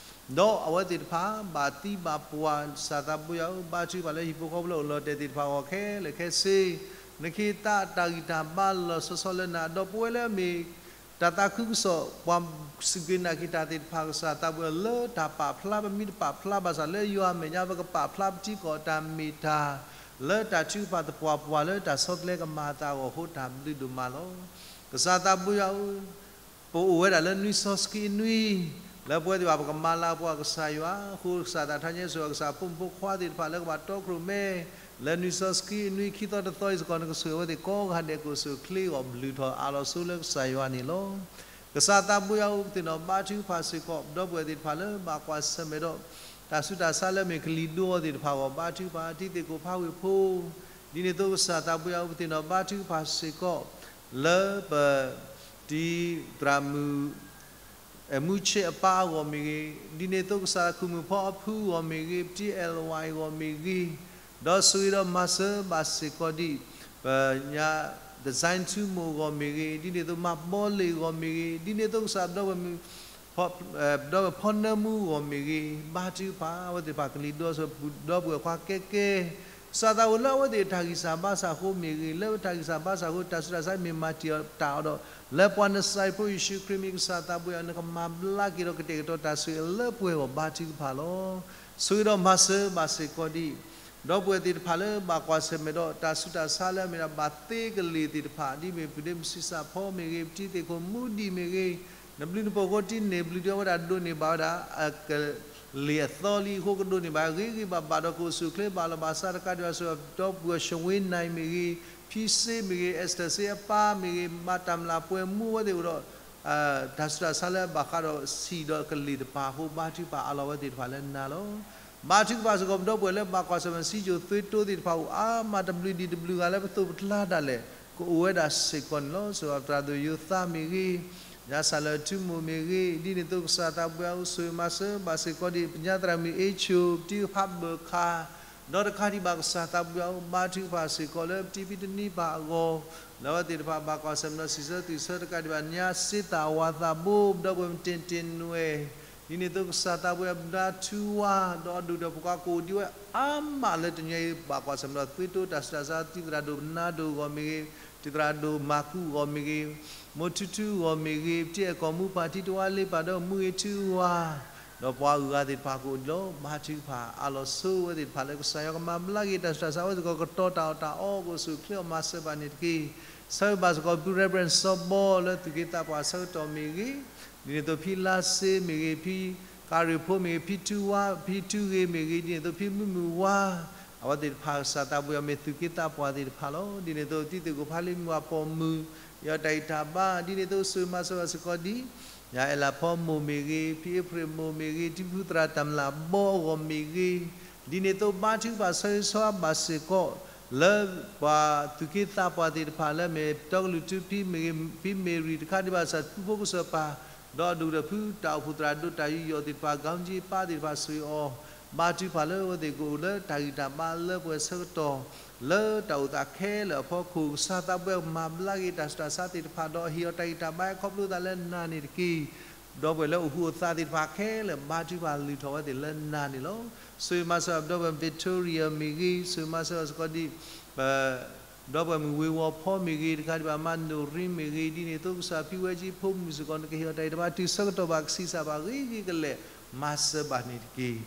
ဒီးအဝဲသ့ၣ်တဖၣ်ဘၣ်သံဘၣ်ပှၢ် ကစၢ်သးပူၤယၤအူဘါထုကဖၣ်လၢဟံၣ်ဖိဃီဖိလၢအိၣ်လီၤတဲာ်သ့ၣ်တဖၣ်အဂီၢ်ခဲလၢာ်ခဲဆ့, နကဟ့ၣ်သးတၢ်ဂံၢ်တၢ်ဘါလီၤဆီဆီလၢနၤ ဒီပုၢ်ဝဲၢ်လၢအမ့ၢ် တၢ်သးခုကစီၣ် ပှၤစူၢ်က့ၤနာ်က့ၤတၢ်သ့ၣ်တဖၣ် ကစၢ်သးပူၤလၢတၢ်ပာ်ဖျါ ပမ့ၢ်တပာ်ဖျါဘၣ်ဆၣ် လၢယွၤအမဲာ်ညါ ပကပာ်ဖျါပထံကီၢ်တၢ်မ့ၢ်တၢ် လၢတၢ်ထုကဖၣ်သပှၢ်ပှၢ်လၢတၢ်ဆီတလဲကမၤအသးအဂီၢ်အဃိ တၢ်ဘျုးဒိၣ်မးလီၤ. ကစၢ်သးပူၤယၤအူ ပအိၣ်ဝဲဒၣ်လၢနွံစီဆှံအနွံ လၢပဝဲသ့ၣ်တဖၣ်ပကမၤလၤကပီၤကစၢ်ယွၤအဃိ ကစၢ်သးထါညဲဆိၣ်ဂ့ၤ ကစၢ်ဖိမုၣ်ဖိခွါသ့ၣ်တဖၣ်လၢကဘၣ်တီခိၣ်ရိၣ်မဲ လၢနွံစီဆှံအနွံခံသီတသီအံၤစ့ၢ်ကီး နကဆိၣ်ဂ့ၤအဝဲသ့ၣ်ကိးဂၤဒဲး ကအိၣ်ဆူၣ်အိၣ်ချ့အဂီၢ် ဘျုးထီၣ်အးလီၤဆိလၢကစၢ်ယွၤန့ၣ်လီၤ. ကစၢ်သးပူၤယၤအူပသ့ၣ်နီၣ်ဘါထုကဖၣ်စ့ၢ်ကီး ဒီပုၢ်ဝဲၢ်သ့ၣ်တဖၣ်လၢဘၣ်ကွၢ်ဆၢၣ်မဲာ်ဒီး တၢ်ဆူးတၢ်ဆါလၢအမ့ၢ်ကလံၤဒိအီၤသ့ၣ်တဖၣ်အဂီၢ် ဘါထုကဖၣ် တံၤသကိးဖးဝ့ၢ်ဖိ ဒ်န့ၣ်အသိးကစၢ်သးပူၤယၤအူပသ့ၣ်နီၣ်ဘါထုကဖၣ်စ့ၢ်ကီး လၢပ တံၤသရၣ်မုၣ် အမူဆ့အပၢ်အဂီၢ်မ့ၢ်ဂ့ၤ, ဒ်န့ၣ်အသိးကစၢ်သးခုမုၣ်ဖီအဖုအဂီၢ်မ့ၢ်ဂ့ၤ, ပတံၤအဲၣ်လဝါအဂီၢ်မ့ၢ်ဂ့ၤ, ဒီးဆိၣ်ဂ့ၤဒီးမၤစၢၤဘၣ်စ့ၢ်ကီးဒံး ပညါ design ထူမိၢ်အဂီၢ်မ့ၢ်ဂ့ၤ, ဒ်န့ၣ်အသိးမၤဘီလ့ၣ်အဂီၢ်မ့ၢ်ဂ့ၤ, ဒ်န့ၣ်အသိးကစၢ်ဒီပုၢ်ဝဲၢ်မုၣ် ဒီပုၢ်ဝဲၢ်ဖီနၢမူအဂီၢ်မ့ၢ်ဂ့ၤ, ဘါထုကဖၣ် အဝဲသ့ၣ်တဖၣ်ကလံၤဒိအီၤ ဒီပုၢ်ဝဲၢ်ခွါကဲကဲ ကစၢ်သးပူၤလၢအဝဲသ့ၣ်တၢ်ဂံၢ်စၢ်ဘါစၢ်အဃိမ့ၢ်ဂ့ၤ, လၢတၢ်ဂံၢ်စၢ်ဘါစၢ်အဃိ တၢ်ဆူးတၢ်ဆါမ့ၢ်မၤတံာ်တာ်အီၤဒီး လၢပှၤနစၤရ့းဖိယ့ၣ်ၡူးခရံာ်မ့ၢ်ကစၢ်သးပူၤယၤ နကမၤဘျါက့ၤဒီးကတဲာ်ကတီၤတၢ်ဆိၣ်ဂ့ၤလၢပှဲၤအဂီၢ် ဘါထုကဖၣ်လီၤ. ဆိၣ်ဂ့ၤဒီးမၤစၢၤဘၣ်စ့ၢ်ကီးဒံး ဒီပုၢ်ဝဲၢ်သ့ၣ်တဖၣ်လၢဘၣ်ကွၢ်ဆၢၣ်မဲာ်ဒီး တၢ်ဆူးတၢ်ဆါလၢအမ့ၢ်ဒၣ်ဘၣ်သ့ကလ့ၢ်သ့ၣ်တဖၣ် ဒ်မ့ၢ်ပုၢ်ဒ့မုၣ်ဆံးစၢ်ဖီမ့ၢ်ဂ့ၤ, ပတံၤသ့ၣ်ခိၣ်မူဒံးမ့ၢ်ဂ့ၤ, နဘျုးနဖှိၣ်အဃိတံၤန့ၢ်ဘျုးဒံးအဝဲဒၣ်ဒိးန့ၢ်ဘၣ်ဝဲဒၣ် အကလ့ၢ်အသီလံအဃိ ကဒိးန့ၢ်ဘၣ်ဂ့ၤဂ့ၤဘၣ်ဘၣ်ဒီး ကအိၣ်ဆူၣ်အိၣ်ချ့ဘၣ်လီၤဘၣ်စးတကးဒံးဘၣ် ဆိၣ်ဂ့ၤဒီပုၢ်ဝဲၢ် ရှဝ့နၤမ့ၢ်ဂ့ၤ, ဖံစ့မ့ၢ်ဂ့ၤ, အ့စတၢၢ်စ့အပၢ်မ့ၢ်ဂ့ၤ, မၤတၢ်မျၢ်ပှဲၤမူအဝဲသ့ၣ်အိၣ်ဒီး တၢ်ဆူးတၢ်ဆါလၢအဘၣ်ဃးဒီးဆံးဒီးကလ့ၢ်တဖၣ်အဃိ ဘါထုကဖၣ်အးလီၤဝဲသ့ၣ်တဖၣ်လၢနၤလီၤ. ဘါထုကဖၣ်စ့ၢ်ကီး ပဒီပုၢ်ဝဲၢ်လၢဘၣ်ကွၢ်ဆၢၣ်မဲာ် စံယိၣ်သွ့တိသ့ၣ်တဖၣ်အိၣ်အါမး တဘျုးဒံးတဘျုးဂၤလၢပသိးပကျါဒၣ်လဲာ် ကအိၣ်ဝဲဒၣ်စ့ၢ်ကီးန့ၣ်လီၤ. ဆိၣ်ဂ့ၤသရၣ်ဒိၣ်ယိၤသးမ့ၢ်ဂ့ၤ, ညါစၢ်လၢထူမိၢ်မ့ၢ်ဂ့ၤ, ဒ်န့ၣ်အသိးကစၢ်သးပူၤယၤအူ ဆိၣ်ဂ့ၤမၤစၢၤဘၣ်စ့ၢ်ကီးဒံး ပညါသရၣ်မုၣ်အ့ဆိၣ် ပတံၤဖးဘၢၣ်ခါ ဒီးတကးဒံးဘၣ်ကစၢ်သးပူၤယၤအူ ဘါထုကဖၣ်စ့ၢ်ကီးလၢပတံၤဖံတနံၤပၢ်အဂီၢ် လၢအဝဲသ့ၣ်တဖၣ်ဘၣ်ကွၢ်ဆၢၣ်မဲာ်ဒီးစံးဆၢသွံၣ်ဆၢတကးဒံးဘၣ် ညါစ့သၣ်ဝၤသးဘိ ပဒီပုၢ်ဝဲၢ်မုၢ်တ့ၢ်တ့ၢ်နွဲၣ်, ဒ်န့ၣ်အသိးကစၢ်သးပူၤယၤ ဘုဒါထူဝါ ဒီးအဒူၣ်ဒီးဖိခွါကအိၣ်ဒံးဝဲအါမးလၢတနံၤအံၤ ဘၣ်ကွၢ်ဆၢၣ်မဲာ်ဒီးသွ့တိတၢ်ဆူးတၢ်ဆါ တံၤသရၣ်ဒိၣ်ပနါဒိၣ်အဂီၢ်မ့ၢ်ဂ့ၤ, တံၤသရၣ်ဒိၣ်မၤကူအဂီၢ်မ့ၢ်ဂ့ၤ, မိၢ်ထူထူအဂီၢ်မ့ၢ်ဂ့ၤ, ပတံၤအဲၣ်ကီၢ်မူပၢ်ထံတဝါလ့ပၢ်ဒီးမူဂ့ၤထူဝါ ဒီးပှၤအဂုၤအဂၤသ့ၣ်တဖၣ်ကအိၣ်လီၤ ဘါထုကဖၣ် အးလီၤဆိဝဲသ့ၣ်တဖၣ်လၢကစၢ်ယွၤကမၤဘျါက့ၤတၢ်ဆူးတၢ်ဆါ အဝဲသ့ၣ်ကတီၤတၢ်အီၣ်တၢ်အီ ကအိၣ်ဆူၣ်အိၣ်ချ့အီၤမၤစၢၤဘၣ်န့ၣ်တက့ၢ်. ဆၢဂ့ၤဘၣ်စ့ၢ်ကီး ပုၢ် Reverend စီၤဘီ လၢသူၣ်က့သးပှၢ်ဆၢကတီၢ်မ့ၢ်ဂ့ၤ, ဒ်န့ၣ်အသိးဖံလါစ့မ့ၢ်ဂ့ၤ, ဖံကၤရံၣ်ဖိမ့ၢ်ဂ့ၤ, ဖံထူဝါ, ဖံထူဂ့ၤမ့ၢ်ဂ့ၤ, ဒ်န့ၣ်အသိးဖံမုၢ်မုၢ်ဝါ အဝဲသ့ၣ်တဖၣ်ကစၢ်သးပူၤယၤမ့ၢ်သူၣ်က့သးပှၢ်သ့ၣ်တဖၣ်လီၤ. ဒ်န့ၣ်အသိး တံၤသကိးဖးလံမုၢ်ဝၤပိာ်မုၣ် ယီၤတၢ်ဂံၢ်တၢ်ဘါ ဒ်န့ၣ်အသိးဆိၣ်ဂ့ၤမၤစၢၤဘၣ်စ့ၢ်ကီးဒံး ညါအဲလးဖီမိၢ်မ့ၢ်ဂ့ၤ, ဖံအ့ဖြ့ၣ်မိၢ်မ့ၢ်ဂ့ၤ, တံၤဖုသရၣ်တၢ်မျၢ်ဘီအဂီၢ်မ့ၢ်ဂ့ၤ, ဒ်န့ၣ်အသိးဘါထုကဖၣ်ဆၢဂ့ၤဆၢဝါဘၣ်စ့ၢ်ကီး လၢပှၤသူၣ်က့သးပှၢ်သ့ၣ်တဖၣ်လၢအမ့ၢ်တီကလုာ်ထူဖံမ့ၢ်ဂ့ၤ, ဖံမ့ၢ်ရံၣ်တခါဒံးဘၣ် ကစၢ်ထူဖိကစၢၢ်ပၢ် ဒီးအဒူၣ်ဒီးဖု တၢ်အိၣ်ဖှိၣ်သရၣ်ဒိၣ်တၢ်ယူးယီၣ်သ့ၣ်တဖၣ် ကီကၠံပၢ်သ့ၣ်တဖၣ်ဆိၣ်ဂ့ၤအီၤ ဘါထုကဖၣ်လၢအဝဲသ့ၣ်ကအိၣ်လၢတၢ်ဂံၢ်တၢ်ဘါလၢပှဲၤဆၢကတီၢ် လၢတၢ်အိၣ်သးခဲလၢာ်အဖီခိၣ် ကစၢ်သးပူၤယၤကမၤဘျါက့ၤတၢ်ဆူးတၢ်ဆါသ့ၣ်တဖၣ် ဒီးဟ့ၣ်အီၤတၢ်ဂံၢ်တၢ်ဘါခီဖျိသးလၢနၤန့ၣ်တက့ၢ်. ဒီပုၢ်ဝဲၢ်လၢအိၣ်ဃူအိၣ်သးသ့ၣ်တဖၣ်ခဲလၢာ် ဘါထုကဖၣ်လုၢ်ထီၣ်ဝဲသ့ၣ်လၢနၤန့ၣ်လီၤ. ဆိၣ်ဂ့ၤမၤစၢၤပဒီပုၢ်ဝဲၢ် Victoria မ့ၢ်ဂ့ၤ, ဆိၣ်ဂ့ၤမၤစၢၤစ့ၢ်ကီးဒံး ပဒီပုၢ်ဝဲၢ်မုၣ်ဝ့ၤဝီၤဖီမ့ၢ်ဂ့ၤ, တကးဒံးဘၣ် မါနိၣ်ရံမ့ၢ်ဂ့ၤ, ဒ်န့ၣ်အသိး ကစၢ်ဖံဝဲကံဖိမုၣ်စ့ၢ်ကီး နကဟ့ၣ်အီၤတၢ်အံၤတဘၣ် တုၤဆၢကတီၢ်ဘၣ်ကဆံးစၢ်ဘၣ်ဂ့ၤဂ့ၤကလဲာ် မၤစၢၤဘၣ်န့ၣ်တက့ၢ်.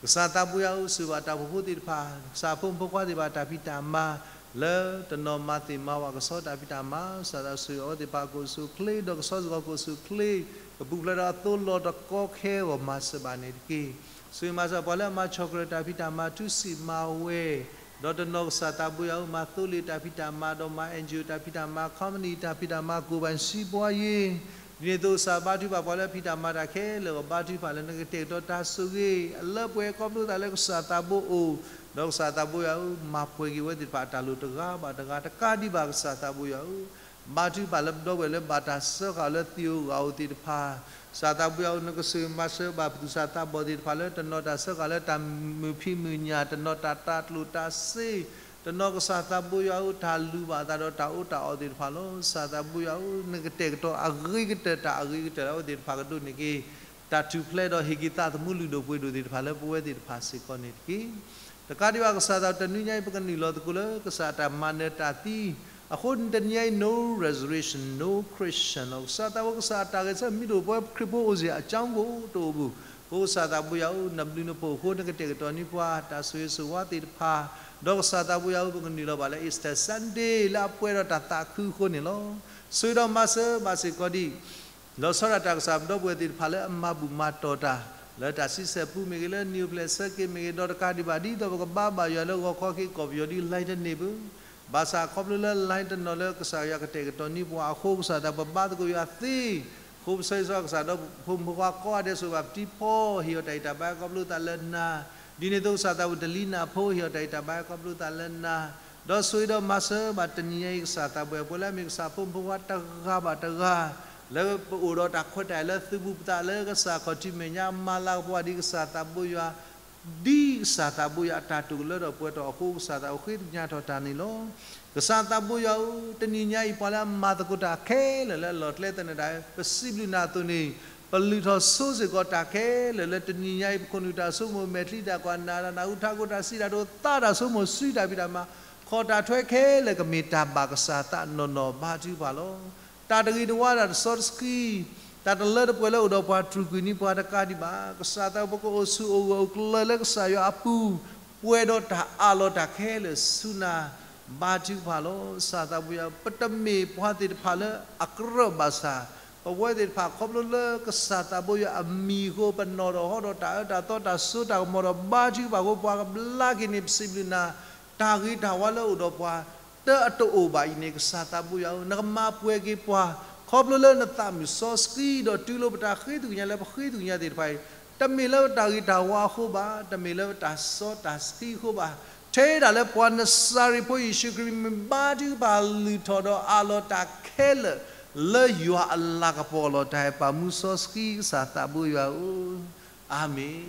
ကစၢ်သးဘိယွၤဧၢ, ဆိၣ်ဂ့ၤဘၣ်တၢ်အိၣ်ဖှိၣ်ဖိသ့ၣ်တဖၣ်, ကစၢ်ဖိမုၣ်ဖိခွါသ့ၣ်တဖၣ် တၢ်ဖံးတၢ်မၤ လၢတနီၤမၤသ့ၣ်မၤဝၤကဆှီတၢ်ဖံးတၢ်မၤ, ကစၢ်သးဆိၣ်ဂ့ၤအဝဲသ့ၣ်တဖၣ် ကအိၣ်ဆူၣ်အိၣ်ချ့, ဒီးကဆှီစ့ၢ်ကီးကအိၣ်ဆူၣ်အိၣ်ချ့, ကပူၤဖျဲးဒီးအသိလီၤတကီခဲအဂီၢ် မၤစၢၤဘၣ်န့ၣ်တက့ၢ်. ဆိၣ်ဂ့ၤမၤစၢၤပှၤလၢအမၤဆီၣ်ကရၢၢ်တၢ်ဖံးတၢ်မၤ ထူစံးမၤဝဲ, ဒီးတနီၤကစၢ်သးဘိယွၤဧၢ, မၤသိလ့ၣ်တၢ်ဖံးတၢ်မၤ, ဒီးမၤ NGO တၢ်ဖံးတၢ်မၤ, company တၢ်ဖံးတၢ်မၤ, ကိၣ်ဘၣ်စံးပှၤယ့ၤ, ဒ်န့ၣ်အသိး ကစၢ်ဘါထုကဖၣ်ပှၤလၢဖံးတၢ်မၤတၢ်ခဲလၢာ်အဂီၢ်, ဘါထုကဖၣ်လၢနကတဲာ်ကတီၤတၢ်ဆိၣ်ဂ့ၤ အလၢပှဲၤခီဖျိသးလၢကစၢ်သးဘိအိၣ်, ဒီးကစၢ်သးဘိယွၤဧၢ, မၤပှဲၤက့ၤဝဲသ့ၣ်တဖၣ်အတၢ်လိၣ်တဂၤဘၣ်တဂၤ, တကးဒံးဘၣ်ကစၢ်သးဘိယွၤဧၢ, ဘါထုကဖၣ်လၢပဒီပုၢ်ဝဲၢ်လၢဘၣ်တၢ်စၢဃာ်လၢသ့ၣ်ဧိၤဂၤဧိၤသ့ၣ်တဖၣ်, ကစၢ်သးဘိယွၤဧၢ, နကဆိၣ်ဂ့ၤမၤစၢၤဘၣ်ပသူၣ်စၢ်သးဘီၣ်သ့ၣ်တဖၣ်လၢ တနီၤတၢ်စၢဃာ်လၢတၢ်မုာ်ဖံးမုာ်ညၣ်, တနီၤတၢ်တၤကျိၣ်တၤစ့, တနီၤကစၢ်သးဘိယွၤဧၢ, တၢ်လူၤဘၣ်အသးဒီးတၢ်အီၣ်တၢ်အီသ့ၣ်တဖၣ်လီၤ. ကစၢ်သးဘိယွၤဧၢ, နကတဲာ်ကတီၤအဂ့ၤကတၢၢ် တၢ်အဂ့ၤကတၢၢ်လၢအဝဲသ့ၣ်တဖၣ်ကဒိးန့ၢ်က့ၤ တၢ်ထူၣ်ဖျဲးဒီးဟ့ၣ်က့ၤသးသမူလုၢ်ဒိၣ်ပှ့ၤဒိၣ်သ့ၣ်တဖၣ်လၢပဝဲသ့ၣ်တဖၣ်စ့ၢ်ကီးန့ၣ်တက့ၢ်. တကးဒံးဘၣ်ကစၢ်သးဘိယွၤဧၢ, တနံၤညါအံၤ ပကနုာ်လီၤသကိးလၢကစၢ်တၢ်မၤနၢၤတၢ်သံ, အဃိတနံၤညါအံၤ no resurrection, no Christian လီၤ. ကစၢ်သးဘိယွၤဧၢ, ကစၢ်တၢ်ဂဲၤဆၢမ့ၢ်တအိၣ်ဒီးပဝဲခရံာ်ဖိအိၣ်စ့ၢ် အကၠီကိၣ်တအိၣ်ဘၣ်. အဃိကစၢ်သးဘိယွၤဧၢ, နဘျုးနဖှိၣ်အဃိ နကတဲာ်ကတီၤန့ၢ်ပှၤ တၢ်ဆိၣ်ဂ့ၤဆိၣ်ဝါသ့ၣ်တဖၣ်, ဒီးကစၢ်သးဘိယွၤဧၢ, ပကနုာ်လီၤဘၣ်လၢ Easter Sunday လၢအပှဲၤဒီးတၢ်သးခုအဃိန့ၣ်လီၤ. ဆိၣ်ဂ့ၤဒီးမၤစၢၤဘၣ်စ့ၢ်ကီးဒံး လီၤဆီဒၣ်တၢ်ကစၢ်ပဒီပုၢ်ဝဲၢ်သ့ၣ်တဖၣ်လၢအမၤဘူၣ်မၤတီၢ်တၢ် လၢတၢ်ဆံဆဲၣ်ပူၤမ့ၢ်ဂ့ၤ, လၢနံၣ်အိၣ်ဖျဲၣ်ဆၢက့ၤမ့ၢ်ဂ့ၤ, ဒီးတကးဒံးဘၣ် ဒ်သိးပကဘါဘၣ်ယွၤလၢဂီၤခီက့ၤကီၢ်ပယီၤဒ်လဲၣ်တန့ၢ်ဘၣ်. ဘၣ်ဆၣ်ခီဖျိလၢလဲၣ်တနီၤလၢကစၢ်ယွၤကတဲာ်ကတီၤန့ၢ်ပှၤအဃိ ကစၢ်သးဘိယွၤ ပဘါသကိးယွၤသ့, အဃိပဆၢဂ့ၤဆၢဝါကစၢ်ဒီးဖိမုၣ်ဖိခွါကိးဂၤဒဲး ဆိၣ်ဂ့ၤဘၣ်ပထံပှၤ ဟ့ၣ်အီၤတၢ်အံၤတၢ်ဘါခီဖျိသးလၢနၤ, ဒ်န့ၣ်အသိးကစၢ်သးဘိယွၤ တလံနၢ်ဖိ ဟ့ၣ်အီၤတၢ်အံၤတၢ်ဘါခီဖျိသးလၢနၤ, ဒီးဆိၣ်ဂ့ၤဒီးမၤစၢၤဘၣ်တနံၤညါအံၤ ကစၢ်သးဘိယွၤဧၢ, ပှၤလၢအမ့ၢ်ကစၢ်ဖိမုၣ်ဖိခွါတဂၤဘၣ်တဂၤ လၢပအိၣ်ဒီးတၢ်ခွဲးတၢ်ယာ်လၢသုးပူၤပသးလၢကစၢ်ခီၣ်ထံးမဲာ်ညါ မၤလၤကပီၤဒ်ကစၢ်သးဘိယွၤ ဒ်ကစၢ်သးဘိယွၤအတၢ်တိာ်ကလၢထီၣ်ပှဲၤထီၣ်အဃိ ကစၢ်သးဘိယွၤဃ့ကညးထီၣ်တၢ်န့ၣ်လီၤ. ကစၢ်သးဘိယွၤဧၢ, တနံၤညါအံၤ ပှၤလၢအမၤသကိးတၢ်ခဲလၢာ်လၢအလီၢ်ကျဲသနၢၣ်ဒၣ် ပစံးဘျုးနၤအသိးန့ၣ်, ပလုၢ်ထီၣ်ဆိစ့ၢ်ကီးတၢ်ခဲလၢာ်လၢတနံၤညါအံၤ ပခိၣ်နူာ်တၢ်ဆိကမိၣ် မဲာ်ချံတၢ်ကွၢ် နးတၢ်နၢ်ဟူ ထးခိၣ်တၢ်စံးတၢ်ကတိၤ သးတၢ်ဆိကမိၣ် စုတၢ်ဖံးတၢ်မၤ ခီၣ်တၢ်ထွဲခဲလၢာ် ကမ့ၢ်တၢ်ဘၣ်ကစၢ်သးနီၢ်နီၢ် ဘါထုကဖၣ်လီၤ. တၢ်တဂ့ၤတဝါ တၢ်တစီတဆှံ တၢ်တလၢတပှဲၤလၢအိၣ်ဒီးပှၤ တြူာ်ကွံာ်န့ၢ်ပှၤတကးဒံးဘၣ် ကစၢ်သးဘိ ပကအိၣ်ဆူၣ်အိၣ်ဂၢၢ်အိၣ်ကျၢၤလၢကစၢ်ယွၤအပူၤ ပှဲၤဒီးတၢ်အးလီၤတၢ်ခဲလၢာ်ဆူနၤ ဘါထုကဖၣ်လီၤ. ကစၢ်သးဘိယွၤ ပတမ့ၢ်ပှၤသ့ၣ်တဖၣ်လၢအကရၢၢ်ဘၣ်ဆၣ်, ပဝဲသ့ၣ်တဖၣ်ခီဖျိလၢကစၢ်သးဘိယွၤအမံၤအဃိ ပနီၣ်ထီၣ်ဟီထီၣ်တၢ်အၢတၢ်သီ တၢ်စိတၢ်ကမီၤဒီး ဘါထုကဖၣ်အဃိ ပှၤကဘျါက့ၤန့ၣ် ပစံးဘျုးနၤ, တၢ်ဂ့ၤတၢ်ဝါလၢအိၣ်ဒီးပှၤ တၢ်အတအိၣ်ဘၣ်အံၤန့ၣ် ကစၢ်သးဘိယွၤဧၢ, နကမၤပှဲၤက့ၤပှၤ ခီဖျိလၢနသးမုာ်စီဆှံ ဒီးတူၢ်လိာ်ပတၢ်ဃ့သကွံာ်ညါလၢပဃ့သကွံာ်ညါသ့ၣ်တဖၣ်အံၤ, တမ့ၢ်လၢပတၢ်ဂ့ၤတၢ်ဝါအဃိဘၣ်, တမ့ၢ်လၢပတၢ်စီတၢ်ဆှံအဃိဘၣ်, ထဲဒၣ်လၢပှၤနစၤရ့းဖိယ့ၣ်ၡူးခရံာ် မ့ၢ်ဘါထုကဖၣ်လုၢ်ထီၣ်ဒီးအးလီၤတၢ်ခဲလၢာ် လၢယွၤအလၤကပီၤအလီၢ် တၢ်ဟဲပာ်မူစီဆှံ ကစၢ်သးဘိယွၤဧၢ, အၤမ့ၣ်.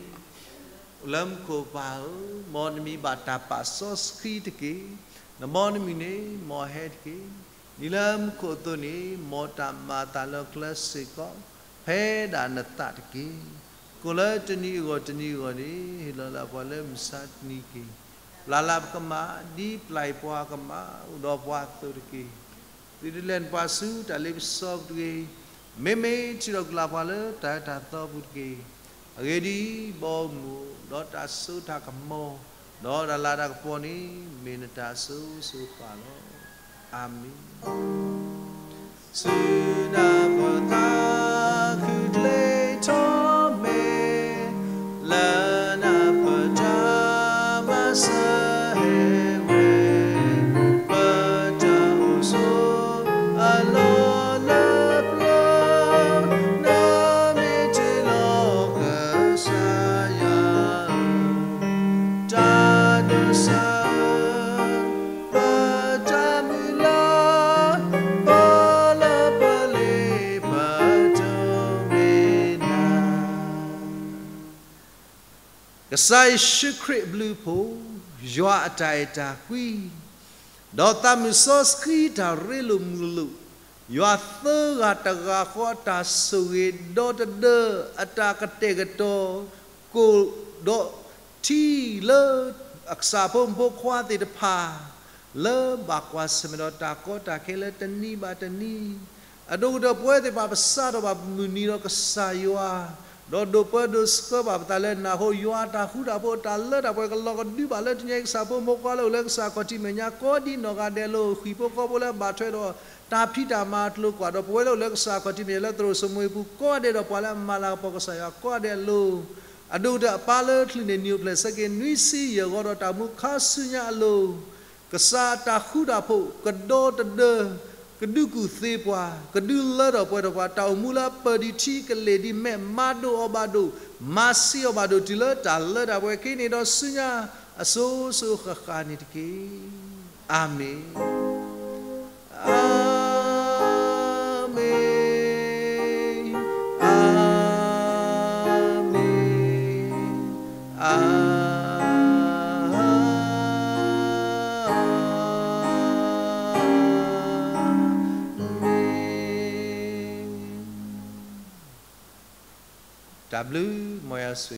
အိၣ်လၢမူခိၣ်ပၢ်ဧၢ, မ်နမံၤဘၣ်တၢ်ပာ်စီဆှံတက့ၢ်. နဘီနမုၢ်န့ၣ် မ်အဟဲတက့ၢ်. ဒ်လၢမူခိၣ်အသိးန့ၣ် မ်တၢ်မၤအသးလၢကျဲစ့ၢ်ကီး ဖဲဒၣ်နသးတက့ၢ်. ကိၣ်လၢတနံၤအဂီၢ်တနံၤအဂီၢ်န့ၣ် ဟ့ၣ်လီၤလၢပှၤလၢမုၢ်ဆါတနံၤတက့ၢ်. ပျၢ်လၢပကမၣ် ဒ်ပျၢ်ပှၤကမၣ် အိၣ်ဒီးပှၤအသိးတက့ၢ်. သုတလဲၤနုာ်ပှၤဆူတၢ်လ့ပစီပူၤတဂ့ၤ. မ့မ့ၢ်ထုးထီၣ်ကုၢ်လၢ်ပှၤလၢတၢ်အၢတၢ်သီပူၤတက့ၢ်. အဂ့ၢ်ဒ်အံၤ, ဘီမုၢ်ဒီးတၢ်စိတၢ်ကမီၤ ဒီးတၢ်လၤတၢ်ကပီၤန့ၣ် မ့ၢ်နတၢ်အစိၤစိၤဃၣ်ဃၣ်လီၤ. အၤမ့ၣ်. ဆူနၢ်ပၢၢ်သးခုကလဲၤထီၣ်မဲာ် လၢနၢ်ပၢၢ်တၢ်မၤစၢၤဟဲဝဲ, ပတၢ်အိၣ်ဆိးအလီၢ်လၢပျၢၤ, နမ့ၢ်တ့လီၤကစၢ်ယွၤ တၢ်ဒိးစၢ် ပတၢ်မုၢ်လၢ် ပလၢပလ့ပတၢ်မ့ၢ်နၤ. ကစၢ်ယ့ၣ်ၡူးခရံာ်အဘျုးအဖှိၣ်, ယွၤအတၢ်အဲၣ်တၢ်ကွံ, ဒီးသးမုၢ်စီဆှံတၢ်ရ့လိာ်မုာ်လိာ်, ယွၤသၢဂၤတဂၤဃီအတၢ်ဆိၣ်ဂ့ၤဒီတဒၢ အတၢ်ကတဲာ်ကတီၤ ကိၣ်ဒီး ထံၣ်လၢအကစၢ်ဖိမုၣ်ဖိခွါသ့ၣ်တဖၣ် လၢဘၣ်ကွၢ်ဆၢၣ်မဲာ်ဒီးတၢ်ကီတၢ်ခဲလၢတနံၤဘၣ်တနံၤ, အဒိၣ်ကတၢၢ်ပဝဲသ့ၣ်တဖၣ် ပစးထီၣ်ဘၣ်မုၢ်နံၤဒီးကစၢ်ယွၤ, ဒီးဒိးပၢဒိးဆှၢဘၣ်ပသးလၢနၢ်ဟူယွၤအတၢ်ဃူတၢ်ဖိး တၢ်လၢတၢ်ပှဲၤကလီၤကဒုဘၣ်လၢတနံၤအံၤ ကစၢ်ဖိမုၣ်ဖိခွါလၢအိၣ်လၢကစၢ်ခီၣ်ထံးမဲာ်ညါ ကိးဒံနီၢ်ဂၤဒဲးလၢ ဃံၣ်ဖိဃီဖိလၢအဘၣ်ထွဲဒီး တၢ်ဖံးတၢ်မၤအကျိၤအကျဲဒီး ပဝဲလၢအိၣ်လၢကစၢ်ခီၣ်ထံးမဲာ်ညါလၢသရိာ်စိမိၤအပူၤကိးဂၤဒဲးဒီး ပှၤလၢအမၤလၤကပီၤကစၢ်ယွၤကိးဂၤဒဲးအလိၤ, အဒိၣ်ကတၢၢ်အပၢ်လၢချုးန့ၣ် နံၣ်အိၣ်ဖျဲၣ်ဆၢက့ၤနွံဆံယဲၢ်ဂီၤဒီးတၢ်မူခါဆူညါအလိၤ, ကစၢ်အတၢ်ဃူတၢ်ဖိး ကဒီတဒၢ ကဒုးကူၣ်သ့ပှၤ ကဒုးလၢထီၣ်ပှဲၤထီၣ်ပှၤ တၢ်အိၣ်မူလၢအပၢၢ်ဒံးထံကလ့ၢ်ဒံးမဲာ် မၤဒိၣ်အီၤဘၣ်ဒိၣ် မၤဆံးအီၤဘၣ်ဒိၣ် တုၤလၢတၢ်လၢတၢ်ပှဲၤခံန့ၣ်ဒီးဆူညါ အစိၤစိၤဃၣ်ဃၣ်န့ၣ်တက့ၢ်. အၤမ့ၣ်. အၤမ့ၣ်, အၤမ့ၣ်, အၤမ့ၣ်. တၢ်ဘျုးမ်ယွၤဆိၣ်